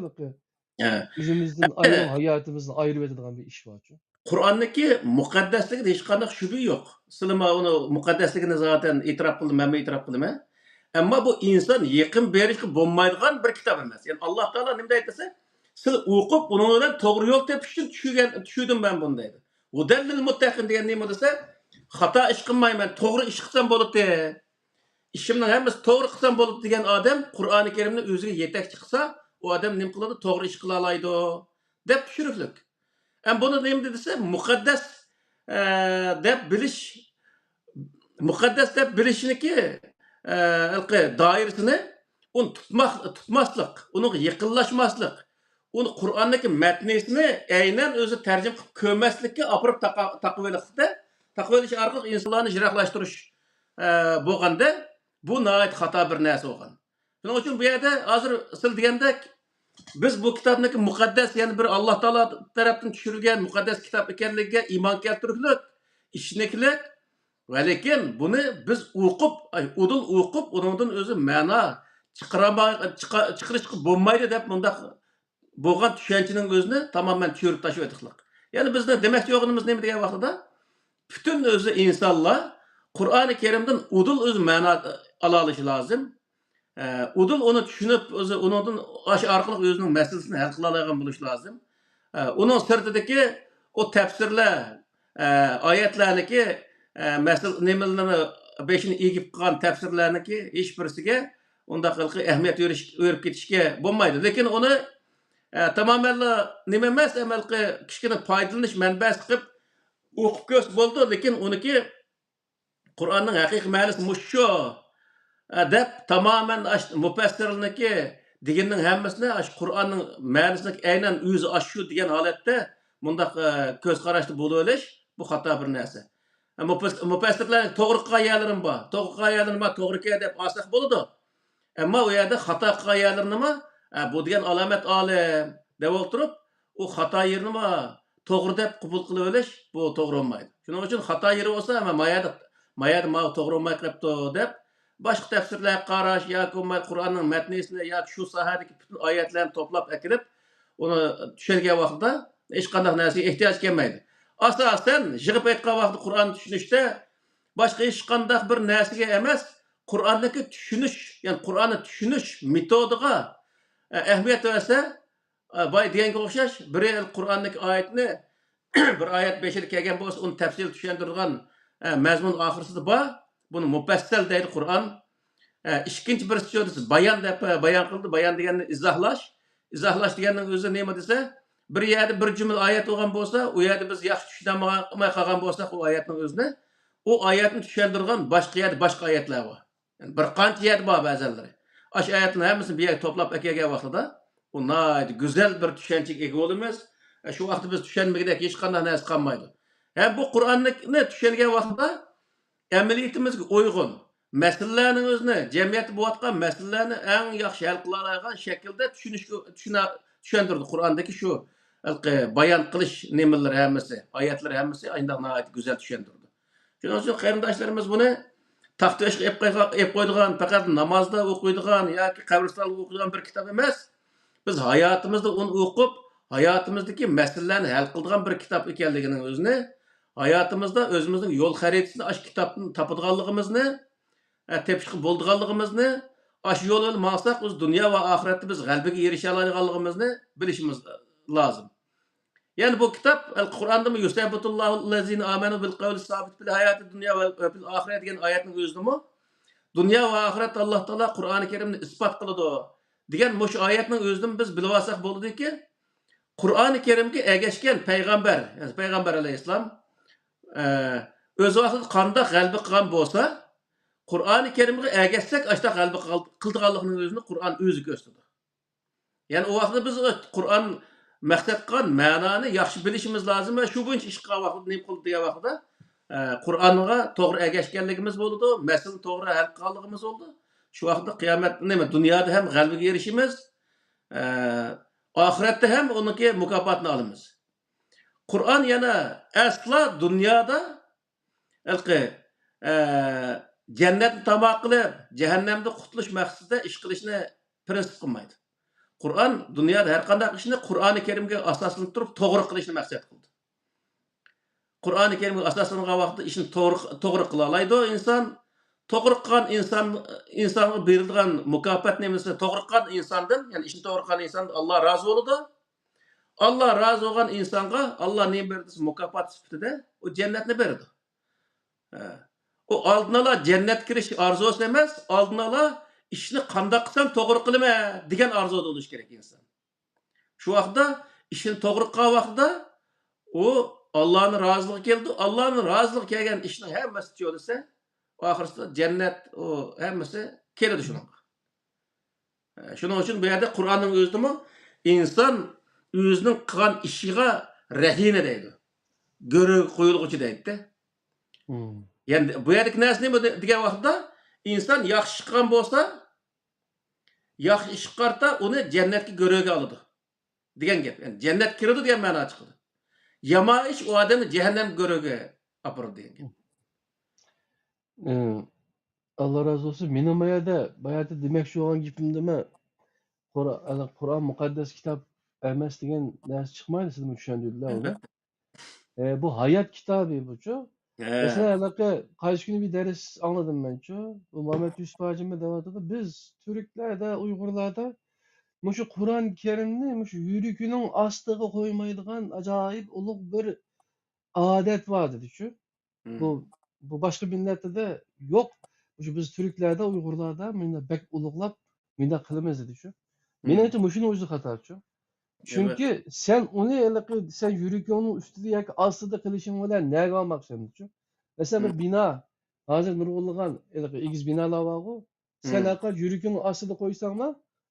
ھە. ئۆزىمىزدىن ئايرىپ، ھاياتىمىزنى ئايرىۋېتىدىغان بىر ئىش بارچۇ. قۇرئاننىڭكى مۇقەددەسلىكىدە ھېچقانداق شۈبھە يوق. سىلىمۇ ئۇنى مۇقەددەسلىكىنى زاتەن ئېتىراپ قىلدى، مەنمۇ ئېتىراپ قىلىمەن. ئەمما بۇ ئىنسان يېقىن بېرىشكە بولمايدىغان بىر كىتاب ئەمەس. يەنى ئاللا تائالا نېمە دەيدۇ دېسە، سىز ئوقۇپ، ئۇنىڭ بىلەن توغرا يول تېپىش ئۈچۈن چۈشۈرگەن، چۈشۈردۈم مەن بۇنى دەيدۇ. ھۇدەللىل مۇتتەقىن دېگەن نېمە دېسە، خاتا ئىش قىلمايمەن، توغرا ئىش قىلسام بولىدۇ. ئىشىمنىڭ ھەممىسى توغرا قىلسام بولىدۇ دېگەن ئادەم قۇرئانى كەرىمنى ئۆزىگە يېتەكچى قىلسا، ئۇ ئادەم نېمە قىلىدۇ؟ توغرا ئىش قىلالايدۇ، دەپ چۈشىنىكلىك. ئەمما بۇنى نېمە دېسە، مۇقەددەس، ئە، دەپ بىلىش، مۇقەددەس دەپ بىلىشنىكى، ئە، ھېلىقى دائىرىسىنى ئۇنى تۇتماق، تۇتماسلىق، ئۇنىڭغا يېقىنلاشماسلىق، ئۇنى قۇرئاندىكى مەتنىسىنى ئەينەن ئۆزى تەرجىمە قىلىپ كۆرمەسلىككە ئاپىرىپ تاقا-، تاقىۋېلىقلىقتا، تاقىۋېلىش ئارقىلىق ئىنسانلارنى يىراقلاشتۇرۇش، ئە، بولغاندا، بۇ ناھايىتى خاتا بىر نەرسە بولغان. شۇنىڭ ئۈچۈن بۇ يەردە ھازىر سىز دېگەندەك، بىز بۇ كىتابنىڭكى مۇقەددەس، يەنى بىر ئاللا تائالا تەرەپتىن چۈشۈرۈلگەن مۇقەددەس كىتاب ئىكەنلىكىگە ئىمان كەلتۈرۈكلۈك، ئىشىنىكلىك ۋە لېكىن بۇنى بىز ئوقۇپ، ئۇدۇل ئوقۇپ، ئۇنىڭدىن ئۆزى مەنا چىقىرالماي، چىقا-، چىقىرىشقا بولمايدۇ دەپ مۇنداق بولغان چۈشەنچىنىڭ ئۆزىنى تامامەن چۆرۈپ تاشلىۋېتىقلىق. يەنى بىزنىڭ دېمەكچى بولغىنىمىز نېمە دېگەن ۋاقتىدا، پۈتۈن ئۆزى ئىنسانلار قۇرئانى كەرىمدىن ئۇدۇل ئۆزى مەنا ئالالىشى لازىم. ئە، ئۇدۇل ئۇنى چۈشىنىپ، ئۆزى ئۇنىڭدىن، ئاشۇ ئارقىلىق ئۆزىنىڭ مەسىلىسىنى ھەل قىلالايدىغان بولۇش لازىم. ئە، ئۇنىڭ سىرتىدىكى ئۇ تەپسىرلەر، ئە، ئايەتلەرنىكى، ئە، مەسىلە نېمىلىرىنى بېشىنى ئېگىپ قىلغان تەپسىرلەرنىكى ھېچ بىرسىگە ئۇنداق ھېلىقى ئەھمىيەت بېرىش، بېرىپ كېتىشكە بولمايدۇ. لېكىن ئۇنى، ئە، تامامەنلا نېمە ئەمەس، ھېلىقى كىچىككىنە پايدىلىنىش مەنبەسى قىلىپ ئوقۇپ كۆرسە بولىدۇ. لېكىن ئۇنىكى قۇرئاننىڭ ھەقىقىي مەنىسى مۇشۇ، ئە، دەپ تامامەن ئاش-، مۇپەسسىرلىنىكى دېگىنىنىڭ ھەممىسىنى ئاش-، قۇرئاننىڭ مەنىسىنى ئەينەن ئۆزى ئاشۇ دېگەن ھالەتتە مۇنداق، ئە، كۆز قاراشتا بولۇۋېلىش، بۇ خاتا بىر نەرسە. ئە، مۇپەس-، مۇپەسسىرلەرنىڭ توغرا قىلغان يەرلىرىمۇ بار. توغرا قىلغان يەرلىرىمۇ بار، توغرا ئىكەن دەپ ئالساق بولىدۇ. ئەمما ئۇ يەردە خاتا قىلغان يەرلىرىنىمۇ، ئە، بۇ دېگەن ئالامەت ئالىم دەپ ئولتۇرۇپ، ئۇ خاتا يېرىنىمۇ توغرا دەپ قوبۇل قىلىۋېلىش، بۇ توغرا بولمايدۇ. شۇنىڭ ئۈچۈن خاتا يېرى بولسا، ھەممە ما يەردە، ما يەردە ماۋۇ توغرا بولماي قېلىپتۇ دەپ، باشقا تەپسىرلەرگە قاراش ياكى بولماي قۇرئاننىڭ مەتنىسىنى ياكى شۇ ساھەدىكى پۈتۈن ئايەتلەرنى توپلاپ ئەكىرىپ، ئۇنى چۈشەنگەن ۋاقتىدا ھېچقانداق نەرسىگە ئېھتىياج كەلمەيدۇ. ئاساسەن، يىغىپ ئېيتقان ۋاقتىدا قۇرئاننى چۈشىنىشتە باشقا ھېچقانداق بىر نەرسىگە ئەمەس، قۇرئاندىكى چۈشىنىش، يەنى قۇرئاننى چۈشىنىش مېتودىغا، ئە، ئەھمىيەت بەرسە، ئە، بايا دېگەنگە ئوخشاش، بىرى قۇرئاندىكى ئايەتنى، بىر ئايەت بېشىدا كەلگەن بولسا، ئۇنى تەپسىلىي چۈشەندۈرىدىغان، ئە، مەزمۇن ئاخىرسىدا بار. بۇنى مۇپەسسەل دەيدۇ قۇرئان. ئە، ئىككىنچى بىرسى شۇ دېسە، بايان دەپ، ئە، بايان قىلدى. بايان دېگەننى ئىزاھلاش. ئىزاھلاش دېگەننىڭ ئۆزى نېمە دېسە، بىر يەردە بىر جۈملە ئايەت بولغان بولسا، ئۇ يەردە بىز ياخشى چۈشىنەلمەي قالغان بولساق ئۇ ئايەتنىڭ ئۆزىنى، ئۇ ئايەتنى چۈشەندۈرىدىغان باشقا يەردە باشقا ئايەتلەر بار. يەنى بىر قانچە يەردە بار بەزەنلىرى. ئاشۇ ئايەتنىڭ ھەممىسىنى بىر يەرگە توپلاپ ئەكەلگەن ۋاقتىدا، ئۇ ناھايىتى گۈزەل بىر چۈشەنچىگە ئىگە بولىمىز. ئە، شۇ ۋاقىتتا بىز چۈشەنمىگۈدەك ھېچقانداق نەرسە قالمايدۇ. ھەم بۇ قۇرئاننى چۈشەنگەن ۋاقتىدا ئەمەلىيىتىمىزگە ئۇيغۇن مەسىلىلەرنىڭ ئۆزىنى، جەمئىيەتتە بولۇۋاتقان مەسىلىلەرنى ئەڭ ياخشى ھەل قىلالايدىغان شەكىلدە چۈشىنىشكە، چۈشىنە-، چۈشەندۈرىدۇ. قۇرئاندىكى شۇ ھېلىقى بايان قىلىش نېمىلىرى ھەممىسى، ئايەتلىرى ھەممىسى ئاينداق ناھايىتى گۈزەل چۈشەندۈرىدۇ. شۇنىڭ ئۈچۈن قېرىنداشلىرىمىز بۇنى تاختا ئېشىققا ئېلىپ قويغا-، ئېلىپ قويىدىغان، پەقەت نامازدا ئوقۇيدىغان ياكى قەبرىستاندا ئوقۇيدىغان بىر كىتاب ئەمەس. بىز ھاياتىمىزدا ئۇنى ئوقۇپ، ھاياتىمىزدىكى مەسىلىلەرنى ھەل قىلىدىغان بىر كىتاب ئىكەنلىكىنىڭ ئۆزىنى، ھاياتىمىزدا ئۆزىمىزنىڭ يول خەرىتىسىنى ئاشۇ كىتابتىن تاپىدىغانلىقىمىزنى، ئە، تېپىشقا بولىدىغانلىقىمىزنى، ئاشۇ يول بىلەن ماڭساق، بىز دۇنيا ۋە ئاخىرەتتە بىز غەلىبىگە ئېرىشەلەيدىغانلىقىمىزنى بىلىشىمىز لازىم. يەنى بۇ كىتاب، قۇرئاندىمۇ يۇسەببىتۇللاھۇللەزىنە ئامەنۇ بىل قەۋلى سابىت فىل ھاياتىد دۇنيا ۋە فىل ئاخىرە دېگەن ئايەتنىڭ ئۆزىدىمۇ دۇنيا ۋە ئاخىرەتتە ئاللا تائالا قۇرئانى كەرىمنى ئىسپات قىلىدۇ دېگەن مۇشۇ ئايەتنىڭ ئۆزىدىمۇ بىز بىلىۋالساق بولىدۇكى، قۇرئانى كەرىمگە ئەگەشكەن پەيغەمبەر، يەنى پەيغەمبەر ئەلەيھىسسالام، ئە، ئۆز ۋاقتىدا قانداق غەلىبە قىلغان بولسا، قۇرئانى كەرىمگە ئەگەشسەك ئاشۇنداق غەلىبە قىل-، قىلىدىغانلىقىنىڭ ئۆزىنى قۇرئان ئۆزى كۆرسىتىدۇ. يەنى ئۇ ۋاقىتتا بىز قۇرئان مەقسەت قىلغان مەنانى ياخشى بىلىشىمىز لازىم ۋە شۇ بويىچە ئىش قىلغان ۋاقىتتا نېمە قىلدى دېگەن ۋاقىتتا، ئە، قۇرئانغا توغرا ئەگەشكەنلىكىمىز بولىدۇ، مەسىلىنى توغرا ھەل قىلغانلىقىمىز بولىدۇ. شۇ ۋاقىتتا قىيامەت، نېمە، دۇنيادا ھەم غەلىبىگە ئېرىشىمىز، ئە، ئاخىرەتتە ھەم ئۇنىڭكى مۇكاپاتىنى ئالىمىز. قۇرئان يەنە ئەسلا دۇنيادا ھېلىقى، ئە، جەننەتنى تاما قىلىپ، جەھەننەمدىن قۇتۇلۇش مەقسىتىدە ئىش قىلىشنى پىرىنسىپ قىلمايدۇ. قۇرئان دۇنيادا ھەر قانداق ئىشنى قۇرئانى كەرىمگە ئاساسلىنىپ تۇرۇپ توغرا قىلىشنى مەقسەت قىلدى. قۇرئانى كەرىمگە ئاساسلانغان ۋاقىتتا ئىشنى توغرا، توغرا قىلالايدۇ ئىنسان. توغرا قىلغان ئىنسان، ئىنسانغا بېرىلىدىغان مۇكاپات نېمىسى، توغرا قىلغان ئىنساندىن، يەنى ئىشنى توغرا قىلغان ئىنساندىن ئاللا رازى بولىدۇ. ئاللا رازى بولغان ئىنسانغا ئاللا نېمە بېرىدۇ دېسە، مۇكاپات سۈپىتىدە ئۇ جەننەتنى بېرىدۇ. ھە. ئۇ ئالدىن ئالا جەننەتكە كىرىش ئارزۇسى ئەمەس، ئالدىن ئالا ئىشنى قانداق قىلسام توغرا قىلىمەن دېگەن ئارزۇدا بولۇشى كېرەك ئىنسان. شۇ ۋاقىتتا ئىشنى توغرا قىلغان ۋاقتىدا ئۇ ئاللانىڭ رازىلىقى كېلىدۇ. ئاللانىڭ رازىلىقى كەلگەن ئىشنىڭ ھەممىسى چۆلىسە، ئاخىرسىدا جەننەت، ئۇ ھەممىسى كېلىدۇ شۇنىڭغا. شۇنىڭ ئۈچۈن بۇ يەردە قۇرئاننىڭ ئۆزىدىمۇ ئىنسان ئۆزىنىڭ قىلغان ئىشىغا رەھىنە دەيدۇ. گۆرۈگە قويۇلغۇچى دەيدىدە. مم. يەنى بۇ يەردىكى نەرسە نېمە دېگەن ۋاقىتتا، ئىنسان ياخشى ئىش قىلغان بولسا، ياخشى ئىشقا قارىتا ئۇنى جەننەتكە گۆرۈگە ئالىدۇ دېگەن گەپ. يەنى جەننەتكە كىرىدۇ دېگەن مەنا چىقىدۇ. يامان ئىش ئۇ ئادەمنى جەھەننەمگە گۆرۈگە ئاپىرىدۇ دېگەن گەپ. ئى، ئاللا رازى بولسۇن. مېنىڭ بايادا، بايادا دېمەكچى بولغان گېپىمدە مەن قۇر-، ئەنە قۇرئان مۇقەددەس كىتاب ئەمەس دېگەن نەرسە چىقمايدۇ، سىزمۇ چۈشەندۈردىلەر ئۇنى. ئەلۋەتتە. ئە، بۇ ھايات كىتابى بۇچۇ. ھە. مەسىلەن، ھېلىقى قايسى كۈنى بىر دەرس ئاڭلىدىم مەنچۇ. بۇ مامەت يۈسۈپ ھاجىمۇ دەۋاتىدۇ، بىز تۈركلەردە، ئۇيغۇرلاردا مۇشۇ قۇرئان كەرىمنى مۇشۇ يۈرىكىنىڭ ئاستىغا قويمايدىغان ئاجايىپ ئۇلۇغ بىر ئادەت بار دېدىچۇ. بۇ، مم. بۇ باشقا مىللەتلەردە يوق. مۇشۇ بىز تۈركلەردە، ئۇيغۇرلاردا مۇنداق بەك ئۇلۇغلاپ، مۇنداق قىلىمىز دېدىچۇ. مم. مېنىڭچە مۇشۇنىڭ ئۆزى خاتاچۇ. ئەلۋەتتە. چۈنكى سەن ئۇنى ھېلىقى، سەن يۈرىكىڭنىڭ ئۈستىدە ياكى ئاستىدا قىلىشىڭ بىلەن نەگە ئالماقچىسەن دېدىچۇ. مەسىلەن، بىر مم. بىنا، ھازىر نۇرغۇنلىغان ھېلىقى ئېگىز بىنالار بارغۇ. سەن مم. ھەرقاچان يۈرىكىڭنىڭ ئاستىدا قويساڭلا،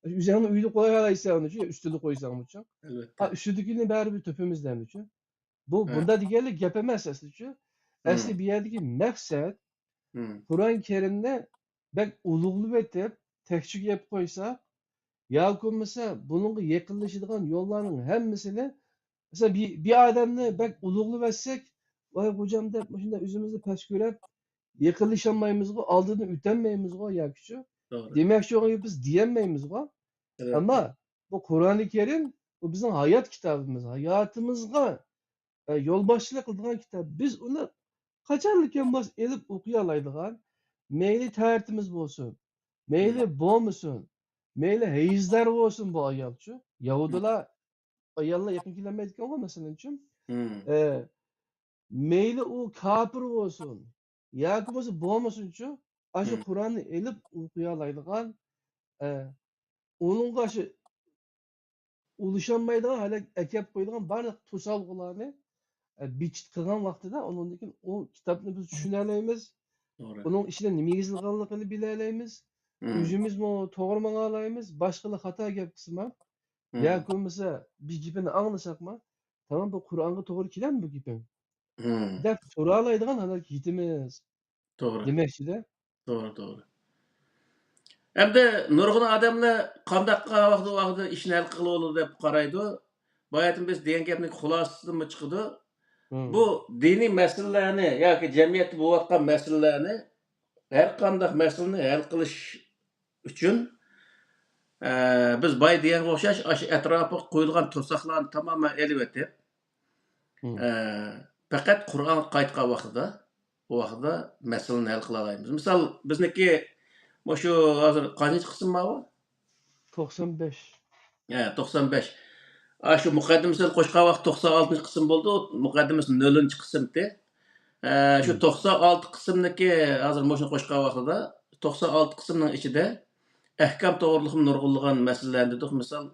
ئۆزۈڭنى ئۆيدە قويالايسەن دېدىچۇ، ئۈستىدە قويساڭمۇچۇ. ئەلۋەتتە. ھا، ئۈستىدىكىنى بەرىبىر تۆپىمىز دەمدىچۇ. بۇ ھە. بۇنداق دېگەنلىك گەپ ئەمەس ئەسلىچۇ. ھە. ئەسلى بۇ يەردىكى مەقسەت ھە. قۇرئان كەرىمنى بەك ئۇلۇغلىۋېتىپ، تەكچىگە يەپ قويساق، ياكى بولمىسا بۇنىڭغا يېقىنلىشىدىغان يوللارنىڭ ھەممىسىنى، مەسىلەن، بىر، بىر ئادەمنى بەك ئۇلۇغلىۋەتسەك، ۋاي خوجام دەپ، مۇشۇنداق ئۆزىمىزنى پەس كۆرۈپ، يېقىنلىشالمايمىزغۇ، ئالدىدىن ئۆتەلمەيمىزغۇ ياكىچۇ. توغرا. دېمەكچى بولغان گېپى بىز دېيەلمەيمىزغۇ. ئەلۋەتتە. ئەمما بۇ قۇرئانى كەرىم، بۇ بىزنىڭ ھايات كىتابىمىز. ھاياتىمىزغا، ئە، يولباشچىلىق قىلىدىغان كىتاب. بىز ئۇنى قاچانلىكىن بولسا ئېلىپ ئوقۇيالايدىغان، مەيلى تەرىتىمىز بولسۇن، مەيلى مم. بولمىسۇن، مەيلى ھەيزلەر بولسۇن بۇ ئايالچۇ. يەھۇدىيلار ئاياللار يېقىن كېلەلمەيدىكەنغۇ، مەسىلەنچۇ. مم. ئە، مەيلى ئۇ كاپىر بولسۇن، ياكى بولمىسا بولمىسۇنچۇ، ئاشۇ مم. قۇرئاننى ئېلىپ ئوقۇيالايدىغان، ئە، ئۇنىڭغا شۇ ئۇلىشالمايدىغان ھالەتكە ئەكەپ قويىدىغان بارلىق توسالغۇلارنى، ئە، بىچىت قىلغان ۋاقتىدا، ئۇنىڭدىن كېيىن ئۇ كىتابنى بىز چۈشىنەلەيمىز. توغرا. ئۇنىڭ ئىچىدە نېمە يېزىلغانلىقىنى بىلەلەيمىز. مم. ئۆزىمىزمۇ توغرا ماڭالايمىز. باشقىلار خاتا گەپ قىلسىمۇ، مم. ياكى بولمىسا بىر گېپىنى ئاڭلىساقمۇ، تامام، بۇ قۇرئانغا توغرا كېلەمدۇ بۇ گېپىڭ؟ مم. دەپ سورالايدىغان ھالەتكە يېتىمىز. توغرا. دېمەكچىدە. توغرا، توغرا. ئەمدى نۇرغۇن ئادەملەر قانداق ۋاقىت، ۋاقىتتا ئىشنى ھەل قىلغىلى بولىدۇ دەپ قارايدۇ. باياتىن بىز دېگەن گەپنىڭ خۇلاسىسىدىنمۇ چىقىدۇ. مم. بۇ دىنىي مەسىلىلەرنى ياكى جەمئىيەتتە بولۇۋاتقان مەسىلىلەرنى، ھەر قانداق مەسىلىنى ھەل قىلىش ئۈچۈن، ئە، بىز بايا دېگەنگە ئوخشاش، ئاشۇ ئەتراپىغا قويۇلغان توساقلارنى تامامەن ئېلىۋېتىپ، مم. ئە، پەقەت قۇرئانغا قايتقان ۋاقتىدا، ئۇ ۋاقتىدا مەسىلىنى ھەل قىلالايمىز. مىسال، بىزنىڭكى مۇشۇ ھازىر قانچىنچى قىسىم ماۋۇ؟ توقسان بەش. ھە، توقسان بەش. ئاشۇ مۇقەددىمىسىنى قوشقان ۋاقىت توقسان ئالتىنچى قىسىم بولدى، مۇقەددىمىسى نۆلىنچى قىسىمتى. ئە، شۇ مم. توقسان ئالتە قىسىمنىكى، ھازىر مۇشۇنى قوشقان ۋاقتىدا، توقسان ئالتە قىسىمنىڭ ئىچىدە ئەھكام توغرۇلۇقمۇ نۇرغۇنلىغان مەسىلىلەرنى دېدۇق. مىسال،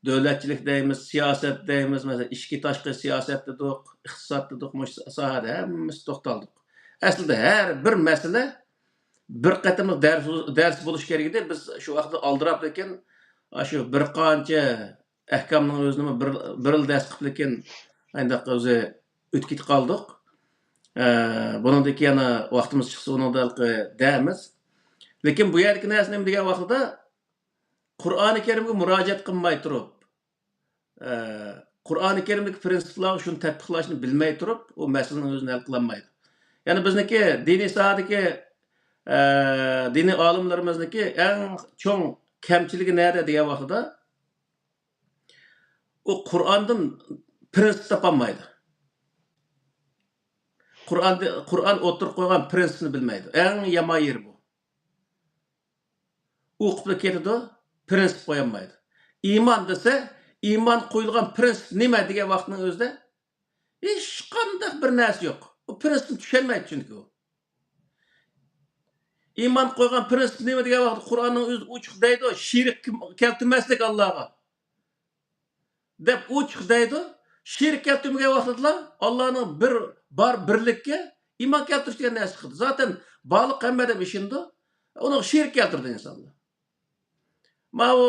دۆلەتچىلىك دەيمىز، سىياسەت دەيمىز، مەسىلەن، ئىچكى تاشقى سىياسەت دېدۇق، ئىقتىساد دېدۇق، مۇشۇ ساھەدە ھەممىسى توختالدۇق. ئەسلىدە ھەر بىر مەسىلە بىر قېتىملىق دەرس، دەرس بولۇش كېرەك ئىدى. بىز شۇ ۋاقىتتا ئالدىراپ، لېكىن ئاشۇ بىر قانچە ئەھكامنىڭ ئۆزىنىمۇ بىر، بىرلا دەرس قىلىپ، لېكىن ئانداق ئۆزى ئۆتۈپ كېتىپ قالدۇق. ئە، بۇنىڭدىن كېيىن يەنە ۋاقتىمىز چىقسا ئۇنىڭدا ھېلىقى دەيمىز. لېكىن بۇ يەردىكى نەرسە نېمە دېگەن ۋاقتىدا، قۇرئانى كەرىمگە مۇراجىئەت قىلماي تۇرۇپ، ئە، قۇرئانى كەرىمدىكى پىرىنسىپلارغا شۇنى تەتبىقلاشنى بىلمەي تۇرۇپ، ئۇ مەسىلىنىڭ ئۆزىنى ھەل قىلالمايدۇ. يەنى بىزنىڭكى دىنىي ساھەدىكى، ئە، دىنىي ئالىملىرىمىزنىڭكى ئەڭ چوڭ كەمچىلىكى نەدە دېگەن ۋاقتىدا، ئۇ قۇرئاندىن پىرىنسىپ تاپالمايدۇ. قۇرئاندى-، قۇرئان ئوتتۇرىغا قويغان پىرىنسىپنى بىلمەيدۇ. ئەڭ يامان يېرى بۇ. ئوقۇپلا كېتىدۇ، پىرىنسىپ قويالمايدۇ. ئىمان دېسە، ئىمان قويۇلغان پىرىنسىپ نېمە دېگەن ۋاقىتنىڭ ئۆزىدە ھېچقانداق بىر نەرسە يوق. ئۇ پىرىنسىپنى چۈشەنمەيدۇ چۈنكى ئۇ. ئىمان قويغان پىرىنسىپ نېمە دېگەن ۋاقىتتا قۇرئاننىڭ ئۆزى ئوچۇق دەيدۇ، شېرىك كەلتۈرمەسلىك ئاللاغا دەپ ئوچۇق دەيدۇ. شېرىك كەلتۈرمىگەن ۋاقتىدىلا ئاللانىڭ بىر، بار بىرلىككە ئىمان كەلتۈرۈش دېگەن نەرسە چىقىدۇ. زاتەن بارلىق ھەممە ئادەم ئىشىنىدۇ. ئۇنىڭغا شېرىك كەلتۈردى ئىنسانلار. ماۋۇ،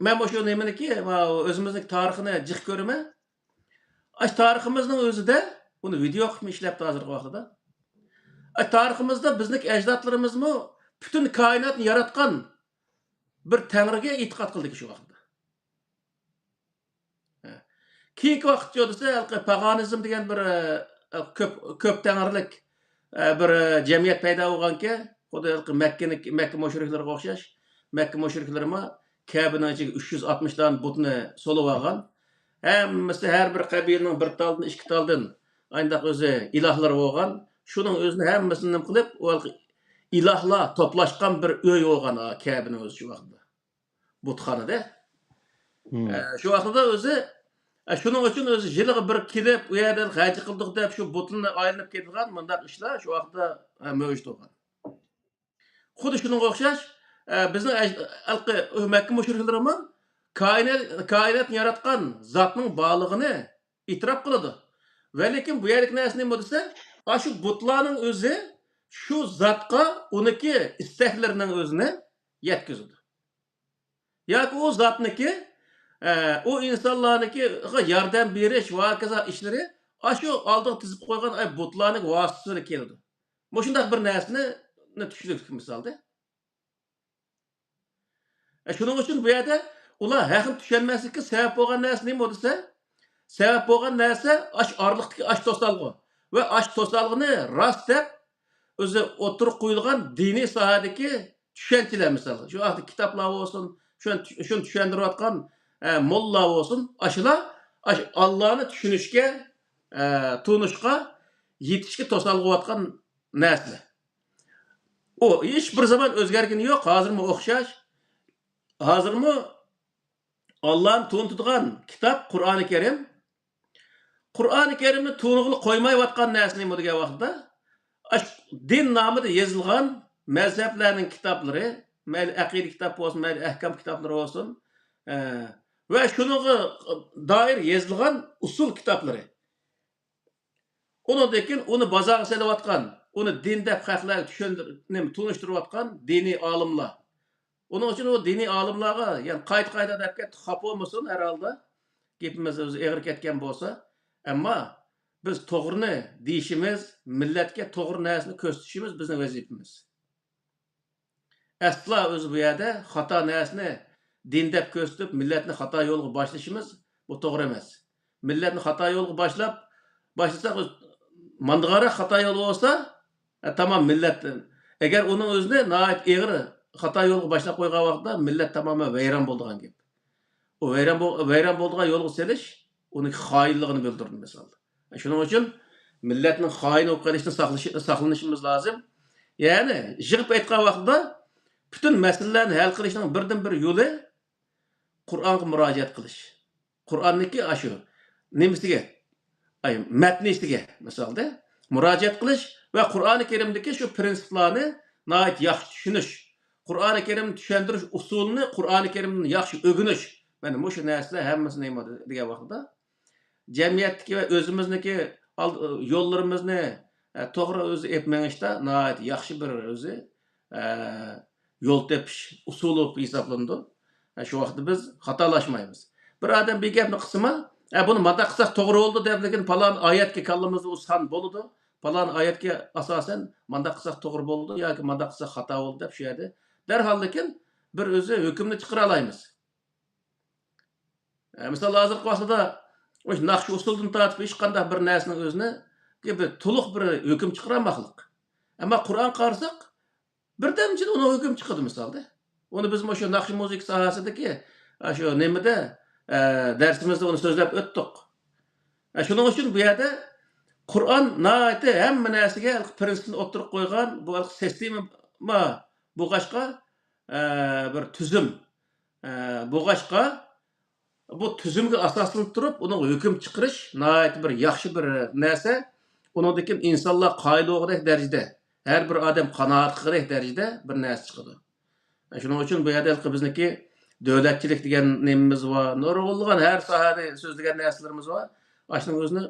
مەن مۇشۇ نېمىنىكى، ماۋۇ ئۆزىمىزنىڭ تارىخىنى جىق كۆرىمەن. ئاشۇ تارىخىمىزنىڭ ئۆزىدە، ئۇنى ۋىدېئو قىلىپمۇ ئىشلەپتۇ ھازىرقى ۋاقتىدا. ئاشۇ تارىخىمىزدا بىزنىڭ ئەجدادلىرىمىزمۇ پۈتۈن كائىناتنى ياراتقان بىر تەڭرىگە ئېتىقاد قىلدىكەن شۇ ۋاقىتتا. ھە. كېيىنكى ۋاقىتچە دېسە، ھېلىقى پاغانىزم دېگەن بىر، ئە، كۆپ، كۆپ تەڭرىلىك، ئە، بىر جەمئىيەت پەيدا بولغانكەن، خۇددى ھېلىقى مەككىنىڭ، مەككە مۇشرىكلىرىغا ئوخشاش. مەككە مۇشرىكلىرىمۇ كەبىنىڭ ئىچىگە ئۈچ يۈز ئاتمىش دانە بۇتنى سولىۋالغان. ھەممىسى ھەر بىر قەبىلىنىڭ بىر تالدىن، ئىككى تالدىن ئانداق ئۆزى ئىلاھلىرى بولغان. شۇنىڭ ئۆزىنى ھەممىسىنى نېمە قىلىپ، ئۇ ھېلىقى ئىلاھلار توپلاشقان بىر ئۆي بولغان، ئا، كەبىنىڭ ئۆزى شۇ ۋاقىتتا. بۇتخانىدا. ھىم. ئە، شۇ ۋاقىتتا ئۆزى، ئە، شۇنىڭ ئۈچۈن ئۆزى يىلىغا بىر كېلىپ، ئۇ يەردە ھەج قىلدۇق دەپ، شۇ بۇتنى ئايلىنىپ كېتىدىغان مۇنداق ئىشلار شۇ ۋاقىتتا، ئە، مەۋجۇت بولغان. خۇددى شۇنىڭغا ئوخشاش، ئە، بىزنىڭ ئەج-، ھېلىقى مەككە مۇشرىكلىرىمۇ كائىنات، كائىناتنى ياراتقان زاتنىڭ بارلىقىنى ئېتىراپ قىلىدۇ. ۋەلىكىن بۇ يەردىكى نەرسە نېمە دېسە، ئاشۇ بۇتلارنىڭ ئۆزى شۇ زاتقا ئۇنىڭكى ئىستەكلىرىنىڭ ئۆزىنى يەتكۈزىدۇ. ياكى ئۇ زاتنىكى، ئە، ئۇ ئىنسانلارنىڭكىغا ياردەم بېرىش ۋە ھاكازا ئىشلىرى ئاشۇ ئالدىغا تىزىپ قويغان ئاي بۇتلارنىڭ ۋاسىتىسى بىلەن كېلىدۇ. مۇشۇنداق بىر نەرسىنى، نى چۈشىنىدۇ مىسالدا. ئە، شۇنىڭ ئۈچۈن بۇ يەردە ئۇلار ھەقنى چۈشەنمەسلىككە سەۋەب بولغان نەرسە نېمە دېسە، سەۋەب بولغان نەرسە ئاش ئارىلىقتىكى ئاش توسالغۇ ۋە ئاش توسالغۇنى راست دەپ ئۆزى ئوتتۇرىغا قويۇلغان دىنىي ساھەدىكى چۈشەنچىلەر، مىسال، شۇ ھەقتە كىتابلار بولسۇن، شۇنى، شۇنى چۈشەندۈرۈۋاتقان، ئە، موللىلار بولسۇن، ئاشۇلار ئاش ئاللانى چۈشىنىشكە، ئە، تونۇشقا، يېتىشكە توسالغۇ بولۇۋاتقان نەرسىلەر. ئۇ ھېچ بىر زامان ئۆزگەرگىنى يوق، ھازىرمۇ ئوخشاش. ھازىرمۇ ئاللانى تونۇتىدىغان كىتاب قۇرئانى كەرىم. قۇرئانى كەرىمنى تونۇغىلى قويمايۋاتقان نەرسە نېمە دېگەن ۋاقىتتا، ئاشۇ دىن نامىدا يېزىلغان مەزھەپلەرنىڭ كىتابلىرى، مەيلى ئەقىدە كىتاب بولسۇن، مەيلى ئەھكام كىتابلىرى بولسۇن، ئە، ۋە شۇنىڭغا دائىر يېزىلغان ئۇسۇل كىتابلىرى. ئۇنىڭدىن كېيىن ئۇنى بازارغا سېلىۋاتقان، ئۇنى دىن دەپ خەقلەرگە چۈشەندۈر-، نېمە، تونۇشتۇرۇۋاتقان دىنىي ئالىملار. ئۇنىڭ ئۈچۈن ئۇ دىنىي ئالىملارغا، يەنى قايتا-قايتا دەپ كەتتى، خاپا بولمىسۇن ھەر ھالدا. گېپىمىز ئۆزى ئېغىر كەتكەن بولسا، ئەمما بىز توغرىنى دېيىشىمىز، مىللەتكە توغرا نەرسىنى كۆرسىتىشىمىز بىزنىڭ ۋەزىپىمىز. ئەسلا ئۆزى بۇ يەردە خاتا نەرسىنى دىن دەپ كۆرسىتىپ، مىللەتنى خاتا يولغا باشلىشىمىز، بۇ توغرا ئەمەس. مىللەتنى خاتا يولغا باشلاپ، باشلىساق، ئۆز-، ماندىغانراق خاتا يول بولسا، ئە، تامام مىللەت. ئەگەر ئۇنىڭ ئۆزىنى ناھايىتى ئېغىر خاتا يولغا باشلاپ قويغان ۋاقىتتا، مىللەت تامامەن ۋەيران بولىدىغان گەپ. ئۇ ۋەيران بول-، ۋەيران بولىدىغان يولغا سېلىش، ئۇنىڭ خائىنلىقىنى بىلدۈرىدۇ، مىسال. شۇنىڭ ئۈچۈن مىللەتنىڭ خائىن بولۇپ قېلىشىدىن ساقلىشى-، ساقلىنىشىمىز لازىم. يەنى يىغىپ ئېيتقان ۋاقتىدا پۈتۈن مەسىلىلەرنى ھەل قىلىشنىڭ بىردىنبىر يولى قۇرئانغا مۇراجىئەت قىلىش. قۇرئاننىڭكى ئاشۇ نېمىسىگە، ئاي، مەتنىسىگە، مىسالدا، مۇراجىئەت قىلىش ۋە قۇرئانى كەرىمدىكى شۇ پىرىنسىپلارنى ناھايىتى ياخشى چۈشىنىش، قۇرئانى كەرىمنى چۈشەندۈرۈش ئۇسۇلىنى قۇرئانى كەرىمدىن ياخشى ئۆگىنىش. مانا مۇشۇ نەرسىلەر ھەممىسى نېمە دېگەن ۋاقىتتا، جەمئىيەتتىكى ۋە ئۆزىمىزنىڭكى ئال-، يوللىرىمىزنى، ئە، توغرا ئۆزى ئېلىپ مېڭىشتا ناھايىتى ياخشى بىر ئۆزى، ئە، يول تېپىش ئۇسۇلى بولۇپ ھېسابلىنىدۇ. ئە، شۇ ۋاقىتتا بىز خاتالاشمايمىز. بىر ئادەم بىر گەپنى قىلسىمۇ، ئە، بۇنى مانداق قىلساق توغرا بولىدۇ دەپ، لېكىن پالان ئايەتكە كاللىمىزدا ئۇ سان بولىدۇ، پالان ئايەتكە ئاساسەن مانداق قىلساق توغرا بولىدۇ ياكى مانداق قىلساق خاتا بولىدۇ دەپ شۇ يەردە دەرھال لېكىن بىر ئۆزى ھۆكۈمنى چىقىرالايمىز. ئە، مىسال، ھازىرقى ۋاقتىدا مۇشۇ ناخشا ئۇسسۇلدىن تارتىپ ھېچقانداق بىر نەرسىنىڭ ئۆزىنى بىر تولۇق بىر ھۆكۈم چىقىرالماسلىق. ئەمما قۇرئانغا قارىساق، بىردەمچىدە ئۇنىڭ ھۆكۈم چىقىدۇ، مىسالدا. ئۇنى بىز مۇشۇ ناخشا مۇزىكا ساھەسىدىكى، ئە، شۇ نېمىدە، ئە، دەرسىمىزدە ئۇنى سۆزلەپ ئۆتتۇق. ئە، شۇنىڭ ئۈچۈن بۇ يەردە قۇرئان ناھايىتى ھەممە نەرسىگە پىرىنسىپنى ئوتتۇرىغا قويغان بۇ سىستېما بولغاچقا، ئە، بىر تۈزۈم، ئە، بولغاچقا، بۇ تۈزۈمگە ئاساسلىنىپ تۇرۇپ، ئۇنىڭ ھۆكۈم چىقىرىش ناھايىتى بىر ياخشى بىر نەرسە. ئۇنىڭدىن كېيىن ئىنسانلار قايىل بولغۇدەك دەرىجىدە، ھەر بىر ئادەم قانائەت قىلغۇدەك دەرىجىدە بىر نەرسە چىقىدۇ. شۇنىڭ ئۈچۈن بۇ يەردە ھېلىقى بىزنىڭكى دۆلەتچىلىك دېگەن نېمىمىز بار، نۇرغۇنلىغان ھەر ساھەنى سۆزلىگەن نەرسىلىرىمىز بار. ئاشۇنىڭ ئۆزىنى،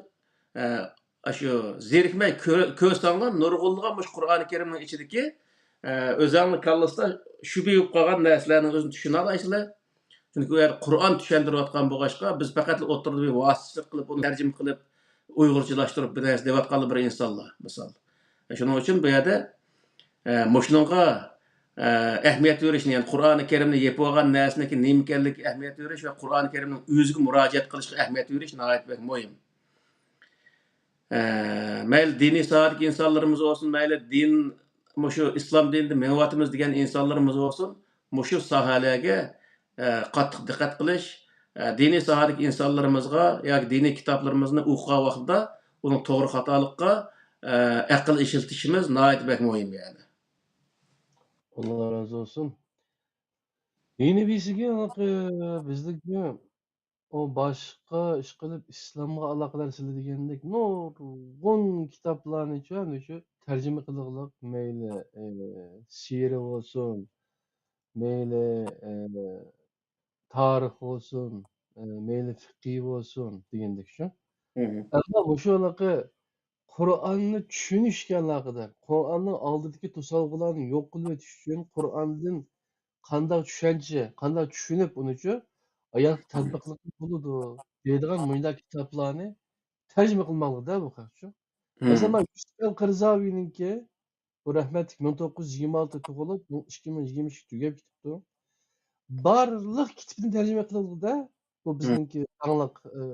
ئە، ئاشۇ زېرىكمەي كۆر-، كۆرسەڭلار، نۇرغۇنلىغان مۇشۇ قۇرئانى كەرىمنىڭ ئىچىدىكى، ئە، ئۆزەڭلار كاللىسىدا شۈبھە بولۇپ قالغان نەرسىلەرنىڭ ئۆزىنى چۈشىنەلەيسىلەر. چۈنكى ئۇ يەردە قۇرئان چۈشەندۈرۈۋاتقان بولغاچقا، بىز پەقەتلا ئوتتۇرىدا بىر ۋاسىتىچىلىك قىلىپ، ئۇنى تەرجىمە قىلىپ، ئۇيغۇرچىلاشتۇرۇپ بىر نەرسە دەۋاتقانلا بىر ئىنسانلار، مىسال. شۇنىڭ ئۈچۈن بۇ يەردە، ئە، مۇشۇنىڭغا، ئە، ئەھمىيەت بېرىشنى، يەنى قۇرئانى كەرىمنى يېپىۋالغان نەرسىنىڭكى نېمە ئىكەنلىكىگە ئەھمىيەت بېرىش ۋە قۇرئانى كەرىمنىڭ ئۆزىگە مۇراجىئەت قىلىشقا ئەھمىيەت بېرىش ناھايىتى بەك مۇھىم. ئە، مەيلى دىنىي ساھەدىكى ئىنسانلىرىمىز بولسۇن، مەيلى دىن، مۇشۇ ئىسلام دىنىدا مېڭىۋاتىمىز دېگەن ئىنسانلىرىمىز بولسۇن، مۇشۇ ساھەلەرگە، ئە، قاتتىق دىققەت قىلىش، ئە، دىنىي ساھەدىكى ئىنسانلىرىمىزغا ياكى دىنىي كىتابلىرىمىزنى ئوقۇغان ۋاقتىدا ئۇنىڭ توغرا خاتالىققا، ئە، ئەقىل ئىشلىتىشىمىز ناھايىتى بەك مۇھىم، يەنى. ئاللا رازى بولسۇن. يەنە بىرسىگە، بىزدىكى ئۇ باشقا ئىشقىلىپ ئىسلامغا ئالاقىدار سىلەر دېگەندەك نۇرغۇن كىتابلارنى شۇ، شۇ تەرجىمە قىلغۇلۇق، مەيلى، ئە، سىيرە بولسۇن، مەيلى، ئە، تارىخ بولسۇن، ئە، مەيلى فىقھى بولسۇن دېگەندەك شۇ. مم. ئەمما مۇشۇ ھېلىقى قۇرئاننى چۈشىنىشكە ئالاقىدار، قۇرئاننىڭ ئالدىدىكى توسالغۇلارنى يوق قىلىۋېتىش ئۈچۈن، قۇرئاندىن قانداق چۈشەنچە، قانداق چۈشىنىپ ئۇنىچۇ ھاياتقا تەتبىقلىق بولىدۇ دەيدىغان مۇنداق كىتابلارنى تەرجىمە قىلماقلىق-دە بۇ خەقچۇ. مەسىلەن، مم. مانا يۈسۈپ ئەل قەرزاۋىنىڭكى، بۇ رەھمەتلىك مىڭ توققۇز يۈز يىگىرمە ئالتىدە تۇغۇلۇپ، مىڭ، ئىككى مىڭ يىگىرمە ئىككىدە تۈگەپ كېتىپتۇ. بارلىق كىتابنى تەرجىمە قىلدى-دە، بۇ مم. بىزنىڭكى داڭلىق، ئى،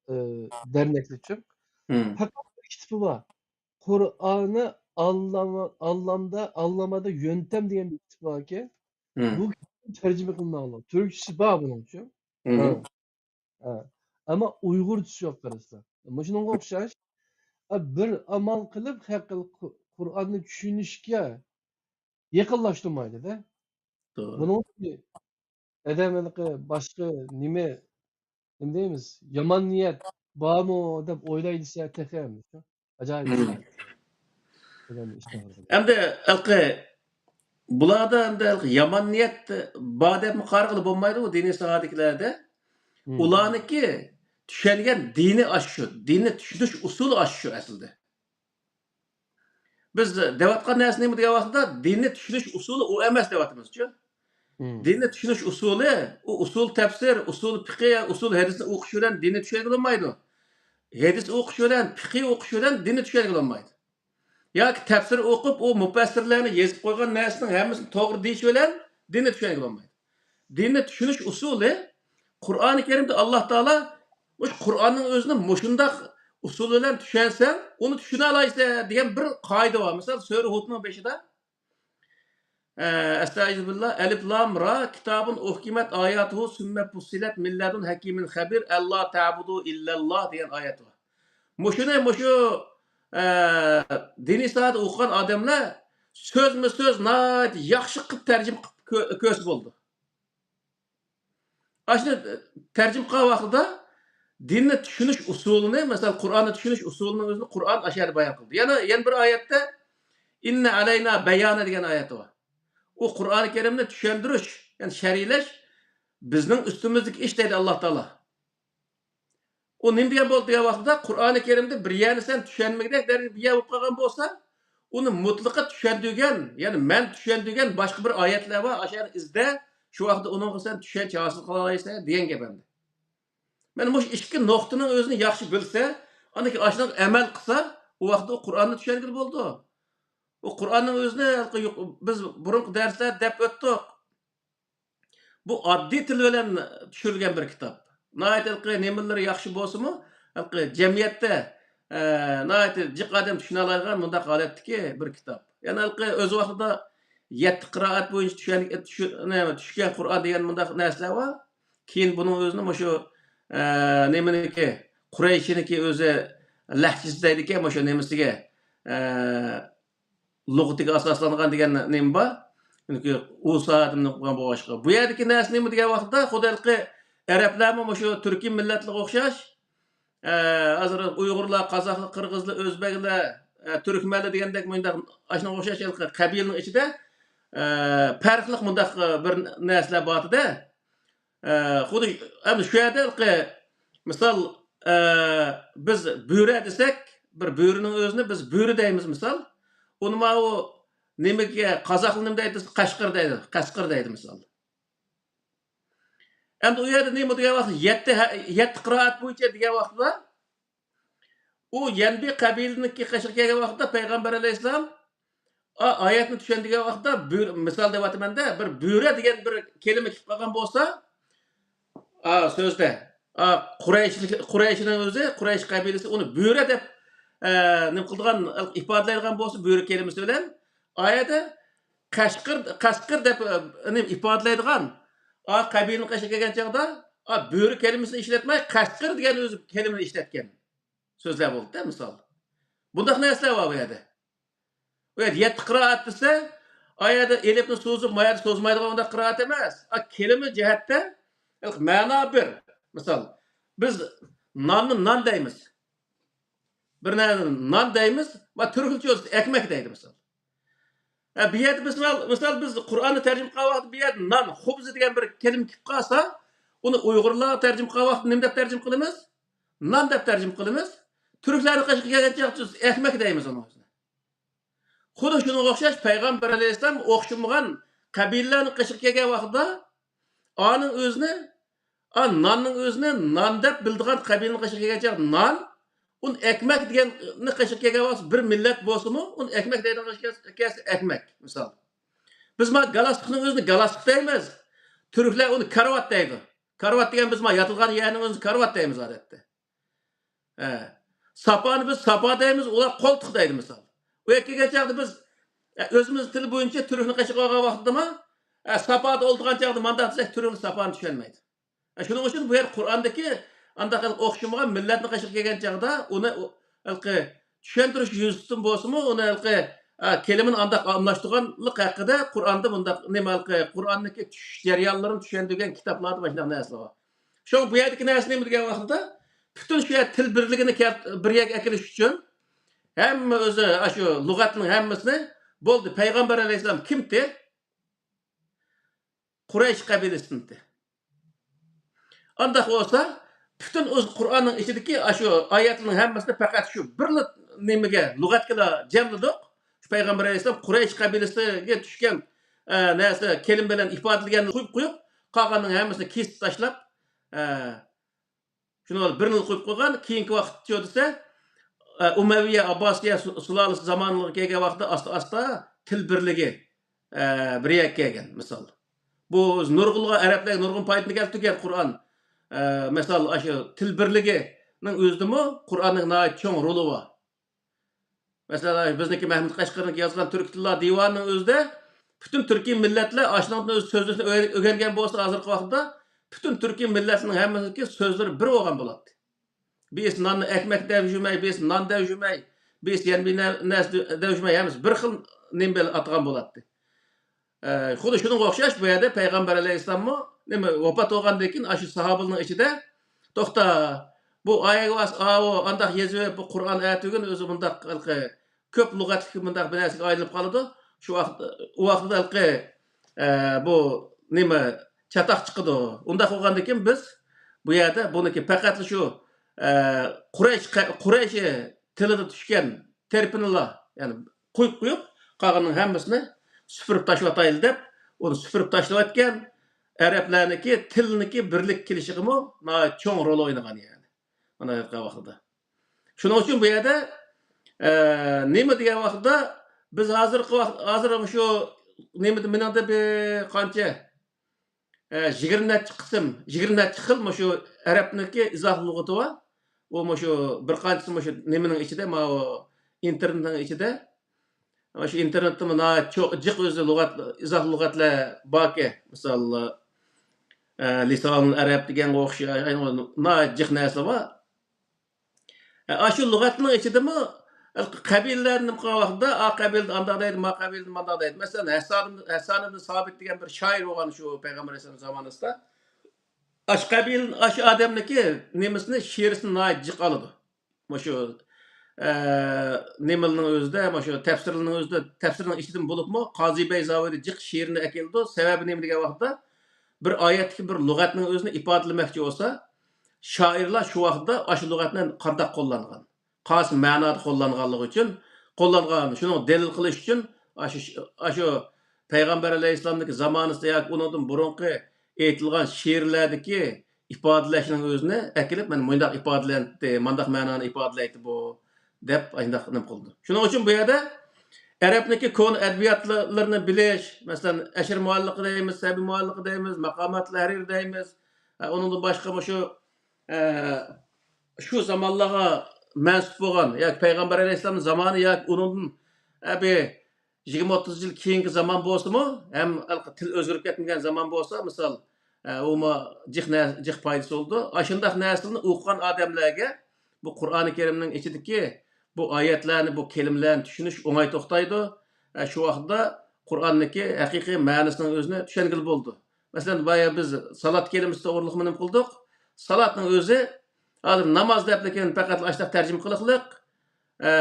ئى، دەرنەكلىكچۇ. مم. پەقەت بىر كىتابى بار. قۇرئانى ئاللاما-، ئاللامدا، ئاللامادا يۆنتەم دېگەن بىر كىتاب باركەن. مم. بۇ كىتابنى تەرجىمە قىلماڭلار. تۈركچىسى بار بۇنىڭچۇ. مم. ھە. ھە. ئەمما ئۇيغۇرچىسى يوق قارىسا. مۇشۇنىڭغا ئوخشاش، ئە، بىر ئامال قىلىپ خەق قۇ-، قۇرئاننى چۈشىنىشكە يېقىنلاشتۇرمايدۇ-دە. توغرا. بۇنىڭ ئادەم ھېلىقى باشقا نېمە، نېمە دەيمىز، يامان نىيەت بارمۇ دەپ ئويلايدۇ دېسە تېخى ئەمدى شۇ. ئاجايىپ مم. ئىش. ئادەمنى ئىشتىن ئەمدى ھېلىقى بۇلاردا ئەمدى ھېلىقى يامان نىيەت بار دەپمۇ قارىغىلى بولمايدۇ، بۇ دىنىي ساھەدىكىلەردە. مم. ئۇلارنىڭكى چۈشەنگەن دىنى ئاشۇ، دىننى چۈشىنىش ئۇسۇلى ئاشۇ ئەسلىدە. بىز دەۋاتقان نەرسە نېمە دېگەن ۋاقىتتا، دىننى چۈشىنىش ئۇسۇلى ئۇ ئەمەس دەۋاتىمىزچۇ. مم. دىننى چۈشىنىش ئۇسۇلى، ئۇ ئۇسۇل تەپسىر، ئۇسۇل پىقى، ئۇسۇل ھەدىسنى ئوقۇش بىلەن دىننى چۈشەنگىلى بولمايدۇ. ھەدىس ئوقۇش بىلەن، پىقى ئوقۇش بىلەن دىننى چۈشەنگىلى بولمايدۇ. ياكى تەپسىر ئوقۇپ، ئۇ مۇپەسسىرلەرنىڭ يېزىپ قويغان نەرسىنىڭ ھەممىسىنى توغرا دېيىش بىلەن دىننى چۈشەنگىلى بولمايدۇ. دىننى چۈشىنىش ئۇسۇلى، قۇرئانى كەرىمدە ئاللا تائالا مۇشۇ قۇرئاننىڭ ئۆزىنى مۇشۇنداق ئۇسۇل بىلەن چۈشەنسەڭ، ئۇنى چۈشىنەلەيسەن دېگەن بىر قائىدە بار. مىسال، سۈرە ھۇدنىڭ بېشىدا، ئە، ئەستەئىزۇبىللا، ئەلىف لام را، كىتابۇن ئۇھكىمەت ئاياتۇھۇ سۈممە پۇسسىلەت مىن لەدۇن ھەكىمىن خەبىر، ئەللا تەبۇدۇ ئىللەللا دېگەن ئايەت بار. مۇشۇنى، مۇشۇ، ئە، دىنىي ساھەدە ئوقۇغان ئادەملەر سۆزمۇ سۆز ناھايىتى ياخشى قىلىپ تەرجىمە قىلىپ كۆ-، كۆرسە بولىدۇ. ئاشۇنى تەرجىمە قىلغان ۋاقتىدا دىننى چۈشىنىش ئۇسۇلىنى، مەسىلەن، قۇرئاننى چۈشىنىش ئۇسۇلىنىڭ ئۆزىنى قۇرئان ئاشۇ يەردە بايان قىلدى. يەنە، يەنە بىر ئايەتتە، ئىننە ئەلەينا بەيانە دېگەن ئايەت بار. ئۇ قۇرئانى كەرىمنى چۈشەندۈرۈش، يەنى شەرھلەش بىزنىڭ ئۈستىمىزدىكى ئىش دەيدۇ ئاللا تائالا. ئۇ نېمە دېگەن بولدى دېگەن ۋاقتىدا، قۇرئانى كەرىمدە بىر يەرنى سەن چۈشەنمىگۈدەك دەرىجىدە بىر يەر بولۇپ قالغان بولسا، ئۇنى مۇتلىقا چۈشەندۈرگەن، يەنى مەن چۈشەندۈرگەن باشقا بىر ئايەتلەر بار، ئاشۇ يەرنى ئىزدە، شۇ ۋاقىتتا ئۇنىڭغا سەن چۈشەنچە ھاسىل قىلالايسەن دېگەن گەپ ئەمدى. مانا مۇشۇ ئىككى نۇقتىنىڭ ئۆزىنى ياخشى بىلسە، ئاندىن كېيىن ئاشۇنىڭغا ئەمەل قىلسا، ئۇ ۋاقىتتا ئۇ قۇرئاننى چۈشەنگىلى بولىدۇ. ئۇ قۇرئاننىڭ ئۆزىنى ھېلىقى يۇق-، بىز بۇرۇنقى دەرسلەردە دەپ ئۆتتۇق. بۇ ئاددىي تىل بىلەن چۈشۈرۈلگەن بىر كىتاب. ناھايىتى ھېلىقى نېمىلىرى ياخشى بولسىمۇ، ھېلىقى جەمئىيەتتە، ئە، ناھايىتى جىق ئادەم چۈشىنەلەيدىغان مۇنداق ھالەتتىكى بىر كىتاب. يەنە ھېلىقى ئۆز ۋاقتىدا يەتتە قىرائەت بويىچە چۈشەن-، چۈشۈ-، نېمە، چۈشكەن قۇرئان دېگەن مۇنداق نەرسىلەر بار. كېيىن بۇنىڭ ئۆزىنى مۇشۇ، ئە، نېمىنىكى، قۇرەيشىنىكى ئۆزى لەھجىسى دەيدىكەن، مۇشۇ نېمىسىگە، ئە، لۇغىتىگە ئاساسلانغان دېگەن نېمە بار. چۈنكى ئۇ ساھەدىن ئوقۇغان بولغاچقا. بۇ يەردىكى نەرسە نېمە دېگەن ۋاقىتتا، خۇددى ھېلىقى ئەرەبلەرمۇ مۇشۇ تۈركىي مىللەتلەرگە ئوخشاش، ئە، ھازىر ئۇيغۇرلار، قازاقلار، قىرغىزلار، ئۆزبەكلەر، ئە، تۈركمەنلەر دېگەندەك مۇنداق ئاشۇنىڭغا ئوخشاش ھېلىقى قەبىلىنىڭ ئىچىدە، ئە، پەرقلىق مۇنداق بىر نەرسىلەر بارتىدە. ئە، خۇددى ئەمدى شۇ يەردە ھېلىقى مىسال، ئە، بىز بۆرە دېسەك، بىر بۆرىنىڭ ئۆزىنى بىز بۆرە دەيمىز مىسال. ئۇنى ماۋۇ نېمىگە، قازاقلار نېمە دەيدۇ دېسە، قەشقىر دەيدۇ، قەسقىر دەيدۇ مىسال. ئەمدى ئۇ يەردە نېمە دېگەن ۋاقىت، يەتتە ھە-، يەتتە قىرائەت بويىچە دېگەن ۋاقىتتا، ئۇ يەنبۇ قەبىلىنىڭكى قېشىغا كەلگەن ۋاقىتتا پەيغەمبەر ئەلەيھىسسالام ئا، ئايەتنى چۈشەندۈرگەن ۋاقىتتا، بۆرە، مىسال دەۋاتىمەن-دە، بىر بۆرە دېگەن بىر كەلىمە كېلىپ قالغان بولسا، ئا، سۆزدە، ئا، قۇرەيش، قۇرەيشنىڭ ئۆزى، قۇرەيش قەبىلىسى ئۇنى بۆرە دەپ، ئە، نېمە قىلىدىغان، ئىپادىلەيدىغان بولسا، بۆرە كەلىمىسى بىلەن، ئايەتتە قەشقىر، قەشقىر دەپ، ئە، نېمە ئىپادىلەيدىغان، ئا، قەبىلىنىڭ قېشىغا كەلگەن چاغدا، ئا، بۆرە كەلىمىسىنى ئىشلەتمەي، قەشقىر دېگەن ئۆزى كەلىمىنى ئىشلەتكەن سۆزلەر بولدى-دە، مىسال. بۇنداق نەرسىلەر بار بۇ يەردە. ئۇ يەردە يەتتە قىرائەت دېسە، ئا يەردە ئېلىپنى سوزۇپ، ما يەردە سوزمايدىغان ئۇنداق قىرائەت ئەمەس. ئا، كەلىمە جەھەتتە مەنا بىر. مىسال، بىز ناننى نان دەيمىز. بىر نەرسىنى نان دەيمىز، ما تۈركلىچە ئۆزى ئەكمەك دەيدۇ، مىسال. ھە، بۇ يەردە مىسال، مىسال، بىز قۇرئاننى تەرجىمە قىلغان ۋاقىتتا بۇ يەردە نان، خۇبز دېگەن بىر كەلىمە كېلىپ قالسا، ئۇنى ئۇيغۇرلارغا تەرجىمە قىلغان ۋاقىتتا نېمە دەپ تەرجىمە قىلىمىز؟ نان دەپ تەرجىمە قىلىمىز. تۈركلەرنىڭ قېشىغا كەلگەن چاغدا ئەكمەك دەيمىز ئۇنىڭ ئۆزىنى. خۇددى شۇنىڭغا ئوخشاش پەيغەمبەر ئەلەيھىسسالام ئوخشىمىغان قەبىلىلەرنىڭ قېشىغا كەلگەن ۋاقتىدا ئانىڭ ئۆزىنى، ئا، ناننىڭ ئۆزىنى نان دەپ بىلىدىغان قەبىلىنىڭ قېشىغا كەلگەن چاغدا نان، ئۇنى ئەكمەك دېگەننى قېشىغا كەلگەن ۋاقتىدا بىر مىللەت بولسىمۇ، ئۇنى ئەكمەك دەيدىغان قېشىغا كەلسە ئەكمەك، مىسال. بىز مانا گالستۇكنىڭ ئۆزىنى گالستۇك دەيمىز. تۈركلەر ئۇنى كارىۋات دەيدۇ. كارىۋات دېگەن بىز مانا ياتىدىغان يەرنىڭ ئۆزىنى كارىۋات دەيمىز ئادەتتە. ھە. ساپانى بىز ساپا دەيمىز، ئۇلار قولتۇق دەيدۇ مىسال. ئۇ يەرگە كەلگەن چاغدا بىز، ئە، ئۆزىمىز تىل بويىچە تۈركنى قېشىغا ئالغان ۋاقتىدىمۇ، ئە، ساپادا ئولتۇرغان چاغدا مانداق دېسەك، تۈركلەر ساپانى چۈشەنمەيدۇ. ئە، شۇنىڭ ئۈچۈن بۇ يەر قۇرئاندىكى ئانداق ئوخشىمىغان مىللەتنى قېشىغا كەلگەن چاغدا ئۇنى ئۇ، ھېلىقى چۈشەندۈرۈش يۈزىسىدىن بولسىمۇ، ئۇنى ھېلىقى، ئە، كەلىمىنى ئانداق ئالماشتۇرغانلىق ھەققىدە قۇرئاندا مۇنداق نېمە، ھېلىقى قۇرئاندىكى چۈشۈش جەريانلىرىنى چۈشەندۈرگەن كىتابلاردا مۇشۇنداق نەرسىلەر بار. شۇڭا بۇ يەردىكى نەرسە نېمە دېگەن ۋاقتىدا، پۈتۈن شۇ يەر تىل بىرلىكىنى كەل-، بىر يەرگە ئەكېلىش ئۈچۈن ھەممە ئۆزى، ئاشۇ لۇغەتنىڭ ھەممىسىنى بولدى. پەيغەمبەر ئەلەيھىسسالام كىمتى؟ قۇرەيش قەبىلىسىنىڭتى. ئانداق بولسا، پۈتۈن ئۆز قۇرئاننىڭ ئىچىدىكى ئاشۇ ئايەتلەرنىڭ ھەممىسىنى پەقەت شۇ بىرلا نېمىگە، لۇغەتكىلا جەملىدۇق. شۇ پەيغەمبەر ئەلەيھىسسالام قۇرەيش قەبىلىسىگە چۈشكەن، ئە، نەرسە، كەلىمە بىلەن ئىپادىلىگەننى قويۇپ قويۇپ، قالغاننىڭ ھەممىسىنى كېسىپ تاشلاپ، ئە، شۇنى بىرنى قويۇپ قويغان، كېيىنكى ۋاقىتچۇ دېسە، ئە، ئۇمەۋىيە، ئابباسىيە سۇ-، سۇلالىسى زامانىغا كەلگەن ۋاقىتتا ئاستا-ئاستا تىل بىرلىكى، ئە، بىر يەرگە كەلگەن، مىسال. بۇ نۇرغۇنلىغان ئەرەبلەرگە نۇرغۇن پايدىنى كەلتۈرگەن قۇرئان. ئە، مىسال، ئاشۇ تىل بىرلىكىنىڭ ئۆزىدىمۇ قۇرئاننىڭ ناھايىتى چوڭ رولى بار. مەسىلەن، بىزنىڭكى مەھمۇد قەشقەرنىڭكى يازغان تۈركىي تىللار دىۋانىنىڭ ئۆزىدە پۈتۈن تۈركىي مىللەتلەر ئاشۇنىڭدىن ئۆز سۆزلىرىنى ئۆگەن-، ئۆگەنگەن بولسا، ھازىرقى ۋاقىتتا پۈتۈن تۈركىي مىللەتنىڭ ھەممىسىنىڭكى سۆزلىرى بىر بولغان بولاتتى. بىرسى ناننى ئەكمەك دەپ يۈرمەي، بىرسى نان دەپ يۈرمەي، بىرسى يەنە بىر نە-، نەرسە دەپ يۈرمەي، ھەممىسى بىر خىل نېمە بىلەن ئاتىغان بولاتتى. ئە، خۇددى شۇنىڭغا ئوخشاش بۇ يەردە پەيغەمبەر ئەلەيھىسسالاممۇ نېمە، ۋاپات بولغاندىن كېيىن ئاشۇ ساھابىلەرنىڭ ئىچىدە، توختا، بۇ ئايەگە ۋاس-، ئاۋۇ ئانداق يېزىۋېرىپ، بۇ قۇرئان ئەتىگۈن ئۆزى مۇنداق ھېلىقى كۆپ لۇغەتلىك مۇنداق بىر نەرسىگە ئايلىنىپ قالىدۇ. شۇ ۋاقىت، ئۇ ۋاقىتتا ھېلىقى، ئە، بۇ نېمە، چاتاق چىقىدۇ. ئۇنداق بولغاندىن كېيىن بىز بۇ يەردە بۇنىڭكى پەقەتلا شۇ، ئە، قۇرەيش، قۇرەيش تىلىدا چۈشكەن تەرىپىنىلا، يەنى قويۇپ قويۇپ، قالغىنىنىڭ ھەممىسىنى سۈپۈرۈپ تاشلىۋاتايلى دەپ، ئۇنى سۈپۈرۈپ تاشلىۋەتكەن. ئەرەبلەرنىڭكى تىلنىڭكى بىرلىككە كېلىشىگىمۇ ناھايىتى چوڭ رول ئوينىغان يەنى. مانا ھېلىقى ۋاقتىدا. شۇنىڭ ئۈچۈن بۇ يەردە، ئە، نېمە دېگەن ۋاقىتتا بىز ھازىرقى ۋاقىت، ھازىر شۇ نېمىدە مېنىڭدە بىر قانچە، ئە، يىگىرمە نەچچە قىسىم، يىگىرمە نەچچە خىل مۇشۇ ئەرەبنىڭكى ئىزاھ لۇغىتى بار. ئۇ مۇشۇ بىر قانچىسى مۇشۇ نېمىنىڭ ئىچىدە، ماۋۇ ئىنتېرنېتنىڭ ئىچىدە. مۇشۇ ئىنتېرنېتتىمۇ ناھايىتى چوڭ، جىق ئۆزى لۇغەت، ئىزاھ لۇغەتلەر باركەن. مىسال، ئە، لىسانۇل ئەرەب دېگەنگە ئوخشاش، ناھايىتى جىق نەرسە بار. ئاشۇ لۇغەتنىڭ ئىچىدىمۇ قەبىلىلەرنى نېمە قىلغان ۋاقتىدا، ئا قەبىلىدە ئانداق دەيدۇ، ما قەبىلىدە مانداق دەيدۇ. مەسىلەن، ھەسسان، ھەسسان ئىبن سابىت دېگەن بىر شائىر بولغان شۇ پەيغەمبەر ئەلەيھىسسالام زامانىسىدا. ئاشۇ قەبىلە، ئاشۇ ئادەمنىڭكى نېمىسىنى، شېئىرىسىنى ناھايىتى جىق ئالىدۇ. مۇشۇ، ئە، نېمىلىنىڭ ئۆزىدە، مۇشۇ تەپسىرلىنىڭ ئۆزىدە، تەپسىرنىڭ ئىچىدىن بولۇپمۇ قازى بەيزاۋىدا جىق شېئىرنى ئەكېلىدۇ. سەۋەبى نېمە دېگەن ۋاقىتتا، بىر ئايەتتىكى بىر لۇغەتنىڭ ئۆزىنى ئىپادىلىمەكچى بولسا، شائىرلار شۇ ۋاقىتتا ئاشۇ لۇغەتنى قانداق قوللانغان، قايسى مەنادا قوللانغانلىقى ئۈچۈن قوللانغان، شۇنىڭغا دەلىل قىلىش ئۈچۈن ئاشۇ، ئاشۇ پەيغەمبەر ئەلەيھىسسالامنىڭكى زامانىسىدا ياكى ئۇنىڭدىن بۇرۇنقى ئېيتىلغان شېئىرلەردىكى ئىپادىلەشنىڭ ئۆزىنى ئەكېلىپ، مانا مۇنداق ئىپادىلەنتى، مانداق مەنانى ئىپادىلەيتتى بۇ، دەپ ئانداق نېمە قىلىدۇ. شۇنىڭ ئۈچۈن بۇ يەردە ئەرەبنىڭكى كونا ئەدەبىياتلىرىنى بىلىش، مەسىلەن، ئەشىر مۇئەللىقى دەيمىز، سەبىي مۇئەللىقى دەيمىز، ماقامات ھەرىرى دەيمىز. ئە، ئۇنىڭدىن باشقا مۇشۇ، ئە، شۇ زامانلارغا مەنسۇپ بولغان ياكى پەيغەمبەر ئەلەيھىسسالام زامانى ياكى ئۇنىڭدىن، ئە، بىر يىگىرمە ئوتتۇز يىل كېيىنكى زامان بولسىمۇ، ھەم تىل ئۆزگىرىپ كەتمىگەن زامان بولسا، مىسال، ئە، ئۇمۇ جىق نە-، جىق پايدىسى بولىدۇ. ئاشۇنداق نەرسىلەرنى ئوقۇغان ئادەملەرگە بۇ قۇرئانى كەرىمنىڭ ئىچىدىكى بۇ ئايەتلەرنى، بۇ كەلىمىلەرنى چۈشىنىش ئوڭاي توختايدۇ. ئە، شۇ ۋاقىتتا قۇرئاننىڭكى ھەقىقىي مەنىسىنىڭ ئۆزىنى چۈشەنگىلى بولىدۇ. مەسىلەن، بايا بىز سالات كەلىمىسى توغرىلىقمۇ نېمە قىلدۇق؟ سالاتنىڭ ئۆزى ھازىر ناماز دەپلا كېلىن پەقەت ئاشۇنداق تەرجىمە قىلىقلىق. ئە،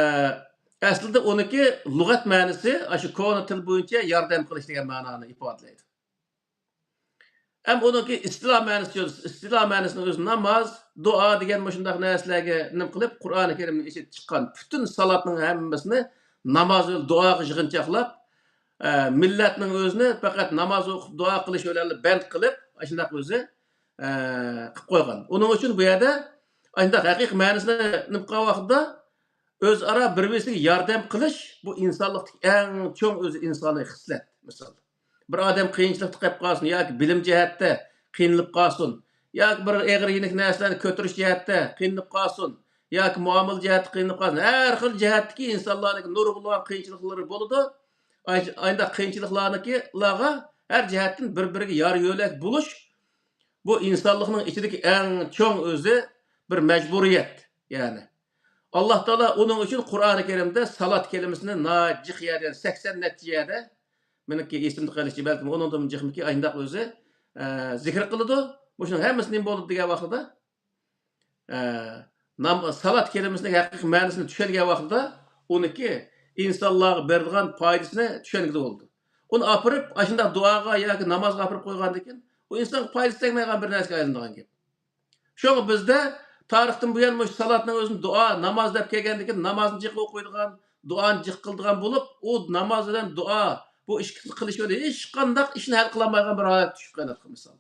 ئەسلىدە ئۇنىڭكى لۇغەت مەنىسى ئاشۇ كونا تىل بويىچە ياردەم قىلىش دېگەن مەنانى ئىپادىلەيدۇ. ھەم ئۇنىڭكى ئىستىلا مەنىسى، ئىستىلا مەنىسىنىڭ ئۆزى ناماز، دۇئا دېگەن مۇشۇنداق نەرسىلەرگە نېمە قىلىپ، قۇرئانى كەرىمنىڭ ئىچىدىن چىققان پۈتۈن سالاتنىڭ ھەممىسىنى ناماز ۋە دۇئاغا يىغىنچاقلاپ، ئە، مىللەتنىڭ ئۆزىنى پەقەت ناماز ئوقۇپ، دۇئا قىلىش بىلەن بەند قىلىپ، ئاشۇنداق ئۆزى، ئە، قىلىپ قويغان. ئۇنىڭ ئۈچۈن بۇ يەردە ئاشۇنداق ھەقىقىي مەنىسىنى نېمە قىلغان ۋاقىتتا، ئۆزئارا بىر-بىرسىگە ياردەم قىلىش، بۇ ئىنسانلىقتىكى ئەڭ چوڭ ئۆزى ئىنسانىي خىسلەت. مىسال، بىر ئادەم قىيىنچىلىقتا قېلىپ قالسۇن، ياكى بىلىم جەھەتتە قىينىلىپ قالسۇن، ياكى بىر ئېغىر يېنىك نەرسىلەرنى كۆتۈرۈش جەھەتتە قىينىلىپ قالسۇن، ياكى مۇئامىلە جەھەتتە قىينىلىپ قالسۇن، ھەر خىل جەھەتتىكى ئىنسانلارنىڭ نۇرغۇنلىغان قىيىنچىلىقلىرى بولىدۇ. ئاي-، ئاينداق قىيىنچىلىقلارنىڭكى، لارغا ھەر جەھەتتىن بىر-بىرىگە يار يۆلەك بولۇش، بۇ ئىنسانلىقنىڭ ئىچىدىكى ئەڭ چوڭ ئۆزى بىر مەجبۇرىيەت، يەنى. ئاللا تائالا ئۇنىڭ ئۈچۈن قۇرئانى كەرىمدە سالات كەلىمىسىنى ناھايىتى جىق يەردە، سەكسەن نەچچە يەردە، مېنىڭكى ئېسىمدە قېلىشىچە، بەلكىم ئۇنىڭدىنمۇ جىقمىكى، ئاشۇنداق ئۆزى، ئە، زىكىر قىلىدۇ. مۇشۇنىڭ ھەممىسى نېمە بولىدۇ دېگەن ۋاقتىدا، ئە، نام-، سالات كەلىمىسىنىڭ ھەقىقىي مەنىسىنى چۈشەنگەن ۋاقتىدا، ئۇنىڭكى ئىنسانلارغا بېرىدىغان پايدىسىنى چۈشەنگىلى بولىدۇ. ئۇنى ئاپىرىپ، ئاشۇنداق دۇئاغا ياكى نامازغا ئاپىرىپ قويغاندىن كېيىن، ئۇ ئىنسانغا پايدىسى تەگمەيدىغان بىر نەرسىگە ئايلىنىدىغان گەپ. شۇڭا بىزدە تارىختىن بۇيان مۇشۇ سالاتنىڭ ئۆزىنى دۇئا، ناماز دەپ كەلگەندىن كېيىن نامازنى جىق ئوقۇيدىغان، دۇئانى جىق قىلىدىغان بولۇپ، ئۇ ناماز بىلەن دۇئا، بۇ ئىككىسىنى قىلىش بىلەن ھېچقانداق ئىشنى ھەل قىلالمايدىغان بىر ھالەتكە چۈشۈپ قېلىۋاتقان مىسال.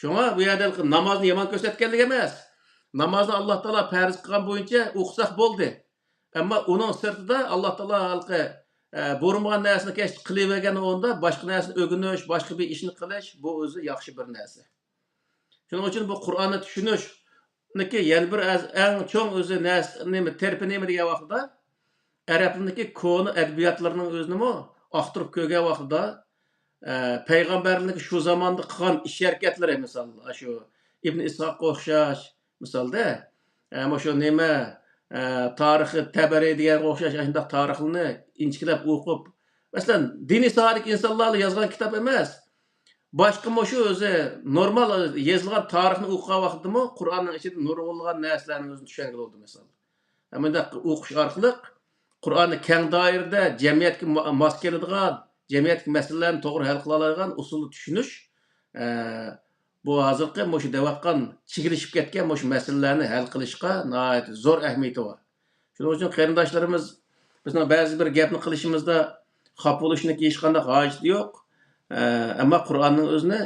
شۇڭا بۇ يەردە نامازنى يامان كۆرسەتكەنلىك ئەمەس. نامازنى ئاللا تائالا پەرز قىلغان بويىچە ئوقۇساق بولدى. ئەمما ئۇنىڭ سىرتىدا ئاللا تائالا ھېلىقى، ئە، بۇيرۇمىغان نەرسىنى كەچ قىلىۋەرگەن ئورنىدا باشقا نەرسىنى ئۆگىنىش، باشقا بىر ئىشنى قىلىش، بۇ ئۆزى ياخشى بىر نەرسە. شۇنىڭ ئۈچۈن بۇ قۇرئاننى چۈشىنىشنىڭكى يەنە بىر ئەز-، ئەڭ چوڭ ئۆزى نەرسە، نېمە، تەرىپى نېمە دېگەن ۋاقتىدا، ئەرەبلەرنىڭكى كونا ئەدەبىياتلىرىنىڭ ئۆزىنىمۇ ئاختۇرۇپ كۆرگەن ۋاقتىدا، ئە، پەيغەمبەرلىكى شۇ زاماندا قىلغان ئىش ھەرىكەتلىرى، مىسال، شۇ ئىبن ئىسھاققا ئوخشاش، مىسالدا، ئە، مۇشۇ نېمە، ئە، تارىخى تەبەرى دېگەنگە ئوخشاش ئاشۇنداق تارىخلارنى ئىنچىكىلەپ ئوقۇپ، مەسىلەن، دىنىي ساھەدىكى ئىنسانلار يازغان كىتاب ئەمەس، باشقا مۇشۇ ئۆزى نورمال يېزىلغان تارىخنى ئوقۇغان ۋاقتىدىمۇ قۇرئاننىڭ ئىچىدە نۇرغۇنلىغان نەرسىلەرنىڭ ئۆزىنى چۈشەنگىلى بولىدۇ، مىسال. مۇنداق ئوقۇش ئارقىلىق قۇرئاننى كەڭ دائىرىدە جەمئىيەتكە ما-، ماس كېلىدىغان، جەمئىيەتتىكى مەسىلىلەرنى توغرا ھەل قىلالايدىغان ئۇسۇلدا چۈشىنىش، ئە، بۇ ھازىرقى مۇشۇ دەۋاتقان چىگىلىشىپ كەتكەن مۇشۇ مەسىلىلەرنى ھەل قىلىشقا ناھايىتى زور ئەھمىيىتى بار. شۇنىڭ ئۈچۈن قېرىنداشلىرىمىز، بىزنىڭ بەزى بىر گەپنى قىلىشىمىزدا خاپا بولۇشنىڭكى ھېچقانداق ھاجىتى يوق. ئە، ئەمما قۇرئاننىڭ ئۆزىنى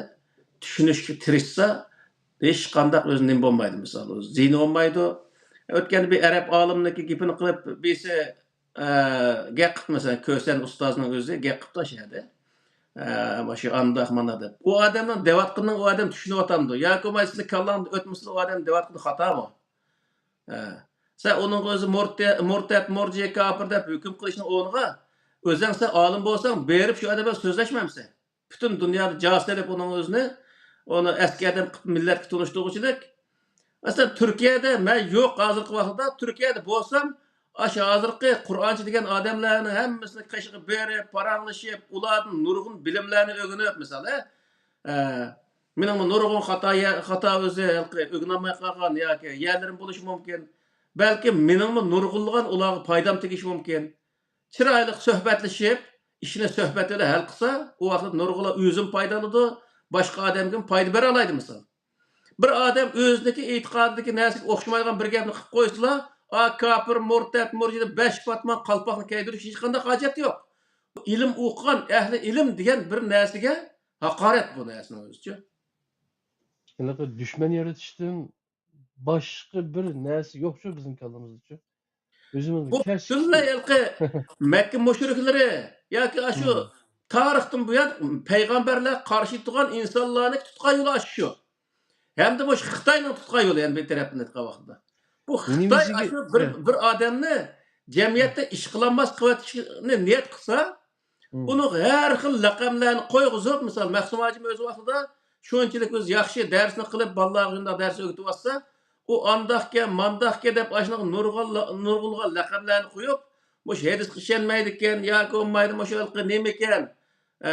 چۈشىنىشكە تىرىشسا، ھېچقانداق ئۆزى نېمە بولمايدۇ، مىسال، زىيىنى بولمايدۇ. ئۆتكەندە بىر ئەرەب ئالىمنىڭكى گېپىنى قىلىپ، بىرسى، ئە، گەپ قىپتۇ، مەسىلەن، كۆسەن ئۇستازنىڭ ئۆزى گەپ قىپتۇ شۇ يەردە. ئە، مۇشۇ ئانداق، مانداق دەپ. ئۇ ئادەمنىڭ دەۋاتقىنىنى ئۇ ئادەم چۈشىنىۋاتامدۇ؟ ياكى بولمايسىز كاللاڭدا ئۆتمىسىلا ئۇ ئادەم دەۋاتقىنى خاتامۇ؟ ھە. سەن ئۇنىڭغا ئۆزى مۇرتە-، مۇرتەت، مۇرجىئە، كاپىر دەپ ھۆكۈم قىلىشنىڭ ئورنىغا، ئۆزۈڭ سەن ئالىم بولساڭ، بېرىپ شۇ ئادەم بىلەن سۆزلەشمەمسەن؟ پۈتۈن دۇنيادا جاسۇس ئېلىپ ئۇنىڭ ئۆزىنى، ئۇنى ئەسكى ئادەم قىلىپ مىللەتكە تونۇشتۇرغۇچىلىك. مەسىلەن، تۈركىيەدە مەن يوق ھازىرقى ۋاقىتتا، تۈركىيەدە بولسام، ئاشۇ ھازىرقى قۇرئانچى دېگەن ئادەملەرنىڭ ھەممىسىنى قېشىغا بېرىپ، پاراڭلىشىپ، ئۇلاردىن نۇرغۇن بىلىملەرنى ئۆگىنىپ، مىسال، ھە؟ ئە، مېنىڭمۇ نۇرغۇن خاتا يە-، خاتا ئۆزى ھېلىقى ئۆگىنەلمەي قالغان ياكى يەرلىرىم بولۇشى مۇمكىن. بەلكىم مېنىڭمۇ نۇرغۇنلىغان ئۇلارغا پايدام تېگىشى مۇمكىن. چىرايلىق سۆھبەتلىشىپ، ئىشنى سۆھبەت بىلەن ھەل قىلسا، ئۇ ۋاقىتتا نۇرغۇنلار ئۆزىمۇ پايدىلىنىدۇ، باشقا ئادەمگىمۇ پايدا بېرەلەيدۇ مىسال. بىر ئادەم ئۆزىنىڭكى ئېتىقادىدىكى نەرسىگە ئوخشىمايدىغان بىر گەپنى قىلىپ قويسىلا، ئا، كاپىر، مۇرتەت، مۇرجىدا بەش پاتمان قالپاقنى كىيدۈرۈش ھېچقانداق ھاجەت يوق. ئىلىم ئوقۇغان، ئەھلى ئىلىم دېگەن بىر نەرسىگە ھاقارەت بۇ نەرسىنىڭ ئۆزىچۇ. ھېلىقى دۈشمەن يارىتىشتىن باشقا بىر نەرسە يوقچۇ بىزنىڭ كاللىمىزدىچۇ. ئۆزىمىز بۇ كەسىپ پۈتۈنلەي ھېلىقى مەككە مۇشرىكلىرى ياكى ئاشۇ مم. تارىختىن بۇيان پەيغەمبەرلەرگە قارشى تۇرغان ئىنسانلارنى تۇتقان يولى ئاشۇ شۇ. ھەمدە مۇشۇ خىتاينىڭ تۇتقان يولى، يەنە بىر تەرەپتىن ئېيتقان ۋاقتىدا. بۇ خىتاي ئاشۇ بىر، بىر ئادەمنى جەمئىيەتتە ئىشقىلانماس قىلىۋېتىشنى نىيەت قىلسا، ئۇنىڭ ھەر خىل لەقەملەرنى قويغۇزۇپ، مىسال، مەخسۇم ھاجىم ئۆز ۋاقتىدا شۇنچىلىك ئۆزى ياخشى دەرسنى قىلىپ، بالىلارغا شۇنداق دەرس ئۆگىتىۋاتسا، ئۇ ئانداقكەن، مانداقكەن دەپ ئاشۇنىڭغا نۇرغۇنلا-، نۇرغۇنلىغان لەقەملەرنى قويۇپ، مۇشۇ ھەدىسكە ئىشەنمەيدىكەن ياكى بولمايدۇ، مۇشۇ ھېلىقى نېمىكەن، ئە،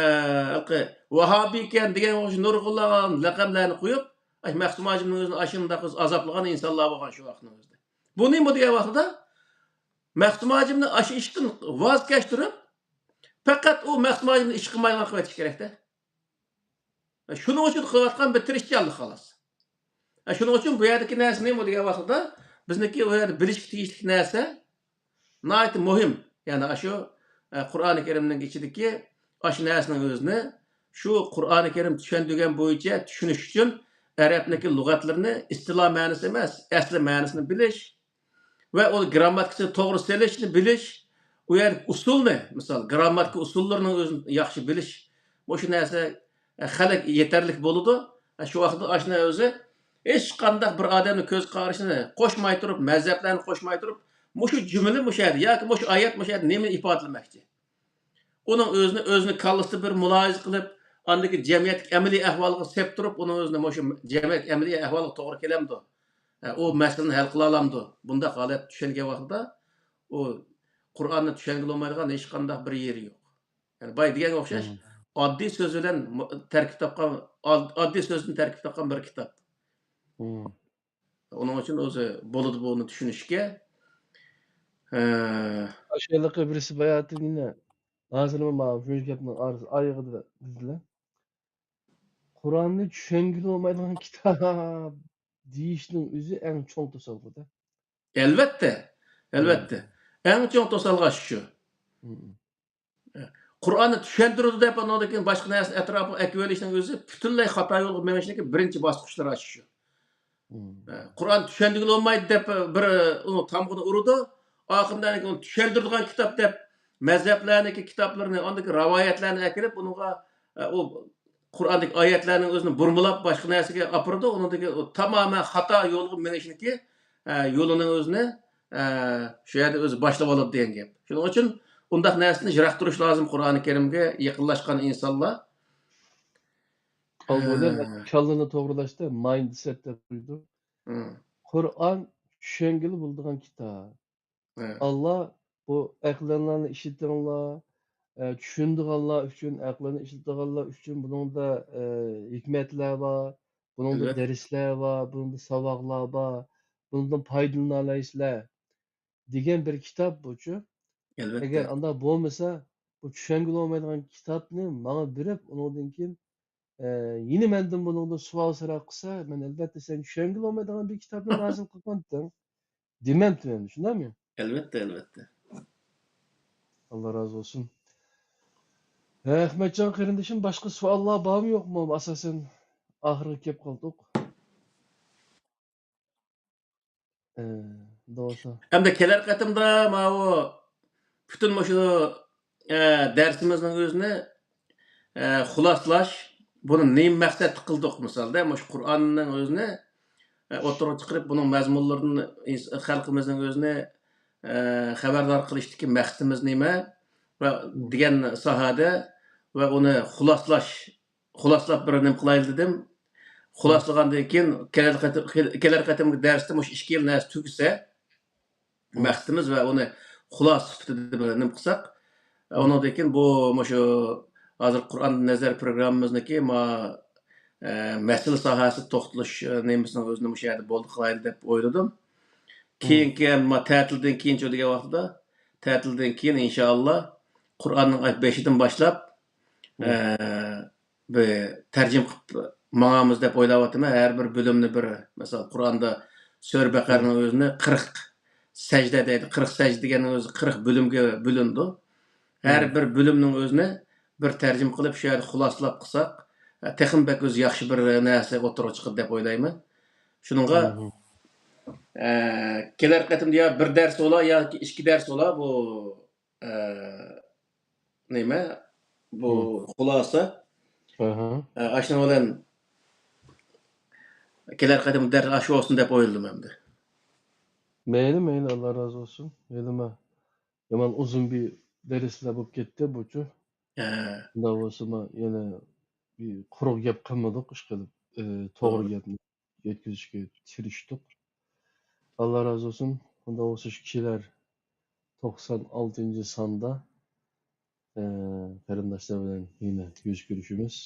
ھېلىقى ۋاھابىيكەن دېگەن ئوخشاش نۇرغۇنلىغان لەقەملەرنى قويۇپ، ئاشۇ مەخسۇم ھاجىمنىڭ ئۆزىنى ئاشۇنداق ئۆزى ئازابلىغان ئىنسانلار بولغان شۇ ۋاقىتنىڭ ئۆزىدە. بۇ نېمە دېگەن ۋاقتىدا؟ مەخسۇم ھاجىمنى ئاشۇ ئىشتىن ۋاز كەچتۈرۈپ، پەقەت ئۇ مەخسۇم ھاجىمنى ئىش قىلمايدىغان قىلىۋېتىش كېرەكتە. شۇنىڭ ئۈچۈن قىلىۋاتقان بىر تىرىشچانلىق، خالاس. شۇنىڭ ئۈچۈن بۇ يەردىكى نەرسە نېمە دېگەن ۋاقىتتا، بىزنىڭكى ئۇ يەردە بىلىشكە تېگىشلىك نەرسە ناھايىتى مۇھىم. يەنى ئاشۇ، ئە، قۇرئانى كەرىمنىڭ ئىچىدىكى ئاشۇ نەرسىنىڭ ئۆزىنى، شۇ قۇرئانى كەرىم چۈشەندۈرگەن بويىچە چۈشىنىش ئۈچۈن ئەرەبنىڭكى لۇغەتلىرىنى ئىستىلا مەنىسى ئەمەس، ئەسلى مەنىسىنى بىلىش، ۋە ئۇ گىرامماتىكىسىنى توغرا سېلىشنى بىلىش، ئۇ يەردىكى ئۇسۇلنى، مىسال، گىرامماتىكا ئۇسۇللىرىنىڭ ئۆزىنى ياخشى بىلىش، مۇشۇ نەرسە، ئە، خېلى يېتەرلىك بولىدۇ. ئە، شۇ ۋاقىتتا ئاشۇنى ئۆزى ھېچقانداق بىر ئادەمنىڭ كۆز قارىشىنى قوشماي تۇرۇپ، مەزھەپلەرنى قوشماي تۇرۇپ، مۇشۇ جۈملە مۇشۇ يەردە ياكى مۇشۇ ئايەت مۇشۇ يەردە نېمىنى ئىپادىلىمەكچى؟ ئۇنىڭ ئۆزىنى، ئۆزىنى كاللىسىدا بىر مۇلاھىزە قىلىپ، ئاندىكى جەمئىيەتتىكى ئەمەلىي ئەھۋالغا سېپ تۇرۇپ، ئۇنىڭ ئۆزىنى مۇشۇ جەمئىيەتتىكى ئەمەلىي ئەھۋالغا توغرا كېلەمدۇ؟ ئە، ئۇ مەسىلىنى ھەل قىلالامدۇ؟ بۇنداق ھالەت چۈشەنگەن ۋاقتىدا ئۇ قۇرئاننى چۈشەنگىلى بولمايدىغان ھېچقانداق بىر يېرى يوق. يەنى بايا دېگەنگە ئوخشاش، مم. ئاددىي سۆز بىلەن مۇ-، تەركىب تاپقان، ئاد-، ئاددىي سۆزدىن تەركىب تاپقان بىر كىتاب. مم. ئۇنىڭ ئۈچۈن ئۆزى بولىدۇ بۇنى چۈشىنىشكە. ھە. ئاشۇ ھېلىقى بىرسى باياتىن يەنە، ھازىرمۇ مانا شۇ گەپنىڭ ئارىسى ئايىغىدا دېدىلە. قۇرئاننى چۈشەنگىلى بولمايدىغان كىتاب دېيىشنىڭ ئۆزى ئەڭ چوڭ توسالغۇ-دە. ئەلۋەتتە، ئەلۋەتتە. مم. ئەڭ چوڭ توسالغۇ شۇ. مم. قۇرئاننى چۈشەندۈرىدۇ دەپ، ئۇنىڭدىن كېيىن باشقا نەرسىنى ئەتراپىغا ئەكىۋېلىشنىڭ ئۆزى پۈتۈنلەي خاتا يولغا مېڭىشنىڭكى بىرىنچى باسقۇچلىرى ئاشۇ شۇ. مم. قۇرئان چۈشەندۈرگىلى بولمايدۇ دەپ بىر ئۇنىڭ تامغىنى ئۇرىدۇ. ئاخىرىدا ئۇنى چۈشەندۈرىدىغان كىتاب دەپ مەزھەپلەرنىڭكى كىتابلىرىنى، ئاندىكى رىۋايەتلەرنى ئەكىرىپ، ئۇنىڭغا، ئە، ئۇ قۇرئاندىكى ئايەتلەرنىڭ ئۆزىنى بۇرمىلاپ باشقا نەرسىگە ئاپىرىدۇ. ئۇنىڭدىكى ئۇ تامامەن خاتا يولغا مېڭىشنىڭكى، ئە، يولىنىڭ ئۆزىنى، ئە، شۇ يەردە ئۆزى باشلىۋالىدۇ دېگەن گەپ. شۇنىڭ ئۈچۈن ئۇنداق نەرسىنى يىراق تۇرۇش لازىم، قۇرئانى كەرىمگە يېقىنلاشقان ئىنسانلار. ئاۋۋالدىن ھە. كاللىنى توغرىلاشتا مايندسېت دەپ قويىدۇ. ھە. قۇرئان چۈشەنگىلى بولىدىغان كىتاب. ھە. ئاللا بۇ ئەقلىڭلارنى ئىشلىتىڭلار، ئە، چۈشىنىدىغانلار ئۈچۈن، ئەقلىنى ئىشلىتىدىغانلار ئۈچۈن بۇنىڭدا، ئە، ھېكمەتلەر بار، بۇنىڭدا ئەلۋەتتە. دەرسلەر بار، بۇنىڭدا ساۋاقلار بار، بۇنىڭدىن پايدىلىنالايسىلەر دېگەن بىر كىتاب بۇچۇ. ئەلۋەتتە. ئەگەر ئانداق بولمىسا، بۇ چۈشەنگىلى بولمايدىغان كىتابنى ماڭا بېرىپ، ئۇنىڭدىن كېيىن، ئە، يەنە مەندىن بۇنىڭدا سوئال سوراق قىلسا، مەن ئەلۋەتتە سەن چۈشەنگىلى بولمايدىغان بىر كىتابنى نازىل قىلغانتىڭ دېمەمتىمەن، شۇنداقمۇ؟ ئەلۋەتتە، ئەلۋەتتە. ئاللا رازى بولسۇن. ھە، ئەخمەتجان قېرىندىشىم، باشقا سوئاللار بارمۇ يوقمۇ؟ ئاساسەن ئاخىرىغا كېلىپ قالدۇق. ئە، داۋاسا. ئەمدى كېلەر قېتىمدا ماۋۇ پۈتۈن مۇشۇ، ئە، دەرسىمىزنىڭ ئۆزىنى، ئە، خۇلاسىلاش، بۇنى نېمە مەقسەتتە قىلدۇق؟ مىسالدا، مۇشۇ قۇرئاننىڭ ئۆزىنى، ئە، ئوتتۇرىغا چىقىرىپ، بۇنىڭ مەزمۇنلىرىدىن ئىنس-، خەلقىمىزنىڭ ئۆزىنى، ئە، خەۋەردار قىلىشتىكى مەقسىتىمىز نېمە؟ ۋە دېگەن ساھەدە ۋە ئۇنى خۇلاسىلاش خۇلاسىلاپ بىر نېمە قىلايلى دېدىم. خۇلاسىلىغاندىن كېيىن، كېلەر قېتىم-، كېلەر قېتىمقى دەرستە مۇشۇ ئىككى يىل نەرسە تۈگىسە، مەقسىتىمىز ۋە ئۇنى خۇلاسە سۈپىتىدە بىر نېمە قىلساق، ئۇنىڭدىن كېيىن بۇ، مۇشۇ ھازىر قۇرئان نەزەر پروگراممىمىزنىڭكى ما-، ئە، مەسىلە ساھەسىدە توختىلىش، ئە، نېمىسىنىڭ ئۆزىنى مۇشۇ يەردە بولدى قىلايلى دەپ ئويلىدىم. كېيىنكى، ما، تەتىلدىن كېيىنچۇ دېگەن ۋاقتىدا، تەتىلدىن كېيىن ئىنشائاللا قۇرئاننىڭ ئاي بېشىدىن باشلاپ، ئە، بىر تەرجىمە قىلىپ ماڭامىز دەپ ئويلاۋاتىمەن. ھەر بىر بۆلۈمنى بىر، مەسىلەن، قۇرئاندا سۈرە بەقەرىنىڭ ئۆزىنى قىرىق سەجدە دەيدۇ. قىرىق سەجدە دېگەننىڭ ئۆزى قىرىق بۆلۈمگە بۆلۈنىدۇ. ھەر بىر بۆلۈمنىڭ ئۆزىنى بىر تەرجىمە قىلىپ، شۇ يەردە خۇلاسىلاپ قىلساق، تېخىمۇ بەك ئۆزى ياخشى بىر نەرسە ئوتتۇرىغا چىقىدۇ دەپ ئويلايمەن. شۇنىڭغا ئە، كېلەر قېتىمدا يا بىر دەرس بولا ياكى ئىككى دەرس بولا بۇ، ئە، نېمە؟ بۇ خۇلاسە. ئە، ئاشۇنىڭ بىلەن كېلەر قېتىم دەرس ئاشۇ بولسۇن دەپ ئويلىدىم ئەمدى. مەيلى، مەيلى، ئاللا رازى بولسۇن. ھېلىمۇ يامان ئۇزۇن بىر دەرسلەر بولۇپ كەتتى بۇچۇ. ھە. شۇنداق بولسىمۇ يەنە بىر قۇرۇق گەپ قىلمىدۇق، ئىشقىلىپ، ئە، توغرا گەپنى يەتكۈزۈشكە تىرىشتۇق. ئاللا رازى بولسۇن. ئۇنداق بولسا شۇ كېلەر توقسان ئالتىنچى ساندا، ئە، قېرىنداشلار بىلەن يەنە يۈز كۆرۈشىمىز.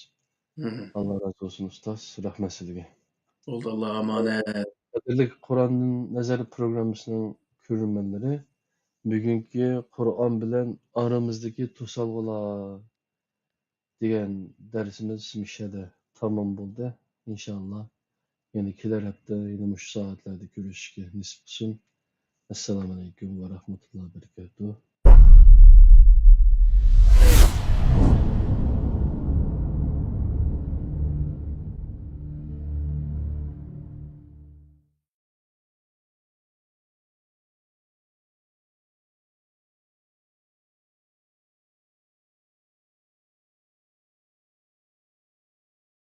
مم. ئاللا رازى بولسۇن ئۇستاز، رەھمەت سىزگە. بولدى، ئاللاغا ئامانەت. قەدىرلىك قۇرئاندىن نەزەر پروگراممىسىنىڭ كۆرۈرمەنلىرى، بۈگۈنكى قۇرئان بىلەن ئارىمىزدىكى توسالغۇلار دېگەن دەرسىمىز مۇشۇ يەردە تامام بولدى. ئىنشاللا يەنە كېلەر ھەپتە يەنە مۇشۇ سائەتلەردە كۆرۈشۈشكە نېسىپ قىلسۇن. ئەسسالامۇ ئەلەيكۇم ۋە رەھمەتۇللاھى ۋە بەرىكاتۇھ.